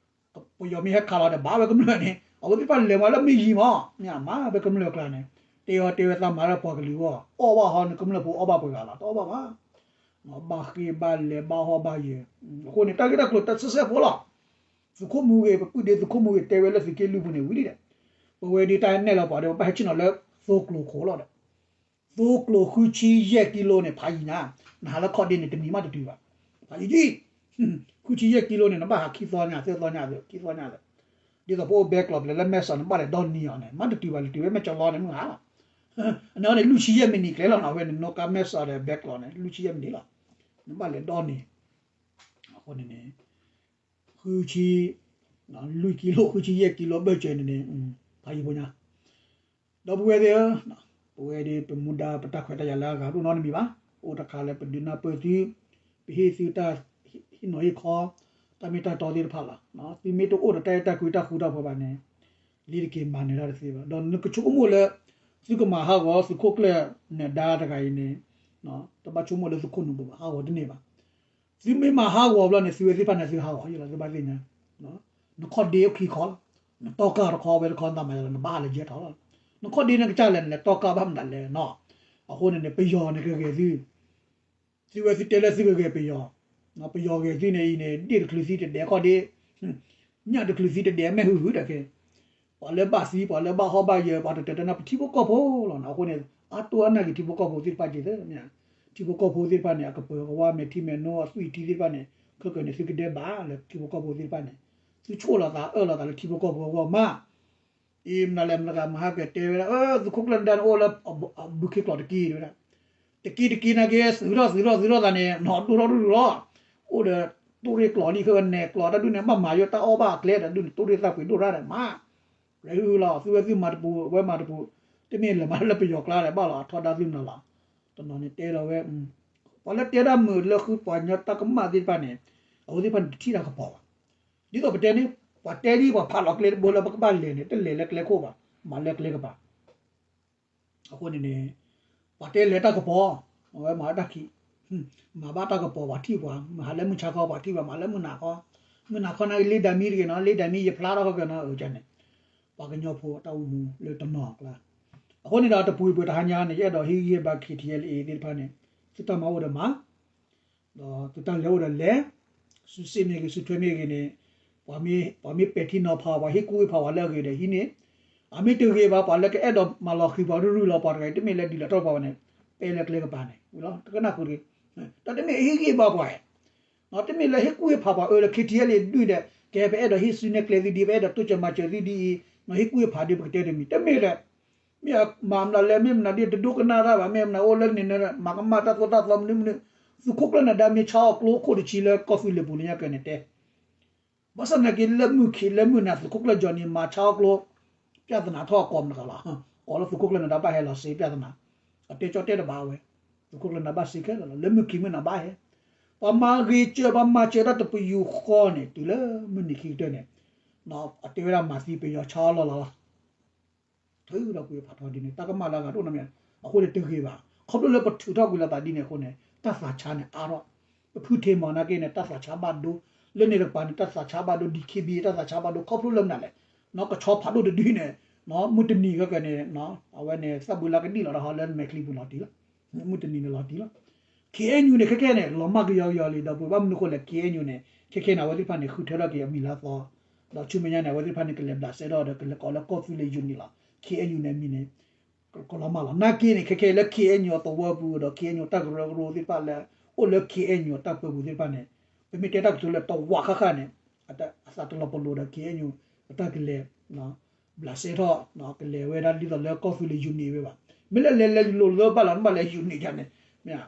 ပယီၤမ့ၢ်ဟဲခးလီၤဒီး ဘၣ်ဝဲကမျၢၢ်န့ၣ် အဝဲသ့ၣ်တဖၣ်လဲၤမၤလၢမ့ၢ်ယံၤမး မ့ၢ်မၤဝဲကမျၢၢ်အကျါန့ၣ် တဲအီၤတဲဝဲသးမၤလၢပှၤကလုာ်အဂီၢ် အီၣ်ဘၣ်ဟီန့ၣ် ကမျၢၢ်ဖိအီၣ်ဘၣ်ပှဲၤဂၤလီၤ တအီၣ်ဘၣ်ဘၣ် ဘၣ်ဃ့ဘၣ်လဲၤဘၣ်ဟီၣ်ဘၣ်ယၢၤ အဃိန့ၣ် တၢ်ဂ့ၢ်တၢ်ကျိၤတၢ်စဲစဲဖိလီၤ. သုးခိၣ်မူဂ့ၤ ပပုၢ်ဒ့သုးခိၣ်မူဂ့ၤ တဲဝဲလၢသုးက့လွံၢ်ပူၤန့ၣ် ဝံၤဒ်ဒီး ပဝဲဒၣ်တၢ်နဲၣ်လီၤပှၤဒီး ပဘၣ်ဟဲဆ့ၣ်နီၤလၢ သိကျိၤခိၣ်လီၤဒီး သိကျိၤဃုဆံယဲၢ်ကံလိန့ၣ် ဖးယံၤညါ နဟးလၢခီၣ်ဒ့န့ၣ် တမံၤမးတတုၤဘၣ် ဖးယံၤယံၤ ဃုဆံယဲၢ်ကံလိန့ၣ် နဘၣ်ဟးခံသီညါ သၢသီညါ ခံသီညါ ဒ်သိးပအိၣ်ဘဲကျိးပျဲၤလၢမဲၢ်စီးန့ၣ် ဘၣ်လဲၤဒီနံၤအီၤန့ၣ် မးတတုၤဘၣ် လဲၤတုၤဝဲမဲၢ်ကၠီလီန့ၣ် မုၢ်ဟါလီၤ အန့ၣ်န့ၣ် လွံၢ်ဆံယဲၢ်မံးနံးကျဲလီၤ အဝဲန့ၣ် နီၣ်ကါမဲၢ်စီးဒီးဘဲကျိးန့ၣ် လွံၢ်ဆံယဲၢ်မံးနံးလီၤ နဘၣ်လဲၤဒီနံၤ အဃိန့ၣ်န့ၣ် ဃုဆံ လွံၢ်ကံလိ ဃုဆံယဲၢ်ကံလိဘၢၣ်စၢၤန့ၣ်န့ၣ် ဖးယံၤဖိညါ ဒီပုၢ်ဝဲၢ်သ့ၣ်ဧၢ, ပဝဲဒၣ်ပမူဒါပတၢ်ခွဲးတၢ်ယာ်လၢအဂၤဒိၣ်နီတမံၤဘၣ်. အိၣ်တခါလၢပဒုးနၢ်ပၢၢ်သု, ပဟ့ၣ်သုတၢ်ဟ့ၣ်နီၤဟ့ၣ်ခီ, တၢ်မ့ၢ်တၢ်တီသ့ၣ်တဖၣ်လီၤ. သုမ့ၢ်တအိၣ်ဒီးတၢ်အဲၣ်တၢ်ကွံတၢ်ဃူတၢ်ဖိးဘၣ်န့ၣ်, လ့ၤတက့ၤမၤနၢၤတၢ်တသ့ဘၣ်. ဒီးနကဆိကမိၣ်လၢ သုကမၤဟးဂီၤသုးခိၣ်ကျၢၢ်နၢၤဒါတဂၤအံၤန့ၣ်, တဘၣ်ဆိကမိၣ်လၢသုခိၣ်နူာ်ဘၣ် ဟးဂီၤတန့ၢ်ဘၣ်. သုမ့ၢ်မၤဟးဂီၤဘျီန့ၣ် သုဝဲသ့ၣ်တဖၣ်န့ၣ်သုဟးဂီၤယလီၤ သုဘၣ်သ့ၣ်ညါ, နခီၣ်ဒ့အိၣ်ခံခီလီၤ, နတီၢ်ကၢ်တခီဝဲတခီ နသးမၤယလီၤ နဘၣ်ဟးလၢယဲၢ်ထီၣ်လီၤ. နခီၣ်ဒ့နကစၢ်လဲၣ် နလဲၤတီၢ်ကၢ်ဘၣ်မနုၤလဲၣ်နီၤ. အဃိန့ၣ်န့ၣ် ပယီၤန့ၣ်ကဂဲၤသု, သုဝဲသုတဲလၢသုကဂဲၤပယီၤ, ပယီၤဂဲၤသုန့ၣ်အံၤန့ၣ် ဒ့ၣ်တချုးသံတဒဲးခီၣ်ဒ့, ညၣ်တချုးသံတဒဲးမဲာ်ဟုၣ်ဟုၣ်ဒီးကဲ ပှၤလၢဘၣ်သံ ပှၤလၢဘၣ်ဟီၣ်ဘၣ်ယၢၤ ပှၤတတၢၢ်တၢ်နၢ်ပထံဖိကီၢ်ဖိလီၤနီၤ. အဃိန့ၣ် အါတိၢ်အါနာ်က့ၤထံဖိကီၢ်ဖိသ့ၣ်တဖၣ်က့ၤသ့ၣ်မ့ၢ်, ထံဖိကီၢ်ဖိသ့ၣ်တဖၣ်န့ၣ် အကပၢၤကဝါမဲာ်ထံမဲာ်နိအသွံၣ်ထံသ့ၣ်တဖၣ်န့ၣ် ခဲကနံၣ်န့ၣ် သုကဒဲးဘၣ်လၢထံဖိကီၢ်ဖိသ့ၣ်တဖၣ်န့ၣ်, သုဆိၣ်လီၤသးအၢၣ်လီၤသးလၢထံဖိကီၢ်ဖိအဂီၢ်မး အံၤမနုၤလဲၣ် မတၤဂၤမဟါကတဲဝဲဒၣ် သုးခိၣ်ကျၢၢ်နၢၤဒါန့ၣ်အိၣ်လၢ ဘုခ့ကျိးတက့ၢ်တဲဝဲဒၣ်, တက့ၢ်တက့ၢ်နာ်က့ သုးထီၣ်သုးထီၣ်သုးထီၣ်သးန့ၣ် နီၢ်ဒိၣ်ထီၣ်ဒိၣ်ထီၣ်လီၤ. အိၣ်ဒီး တိၢ်ရ့ၣ်ကျိးလံ ခဲကနံၣ်ကျိးတၢ်ဒုးန့ၣ် ဘၣ်မၤယိၣ်တၢ်အီၣ်ဘၣ်အကျဲဒီးဒုးန့ၣ် တိၢ်ရ့ၣ်သၣ်ပှ့ၤဒိၣ်ရၣ်ဒီးမး, ရဲၣ်ဟုၣ်လီၤ သုဝဲသုမၤတပူၤ ဝဲမၤတပူၤ, တမ့ၢ်လဲၤမၤလၢပယီၤကျါဒီး ဘၣ်လီၤအထီဒါသုမနုၤလီၤ. တနီၤန့ၣ်တဲလီၤဝဲ ပှၤလၢတဲဒၣ်မုာ်လၢဃုပှၤကညီတၢ်ကမၣ်သ့ၣ်တဖၣ်န့ၣ် အဝဲသ့ၣ်တဖၣ်န့ၣ် တထံၣ်တၢ်ကပီၤဘၣ်. ဒ်သိးပတဲန့ၣ် ပှၤတဲဒ်ပှၤဖးလီၤကျဲတဘိလၢပကဘၣ်လဲၤန့ၣ် တလဲၤလၢကျဲခိၣ်ဘၣ်, မၤလၢကျဲကပၤ အဃိန့ၣ်န့ၣ် ပှၤတဲလဲၤတၢ်ကပီၤ, အဝဲမၤတၢ်ခံး, မၤဘၣ်တၢ်ကပီၤပှၤထံၣ်ပှၤ, မၤဟးလၢမုၢ်ဆါခီပှၤထံၣ်ပှၤ, မၤလၢမုၢ်နၤခီ, မုၢ်နၤခီန့ၣ်လ့ဒၤမံတဂ့ၤနီၤ, လ့ဒၤမံယဖျါထီၣ်ခီကနီၤ အကန့ၣ် ပှၤကညီဖိတၢ်အိၣ်မူလၢတနီၤအကျါ, အဃိန့ၣ်ဒီးတပူၤပှဲၤတဟါညါန့ၣ် ယအဲၣ်ဒိးဟ့ၣ်ဂံၢ်ဟ့ၣ်ဘါ K T L A သ့ၣ်တဖၣ်န့ၣ် သုတၢ်မၤအိၣ်ဒီးမၤ ဒီးသုတၢ်လဲၤအိၣ်ဒီးလဲၤ, စုစ့ၣ်မ့ၢ်ဂ့ၤ စုထွဲမ့ၢ်ဂ့ၤန့ၣ်, ပှၤမ့ၢ်ပဲာ်ထံနီၤဖး ပှၤဟ့ၣ်ကူၣ်ဟ့ၣ်ဖးပှၤလၢအဂ့ၤဒီးဟံးန့ၢ်, အမ့ၢ်တဂ့ၤဘၣ် ပှၤလၢကအဲၣ်ဒိးမၤလီၤဃံၤပှၤရုၢ်ရုၢ်လီၤ ပှၤတဂၤအံၤ တမ့ၢ်လၢဒ်လဲၣ်ထီၣ်ပှၤဘၣ်န့ၣ် ပဲလၢကျဲကပၤန့ၣ်ဝံၤလီၤ တကနၣ်ဃုာ်တဂ့ၤ. ဒီးတမ့ၢ်ဟ့ၣ်ဂံၢ်ဘါပှၤ တမ့ၢ်လၢဟ့ၣ်ကူၣ်ဟ့ၣ်ဖးပှၤအၢလၢ K T L A ဒုၣ်ဒီး ကဲပအဲၣ်ဒိးဟ့ၣ်စုနဲၣ်ကျဲသုဒ် ပအဲၣ်ဒိးတိစၢၤမၤစၢၤသုဒ်အံၤ, ဟ့ၣ်ကူၣ်ဟ့ၣ်ဖးဒ်ပကတဲတမံၤ တမ့ၢ်ဒီး မ့ၢ်မၤမနုၤလဲၣ် မ့ၢ်မနုၤဒ်တဒိကနၣ်တၢ်ဘၣ် မ့ၢ်မနုၤအိၣ်လၢန့ၣ် မၤကမၣ်တၢ်သိၣ်တၢ်သီမနုၤမနုၤ, သုးခိၣ်ကျၢၢ်နဒါမ့ၢ်ဆါအီၣ်ကျိခိၣ်တဆံလၢကီၢ်သူလ့ၤပူၤလၢညါကဲန့ၣ်တဲ ဘၣ်ဆၣ်သနာ်က့လၢမုၢ်ခံးလၢမုၢ်နၤ သုးခိၣ်ကျၢၢ် Johnny မၤဆါအီၣ်ကျိ ပြဿနာထီၣ်အကိးမတၤတဂၤလီၤ. ကိးလၢသုးခိၣ်ကျၢၢ်နဒါဘၣ်ဟဲလီၤစ့ ပြဿနာ အတဲကၠီတဲတဘၣ်ဝဲ, သုးခိၣ်ကျၢၢ်နဒါဘၣ်စ့ခဲလၢာ်လီၤ လၢမုၢ်ခံးမုၢ်နၤဘၣ်ဟဲ, ပှၤမၤဂ့ၤစၢၤ ပှၤမၤစၢၤတၢ်တပယူာ်ဃီန့ၣ် တုၤလၢမုၢ်နံၤခံကတၢၢ်န့ၣ် အတဲဝဲဒၣ်မၤသံပယီၤဆါအီၣ်လီၢ်လီၤလီၤ ထုးဒီးကွံာ်ဖးထီဒ်န့ၣ် တၢ်ကမၣ်လၢအဂၤတအိၣ်နီတမံၤ, အဃိန့ၣ်တဂ့ၤဘၣ်. ခီဖျိလၢပထုးထီၣ်ကွံာ်လိာ်သးဒ်န့ၣ်အဃိန့ၣ် တၢ်သးဆါန့ၣ်အါထီၣ်, ပဖုထ့မီၤနာ်က့န့ၣ် တၢ်သးဆါဘၣ်ဒိ, လၢန့ၣ်တကပၤန့ၣ် တၢ်သးဆါဘၣ်ဒိ DKBA တၢ်သးဆါဘၣ်ဒိ ခီဖျိလၢမနုၤလဲၣ်, ကဆီဖးဒိၣ်တဒုန့ၣ် မုၢ်တနံၤခဲကနံၣ်န့ၣ် အဝဲန့ၣ် သၣ်ဘုလါကဒံၣ်လီၤဒီးဟီလၢမဲာ်ချံပူၤလီၤတံၢ်လီၤ, မုၢ်တနံၤန့ၣ်လီၤတံၢ်လီၤ KNU န့ၣ် ခဲခဲန့ၣ် လီၤမၢ်ကယီကယီလံ ဒီပုၢ်ဝဲၢ် ဘၣ်မနုၤဃိလဲၣ် KNU န့ၣ် ခဲခဲန့ၣ် အဝဲသ့ၣ်တဖၣ်န့ၣ် ဃုထၢထီၣ်က့ၤအမံၤလၢအသီ, ဒီးဆူမဲာ်ညါန့ၣ် အဝဲသ့ၣ်တဖၣ်န့ၣ် ကလဲၤဘျးစဲထီၣ်ဒီး ကလဲၤကိးလၢကီၢ်သူလ့ၤ unit လီၤ. KNU န့ၣ် အမံၤန့ၣ် ကလီၤမၢ်လီၤ. နာ်က့န့ၣ် ခဲခဲလၢ KNU အသဝီပူၤဒီး KNU တၢ်ကရၢကရိသ့ၣ်တဖၣ်လၢ အိၣ်လၢ KNU တၢ်ပၢပူၤသ့ၣ်တဖၣ်န့ၣ် ပမ့ၢ်တဲတၢ်ကတိၤလၢတဝးဃၣ်ဃၣ်န့ၣ် အသးတလီၤပလိာ်ဒီး KNU အတၢ်ကလဲၤ ဘျးစဲထီၣ် ကလဲၤဝဲဒၣ်ဒ်သိးလၢကီၢ်သူလ့ၤ unit ဝဲဘၣ်. မ့ၢ်လၢလဲၤလဲၤလိၤလၢဘၣ်လီၤ နဘၣ်လဲၤ unit ဒ်န့ၣ် မ့ၢ်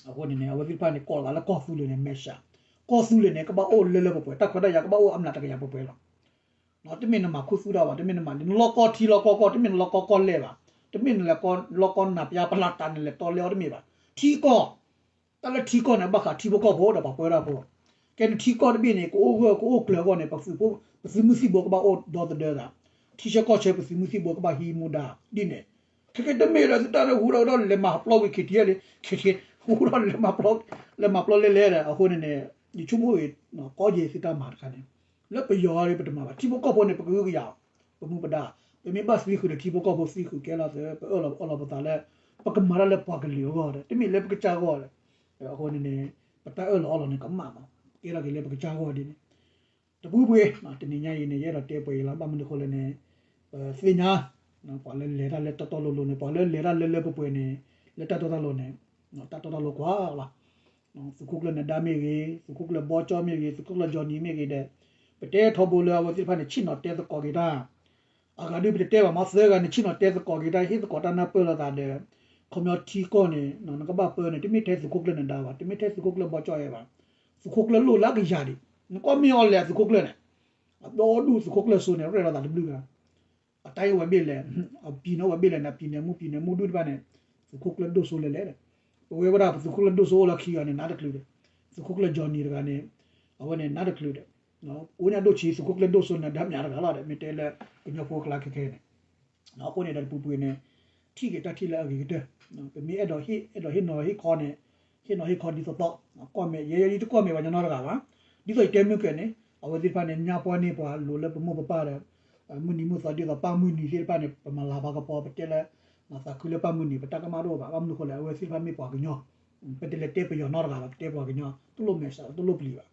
အဃိန့ၣ်န့ၣ် အဝဲသ့ၣ်တဖၣ်န့ၣ် ကိးလီၤသးလၢကီၢ်သူလ့ၤန့ၣ် မဲာ်ဆှး, ကီၢ်သူလ့ၤန့ၣ် ကဘၣ်အိၣ်လၢလၢပှဲၤပှဲၤ တၢ်ခွဲးတၢ်ယာ်ကဘၣ်အိၣ်အမျးတကယၤပှဲၤပှဲၤလီၤ. တမ့ၢ်နမၤခူသူၣ်တၢ်ဘၣ် တမ့ၢ်နမၤ နလီၢ်ကီထံလီၢ်ကီကီၢ် တမ့ၢ်နလီၢ်ကီကီၢ်လဲၢ်ဘၣ်, တမ့ၢ်နလဲၤလီၢ်ကီနးပယါပလၢ်တၢ် နလဲၤတီလဲအီၤတမ့ၢ်ဘၣ်. ထံကီၢ် တၢ်လၢထံကီၢ်န့ၣ် ဘၣ်ဃးထံဖိကီၢ်ဖိဒီးပှၤပၢတၢ်ဖိ, ကဲန့ၣ်ထံကီၢ်တဘ့ၣ်န့ၣ် ကအိၣ်ဂၢၢ်ကအိၣ်ကျၢၤအဂီၢ်န့ၣ် ပသုးမုၢ်သံၣ်ဘိကဘၣ်အိၣ်ဒီသဒၢသး, ထံဆၢကီၢ်ဆၢပသုးမုၢ်သံၣ်ဘိကဘၣ်ဟံးမူဒါဒ်န့ၣ်, ခဲကဲတမ့ၢ်လၢသုတၢ်လၢဟူထီၣ်ဒီးလဲၤမၤပျီဝံၤ KTLA ခဲကဲ ဟူထီၣ်လဲၤမၤပျီ လဲၤမၤပျီလဲလဲဒီး အဃိန့ၣ်န့ၣ် ယဆိကမိၣ်ဂ့ၤ ကီၢ်ယဲၢ်သုတၢ်မၤတခါန့ၣ် လၢပယီၤဒီးပတမၤဘၣ် ထံဖိကီၢ်ဖိန့ၣ် ပကဟုကယာ် ပမူပဒါ, ပမ့ၢ်ဘၣ်သံဃုာ်ဒီးထံဖိကီၢ်ဖိသံဃုာ်ကဲလီၤသး ပအၢၣ်လီၤအီလီၤပသးလၢ ပကမၤတၢ်လၢပှၤကလုာ်အဂီၢ်ဒီး တမ့ၢ်လၢပကစၢ်ဂီၢ်ဒီး, အဃိန့ၣ်န့ၣ် ပတၢ်အၢၣ်လီၤအီလီၤန့ၣ် ကမၣ်မး ကဲထီၣ်က့ၤလၢပကစၢ်ဂီၢ်ဒ်န့ၣ် တပူၤပှ့ၤ တနံၤညါအံၤန့ၣ် ယအဲၣ်ဒိးတဲပှဲၤအံၤလီၤ ဘၣ်မနုၤဃိလဲၣ်န့ၣ် ပသ့ၣ်ညါ ပှၤလၢလဲၤတၢ်လၢတီတီလိၤလိၤန့ၣ် ပှၤလၢလဲၤတၢ်လၢလၢပှဲၤပှဲၤန့ၣ် လၢတၢ်တီတၢ်လိၤန့ၣ် တၢ်တီတၢ်လိၤကွၢ်လီၤ. သုးခိၣ်ကျၢၢ်နဒါမ့ၢ်ဂ့ၤ, သုးခိၣ်ကျၢၢ်ဘီကၠီမ့ၢ်ဂ့ၤ, သုးခိၣ်ကျၢၢ် Johnny မ့ၢ်ဂ့ၤဒီး ပတဲထီဘိလၢအဝဲသ့ၣ်တဖၣ်န့ၣ် ဆ့ၣ်နီၤတဲသကိးက့ၤတၢ် အဂၤဒုးပတတဲဘၣ်မ့ၢ်သၢဂၤန့ၣ် ဆ့ၣ်နီၤတဲသကိးက့ၤတၢ် ဟ့ၣ်သကိးတၢ်နၢ်ပၢၢ်လိာ်သးဒီး ခီပညီထံကီၢ်န့ၣ် နကဘၣ်ပၢန့ၣ် တမ့ၢ်ထဲသုးခိၣ်ကျၢၢ်နဒါဘၣ်, တမ့ၢ်ထဲသုးခိၣ်ကျၢၢ်ဘီကၠီအဲၣ်ဘၣ်, သုးခိၣ်ကျၢၢ်လိၣ်လၢအကယၤဒံး, နကွၢ်မ့ၢ်အီၤလဲၤသုးခိၣ်ကျၢၢ်န့ၣ် အဒီဒူၣ်သုးခိၣ်ကျၢၢ်စိန့ၣ် ရဲၣ်လိာ်သးတဘျုးဂၤ အတၢ်အံၤဝဲဘ့ၣ်လဲၣ်, အပံၤန့ၣ်ဝဲဘ့ၣ်လဲၣ်န့ၣ် ပံၤန့ၣ်မူပံၤန့ၣ်မူဒူၣ်တဖၣ်န့ၣ် သုးခိၣ်ကျၢၢ်ဒိၣ်စိလဲၤလဲၣ်ဒီး ပဝဲဝဲဒၣ်ပသုးခိၣ်ကျၢၢ်ဒိၣ်စိအိၣ်လၢခံဂၤန့ၣ် နးတချုးဒီး သုးခိၣ်ကျၢၢ် Johnny တဂၤန့ၣ် အဝဲန့ၣ်နးတချုးဒီး ကိးညါဒိၣ်ဆံး သုးခိၣ်ကျၢၢ်ဒိၣ်စိန့ၣ် ဒၣ်မၠးတဂၤလီၤဒီး မ့ၢ်တဲလၢကညီဖိကျါခဲခဲန့ၣ် အဃိန့ၣ်ဒီးတပူၤပှ့ၤန့ၣ် ထံၣ်က့ၤတၢ်ထံၣ်လၢအဂ့ၤကတၢၢ်, ပမ့ၢ်အဲၣ်ဒိးဟ့ၣ် အဲၣ်ဒိးဟ့ၣ်နီၤဟ့ၣ်ခီန့ၣ် ဟ့ၣ်နီၤဟ့ၣ်ခီဒ်သိးသိး, ကွၢ်မဲာ် ယဲယဲယတကွၢ်မဲာ်ပှၤကညီနီတဂၤဘၣ်, ဒ်သိးယတဲမုၢ်ကၢၤန့ၣ် အဝဲသ့ၣ်တဖၣ်န့ၣ် ညါပှၢ်န့ၢ်ပှၤလိၤလၢပမိၢ်ပပၢ်ဒီး မုၢ်နံၤမုၢ်သီဒ်သိးပၢ်မုၢ်နံၤသ့ၣ်တဖၣ်န့ၣ် ပမၤလၤဘၣ်ကပီၤ ပတဲလၢ သးခုလၢပၢ်မုၢ်နံၤ ပတၢ်ကမၣ်တအိၣ်ဘၣ်, ဘၣ်မနုၤဃိလဲၣ် အဝဲသ့ၣ်တဖၣ်မ့ၢ်ပှၤကညီ, ပတလဲၤတဲပယီၤနီတဂၤဘၣ်, ပတဲပှၤကညီ တလိၣ်မဲာ်ဆှး တလိၣ်ပျံၤဘၣ်.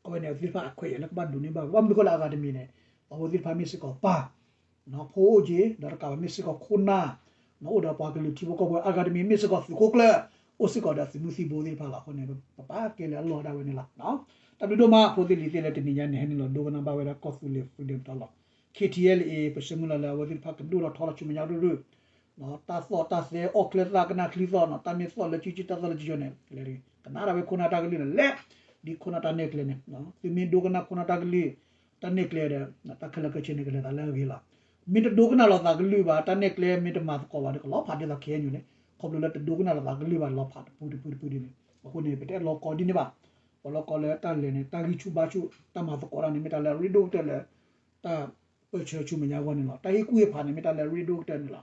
အဝဲန့ၣ် အဝဲသ့ၣ်တဖၣ်အခွဲးယာ်လၢကဘၣ်ဒိးန့ၢ်ဘၣ်, ဘၣ်မနုၤဃိလဲၣ် အဂၤတမံၤန့ၣ် အဝဲသ့ၣ်တဖၣ်မ့ၢ်စ့ၢ်ကီးပၢ် ဖိအိၣ်က့ၤ ဒီးတကးဘၣ်မ့ၢ်စ့ၢ်ကီးခိၣ်နၢ် အိၣ်ဒီးပှၤကလုာ်ထံဖိကီၢ်ဖိ အဂၤတမံၤမ့ၢ်စ့ၢ်ကီးသုးခိၣ်ကျၢၢ် အိၣ်စ့ၢ်ကီးဒီးသုးမုၢ်သံၣ်ဘိသ့ၣ်တဖၣ်လီၤ. အဃိန့ၣ် ပပာ်ကဲလၢအလီၢ်ဒၣ်ဝဲန့ၣ်လီၤ. တၢ်ဘျုးဒိၣ်မး ဖိသ့ၣ်လံၤသ့ၣ်လၢတနံၤညါန့ၣ် ဟဲနုာ်လီၤဒိကနၣ်ဘၣ်ဝဲဒၣ်ကီၢ်သူလ့ၤ Freedom တၢ်လီၢ် K T L A ပဆၢမုၢ်လၢ်လၢအဝဲသ့ၣ်တဖၣ်ကဒိၣ်ထီၣ်ထီထီၣ်ဆူမဲာ်ညါရုၢ်ရုၢ် တၢ်သီၣ်တၢ်သဲ အီၣ်ချၢသၣ်ကနၣ်ချံသီၣ်နီၤ တၢ်မ့ၢ်သီၣ်လၢစုစု တၢ်သီၣ်လၢစုစုန့ၣ် ကနၣ်ဒၣ်ဝဲခိၣ်နၢ်တၢ်ကလုၢ်န့ၣ်လဲၣ်, ဒ်ခိၣ်နၢ်တၢ်နဲၣ်ကျဲန့ၣ် သုမ့ၢ်ဒိကနၣ်ခိၣ်နၢ်တၢ်ကလုၢ် တၢ်နဲၣ်ကျဲဒီး တၢ်ခဲလၢာ်ခဲဆ့န့ၣ် ကလဲၤသးလၢအဂ့ၤလီၤ. မ့ၢ်တဒိကနၣ်လိာ်သးကလုၢ်ဘၣ် တၢ်နဲၣ်ကျဲမ့ၢ်တမၤသကိးဘၣ်ဒီး ကလီၤဖးဒ်သိး ခ့ၣ်အဲၣ်ယူၣ်န့ၣ် ခီဖျိလၢတဒိကနၣ်လိာ်သးကလုၢ်ဘၣ် လီၤဖးတပူၤတပူၤတပူၤဒ်န့ၣ် အဃိန့ၣ် ပတအဲၣ်လီၤကီဒ်န့ၣ်ဘၣ်. ပလီၤကီလၢတၢ်လဲၤန့ၣ် တၢ်ဂံၢ်ဆူၣ်ဘါဆူၣ် တၢ်မၤသကိးတၢ်န့ၣ် မ့ၢ်တၢ်လၢအရ့ဒိၣ်ကတၢၢ်လၢ တၢ်ပၢၢ်ဆၢဆူမဲာ်ညါအဂီၢ်န့ၣ်လီၤ. တၢ်ဟ့ၣ်ကူၣ်ဟ့ၣ်ဖးန့ၣ် မ့ၢ်တၢ်လၢအရ့ဒိၣ်ကတၢၢ်န့ၣ်လီၤ.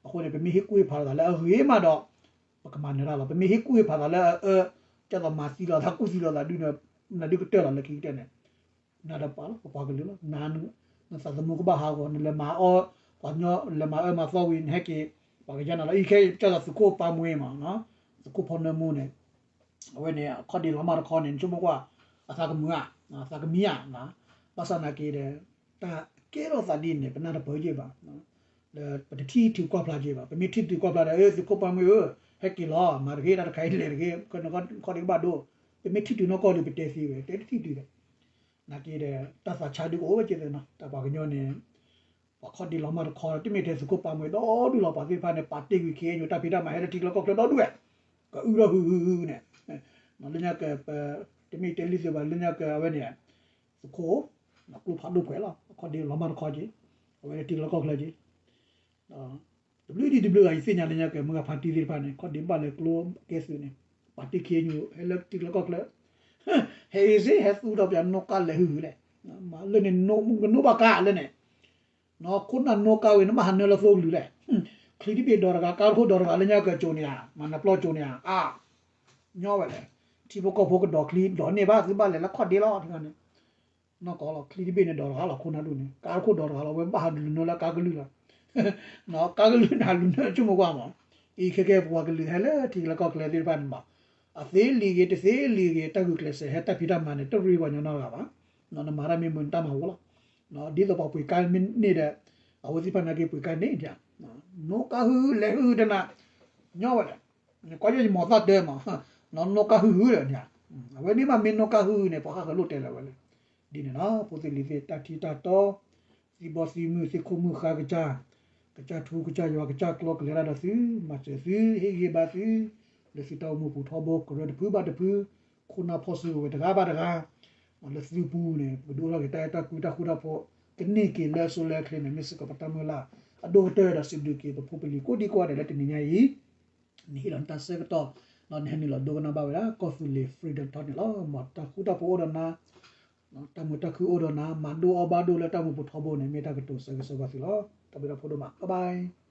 အဃိန့ၣ် ပမ့ၢ်ဟ့ၣ်ကူၣ်ဟ့ၣ်ဖးလိာ်သးလၢအဂ့ၤမးဒီး ပကမၤနၢၤတၢ်လီၤ. ပမ့ၢ်ဟ့ၣ်ကူၣ်ဟ့ၣ်ဖးသးလၢအအၢ ကၢ်သိးမၤသံလိာ်သး ကူၣ်သံလိာ်သးဒုး နဒုးကတၢၢ်လီၤလၢခံကတၢၢ်န့ၣ် နၤဒီးပှၤလီၤ ပပှၤကလုာ်လီၤ. နသးသမူကဘၣ်ဟးဂီၤ နလဲၤမၤအီ ပှၤကညီလဲၤမၤအၢမၤသီဝံၤ နဟဲက့ၤ ပှၤကယါနၤလီၤ. အံၤခဲအံၤ ကၢ်သိးသုးခိၣ်ပၢ်မှဲမး သုးခိၣ်ဖီနၢမူန့ၣ် အဝဲန့ၣ် အခီၣ်ဒ့လီၤမၢ်တခီန့ၣ် နဆိကမိၣ်ကွၢ် အသးကမုာ်ဧါ အသးကမံဧါ ဘၣ်ဆၣ်နာ်က့ဒီး တၢ်ကဲထီၣ်သးဒ်န့ၣ် ပနၢ်တပၢၢ်က့ၤဘၣ် လၢပတထံၣ်ထုးကွၢ်ဖျါက့ၤဘၣ်. ပမ့ၢ်ထံၣ်ထုးကွၢ်ဖျါဒီး သုးခိၣ်ပၢ်မှဲဧၢ ဟဲက့ၤလီၤ မၤတဂ့ၤ တၢ်တခါအံၤလဲၤတဂ့ၤ ခီၣ်ဒ့ကဘၣ်ဒိ ပမ့ၢ်ထံၣ်ထုးနီၢ်ကီၢ်ဒီး ပတဲသ့ဝဲ တဲတထံၣ်ထုးဒီး နာ်က့ဒီး တၢ်သးဆါဒုကအိၣ်ဝဲက့ၤသ့ၣ်နီၤ တၢ်ပှၤကညီန့ၣ် ပှၤခီၣ်ဒ့လီၤမၢ်တခီ တမ့ၢ်ထဲသုးခိၣ်ပၢ်မှဲဒီဒူၣ်လီၤ ပှၤသ့ၣ်တဖၣ်န့ၣ် ပာ်တ့ၢ်ကွံာ်ခ့ၣ်အဲၣ်ယူၣ် တၢ်ဖံးတၢ်မၤဟဲလၢထံကျါကီၢ်ကျါဒီဒူၣ်ဝဲ ကအုဒီးဟုဟုန့ၣ် လၢညါက တမ့ၢ်တဲလံသုးဘၣ် လၢညါက အဝဲန့ၣ် သုးခိၣ် ကျိဖးဒိၣ်ပှဲၤလီၤ အခီၣ်ဒ့လီၤမၢ်တခီက့ၤ အဝဲလၢထံကျါကီၢ်ကျါက့ၤ တဘျုးဒံးတဘျုးဂၤ ယသ့ၣ်ညါလၢညါက မုၢ်ဂၤဖါတံၢ်သ့ၣ်တဖၣ်န့ၣ် ခီၣ်ဒ့ဘၣ်လဲၤကျိကဲသုးန့ၣ် ပာ်တ့ၢ်ခ့ၣ်အဲၣ်ယူၣ် ဟဲလၢထံကျါကီၢ်ကျါ ဟဲအံၤစ့ၢ် ဟဲသူဒီးပျးနီၣ်ကါလဲၤဟုဟုလဲၣ် မၤလၢန့ၣ် ကနိၣ်ဘၣ်ကါလၢန့ၣ် နီၢ်ခိၣ်နၢ်နီၣ်ကါဝံၤ နဘၣ်ဟးနၢလၢသိကလုာ်လဲၣ် ချံတဘ့ၣ်ဒီးတဂၤ ကါတခိၣ်ဒီးတဂၤ လၢညါကကၠိန့ၣ်ဧါ မၤနၢပျီကၠိန့ၣ်ဧါ အါ ညီဝဲလဲၣ် ထံဖိကီၢ်ဖိကဒီးချံဒီးန့ၢ်ဘၣ် သုဘၣ်လဲၤလၢခီၣ်ဒ့လီၤ ထံဂၤန့ၣ် နီၢ်ကီၢ်လီၤ ချံတဘ့ၣ်န့ၣ်ဒီးတဂၤလီၤ ခိၣ်နၢ်ဒိၣ်န့ၣ် ကါတခိၣ်ဒီးတဂၤလီၤ ဝဲဘၣ်ဟးလူၤနၢလၢကါကလုၢ်လီၤ ကါကလုၢ်န့ၣ် ဟးလူၤနၢဆိကမိၣ်ကွၢ်မး အံၤခဲကဲပပှၤကလုာ်ဟဲလၢထံကျါကီၢ်ကျါသ့ၣ်တဖၣ်န့ၣ်မး အသ့လံၤဂ့ၤ တသ့လံၤဂ့ၤ တၢ်ဂုာ်ကျဲးစၢးဟဲတၢ်ဖံးတၢ်မၤန့ၣ် တရ့ပှၤညီနီတဂၤဘၣ် နမၤတၢ်မ့ၢ်မုာ်နတၢ်မၤဝီလီၤ ဒ်သိးပှၤပှ့ၤကါမ့ၢ်န့ၢ်ဒီး အဝဲသ့ၣ်တဖၣ်နာ်က့ပှ့ၤကါန့ၢ်ဒံး နိၣ်ကါဟုလဲၤဟုတနၤ ညီဝဲလဲၣ် ကွၢ်ယဲယမီၤသၣ်တၢမး နိၣ်ကါဟုဟုဒီးန့ၣ် အဝဲန့ၣ်မးမ့ၢ်နိၣ်ကါဟုန့ၣ် ပှၤဃၣ်ဃၢၤလိာ်တဲလၢၤဝဲလဲၣ် ဒ်န့ၣ်လီၤ ဖိသ့ၣ်လံၤသ့ၣ် တၢ်ထံတၢ်တီ သံဘီသံမုၢ် သ့ၣ်ခိၣ်မုၢ်ဃါကစၢ် ကစၢ်ထူကစၢ်ယွၤကစၢ်ကျီကလဲၤတၢ်ဒီးသု မၤစၢၤသု ဟ့ၣ်ဂံၢ်ဘါသု လၢသုတၢ်အိၣ်မူပူၤထီဘိ ကရၢတဖုဘၣ်တဖု ခိၣ်နၢ်ဖီၣ်စုကဝဲၤတဂၤဘၣ်တဂၤ လၢသုပူၤန့ၣ် ပကဒုးအိၣ်ထီၣ်က့ၤတၢ်အဲၣ်တၢ်ကွံတၢ်ဃူတၢ်ဖိး ကန့ၢ်က့ၤလၢအစိလၢအချ့န့ၣ် မ့ၢ်စ့ၢ်ကီးပတၢ်မုၢ်လၢ်အဒိၣ်ကတၢၢ်ဒီးစံးဘျုးက့ၤပဖိပလံၤကိးဒံကိးဂၤဒဲးလၢတနံၤညါအံၤ နဟ့ၣ်လီၤနတၢ်ဆၢကတီၢ် ဒီးနဟဲနုာ်လီၤဒိကနၣ်ဘၣ်ဝဲဒၣ် ကီၢ်သူလ့ၤ Freedom Talk န့ၣ်လီၤ. မ်တၢ်ဃူတၢ်ဖိးအိၣ်ဒီးနၤ တၢ်မုာ်တၢ်ခုအိၣ်ဒီးနၤ မၤဒိၣ်အီၣ်ဘၣ်ဒိၣ်လၢတၢ်မူပူၤထီဘိန့ၣ် မ့ၢ်တၢ်ကတိၤဆၢဂ့ၤဆၢဝါသုလီၤ. တၢ်ဘျုးတၢ်ဖှိၣ်ဒိၣ်မး bye bye.